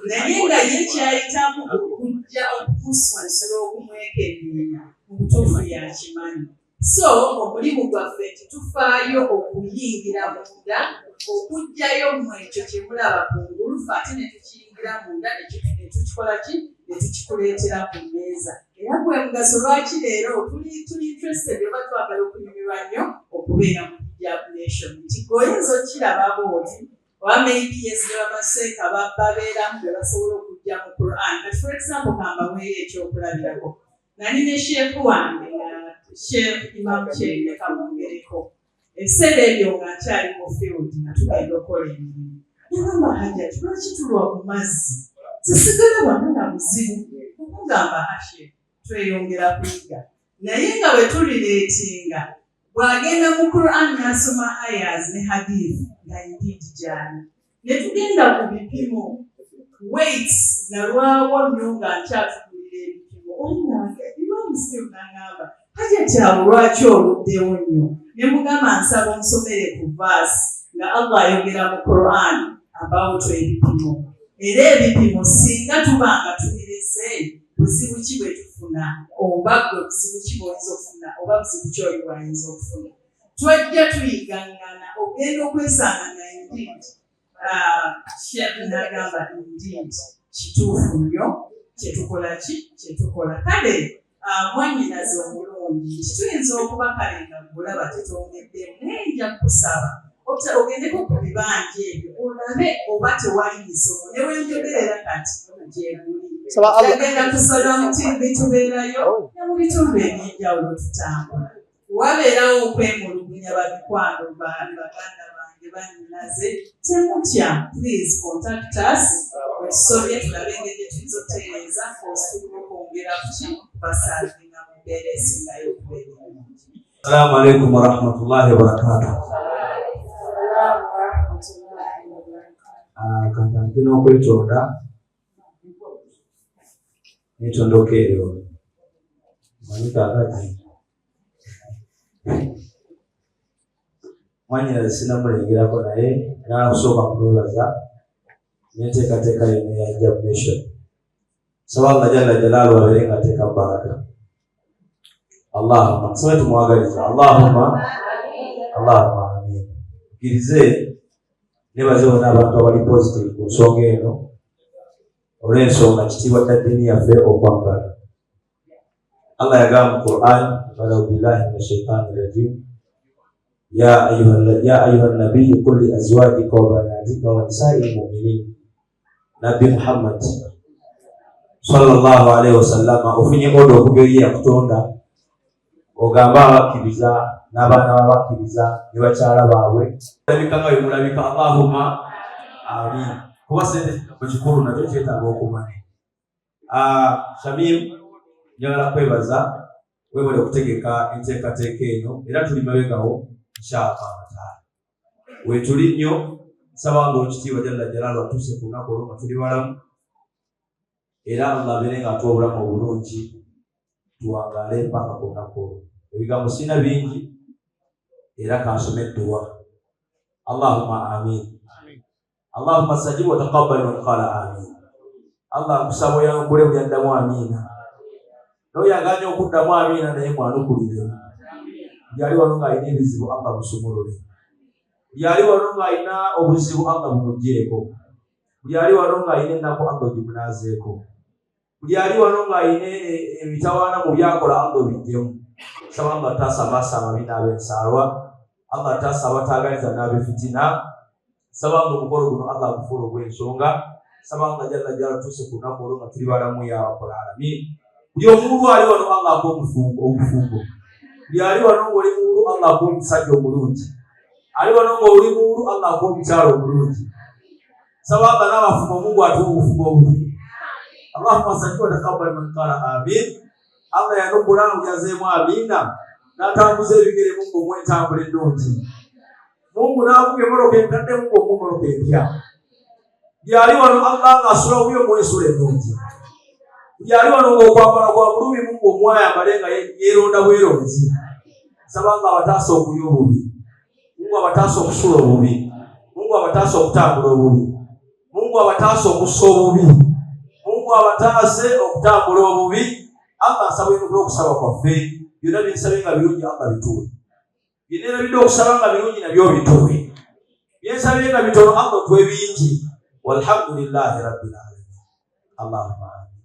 naye nga ye kyayitamu okujja okumusunsula okumwekenneenya mu butuufu yakimanyi. So omulimu gwaffe nti tufaayo okuyingira munda okuggyayo mmwe ekyo kye mulaba kungulu, ffe ate ne tukiyingira munda ne tukikola ki, ne tukikuleetera ku mmeeza. Era gwe mugaso lwaki leero tuli interested oba twagala okunyumirwa nnyo okubeera mu Hijab Nation, nti gweoyinza okukiraba bwoti oba maybe yes ne bamaseeka babeeramu be basobola okujja mu Quran. But for example, kambaweeyo ekyokulabirako, nali ne sheekh wange, Sheekh Imam Kyenge Kamwongereko, ebiseera ebyo nga nkyali mu field nga tugenda okukola emirimu, nagamba, "Hajati, lwaki tulwa ku mazzi? Sisigala wamu na buzibu." Okugamba ashe tweyongera kuyiga, naye nga bwe tulireetinga bw'agenda mu Quran n'asoma ayahs ne hadith nga indeed gyali, ne tugenda ku bipimo, weights, nalwawo nnyo nga nkyatukulira ebipimo. Olinange Imam still n'aŋŋamba, "Hajati, awo lwaki oluddewo nnyo?" Ne mugamba, "Nsaba onsomere ku verse nga Allah ayogera mu Quran about ebipimo, era ebipimo singa tuba nga tubirese buzibu ki bwe tufuna, oba gwe buzibu ki bw'oyinza okufuna, oba buzibu ki oli bw'ayinza okufuna?" Twajja tuyigaŋŋana ogenda okwesanga nga indeed Sheikh n'agamba, "Indeed, kituufu nnyo kyetukola ki kyetukola." Kale mwannyinaze omulungi, nti tuyinza okuba kale nga gulaba tetwongeddemu, naye nja kukusaba ogendeko ku bibanja ebyo olabe oba tewali misomo ne wenjogerera kati gyeguli. Tagenda kusala mu TV, tubeerayo ne mu bitundu ebyenjawulo tutambula. Wabeerawo okwemulugunya, bamikwano, baganda bange, bannyinaze, temutya, please contact us. Wetusobye tulabe engeri gye tuyinza okutereeza osobola okwongera kuki basavinga mu mbeera esingayo okubeera ennungi. Assalamu alaikum warahmatullahi wabarakatuh. Kantandike n'okwetonda n'etondoko eryo manyi kaakati mwanyinaze sinamulengerako, naye nakusooka kumwebaza n'enteekateeka yonna eya Hijab Nation. Saba Allah jalla jalaalu abeere nga ateeka baraka. Allahumma tusome tumwagaliza. Allahumma, Allahumma amin. Kkirize nebaze bonna abantu abali positive ku nsonga eno, olw'ensonga kitiibwa kya ddiini yaffe okwambala. Allah yagamba mu Quran, audhu billahi min ashaitani rajim, ya ayuha nabiyu qul li azwajika wa banatika wa nisai lmuminin. Nabbi Muhammad sallallahu alaihi wasallama, ofunye order okuva eri yakutonda ogamba abakkiriza n'abaana babakkiriza ne bakyala baabwe labika nga bemulabika. Allahumma amin. Kuba sente kigambo kikulu, nakyo kyetaaga okumanya. Shamim, njagala kwebaza, webale okutegeka enteekateeka eno, era tuli mabegawo inshallah taala, wetuli nnyo. Nsaba nga okitiibwa jalla jalaalu atuuse ku lunaku olwo nga tuli balamu, era Allah abeere nga atuwa obulamu obulungi, tuwangaale mpaka ku lunaku olwo. Ebigambo sirina bingi, era kansome edduwa. Allahumma amin. Allahumma stajib wa taqabbal man qala amin. Allah, nkusaba oyanukule buli addamu amiina. N'oyo aganye okuddamu amiina naye mwanukuliremu. Buli ali wano ng'alina ebizibu Allah musumulule. Buli ali wano ng'alina obuzibu Allah bumuggyeko. Buli ali wano ng'alina ennaku Allah ogimunaazeeko. Buli ali wano ng'alina emitawaana mu byakola Allah obiggyemu. Nsaba Allah taasa amaaso amabi n'ab'ensaalwa. Allah taasa abataagaliza n'abefitina. Nsaba nga omukolo guno Allah agufuula ogw'ensonga. Nsaba nga jalla jalla tuuse ku lunaku olwo nga tuli balamu ya rabbal alamin. Buli omuwulu ali wano Allah akuwa omufumbo obufumbo. Buli ali wano ng'oli muwulu Allah akuwa omusajja omulungi. Ali wano ng'oli muwulu Allah akuwa omukyala omulungi. Nsaba nga n'abafumbo Mungu atuwa obufumbo obulungi. Allahumma salli wa taqabbal man qala amin. Allah yanukula ojazeemu amiina n'atambuza ebigere Mungu omuwa entambula ennungi. Mungu n'avuga emmotoka enkadde Mungu omuwa emmotoka empya. Byali wano Allah ng'asula bubi omuwa ensula ennungi. Byali wano ng'okwambala kwa bulumi Mungu omuwa ayambale nga yeeronda bweronzi. Nsaba nga abataasa okulya obubi. Mungu abataasa okusula obubi. Mungu abataasa okutambula obubi. Mungu abataase okussa obubi. Mungu abataase okutambula obubi. Allah nsaba enukula okusaba kwaffe. Byonna byensabye nga birungi Allah bituwe. Bye neerabidde okusaba nga birungi nabyo obituwe. Bye nsabye nga bitono Allah otuwe bingi. Walhamdulillahi rabbil alamin. Allahumma amin.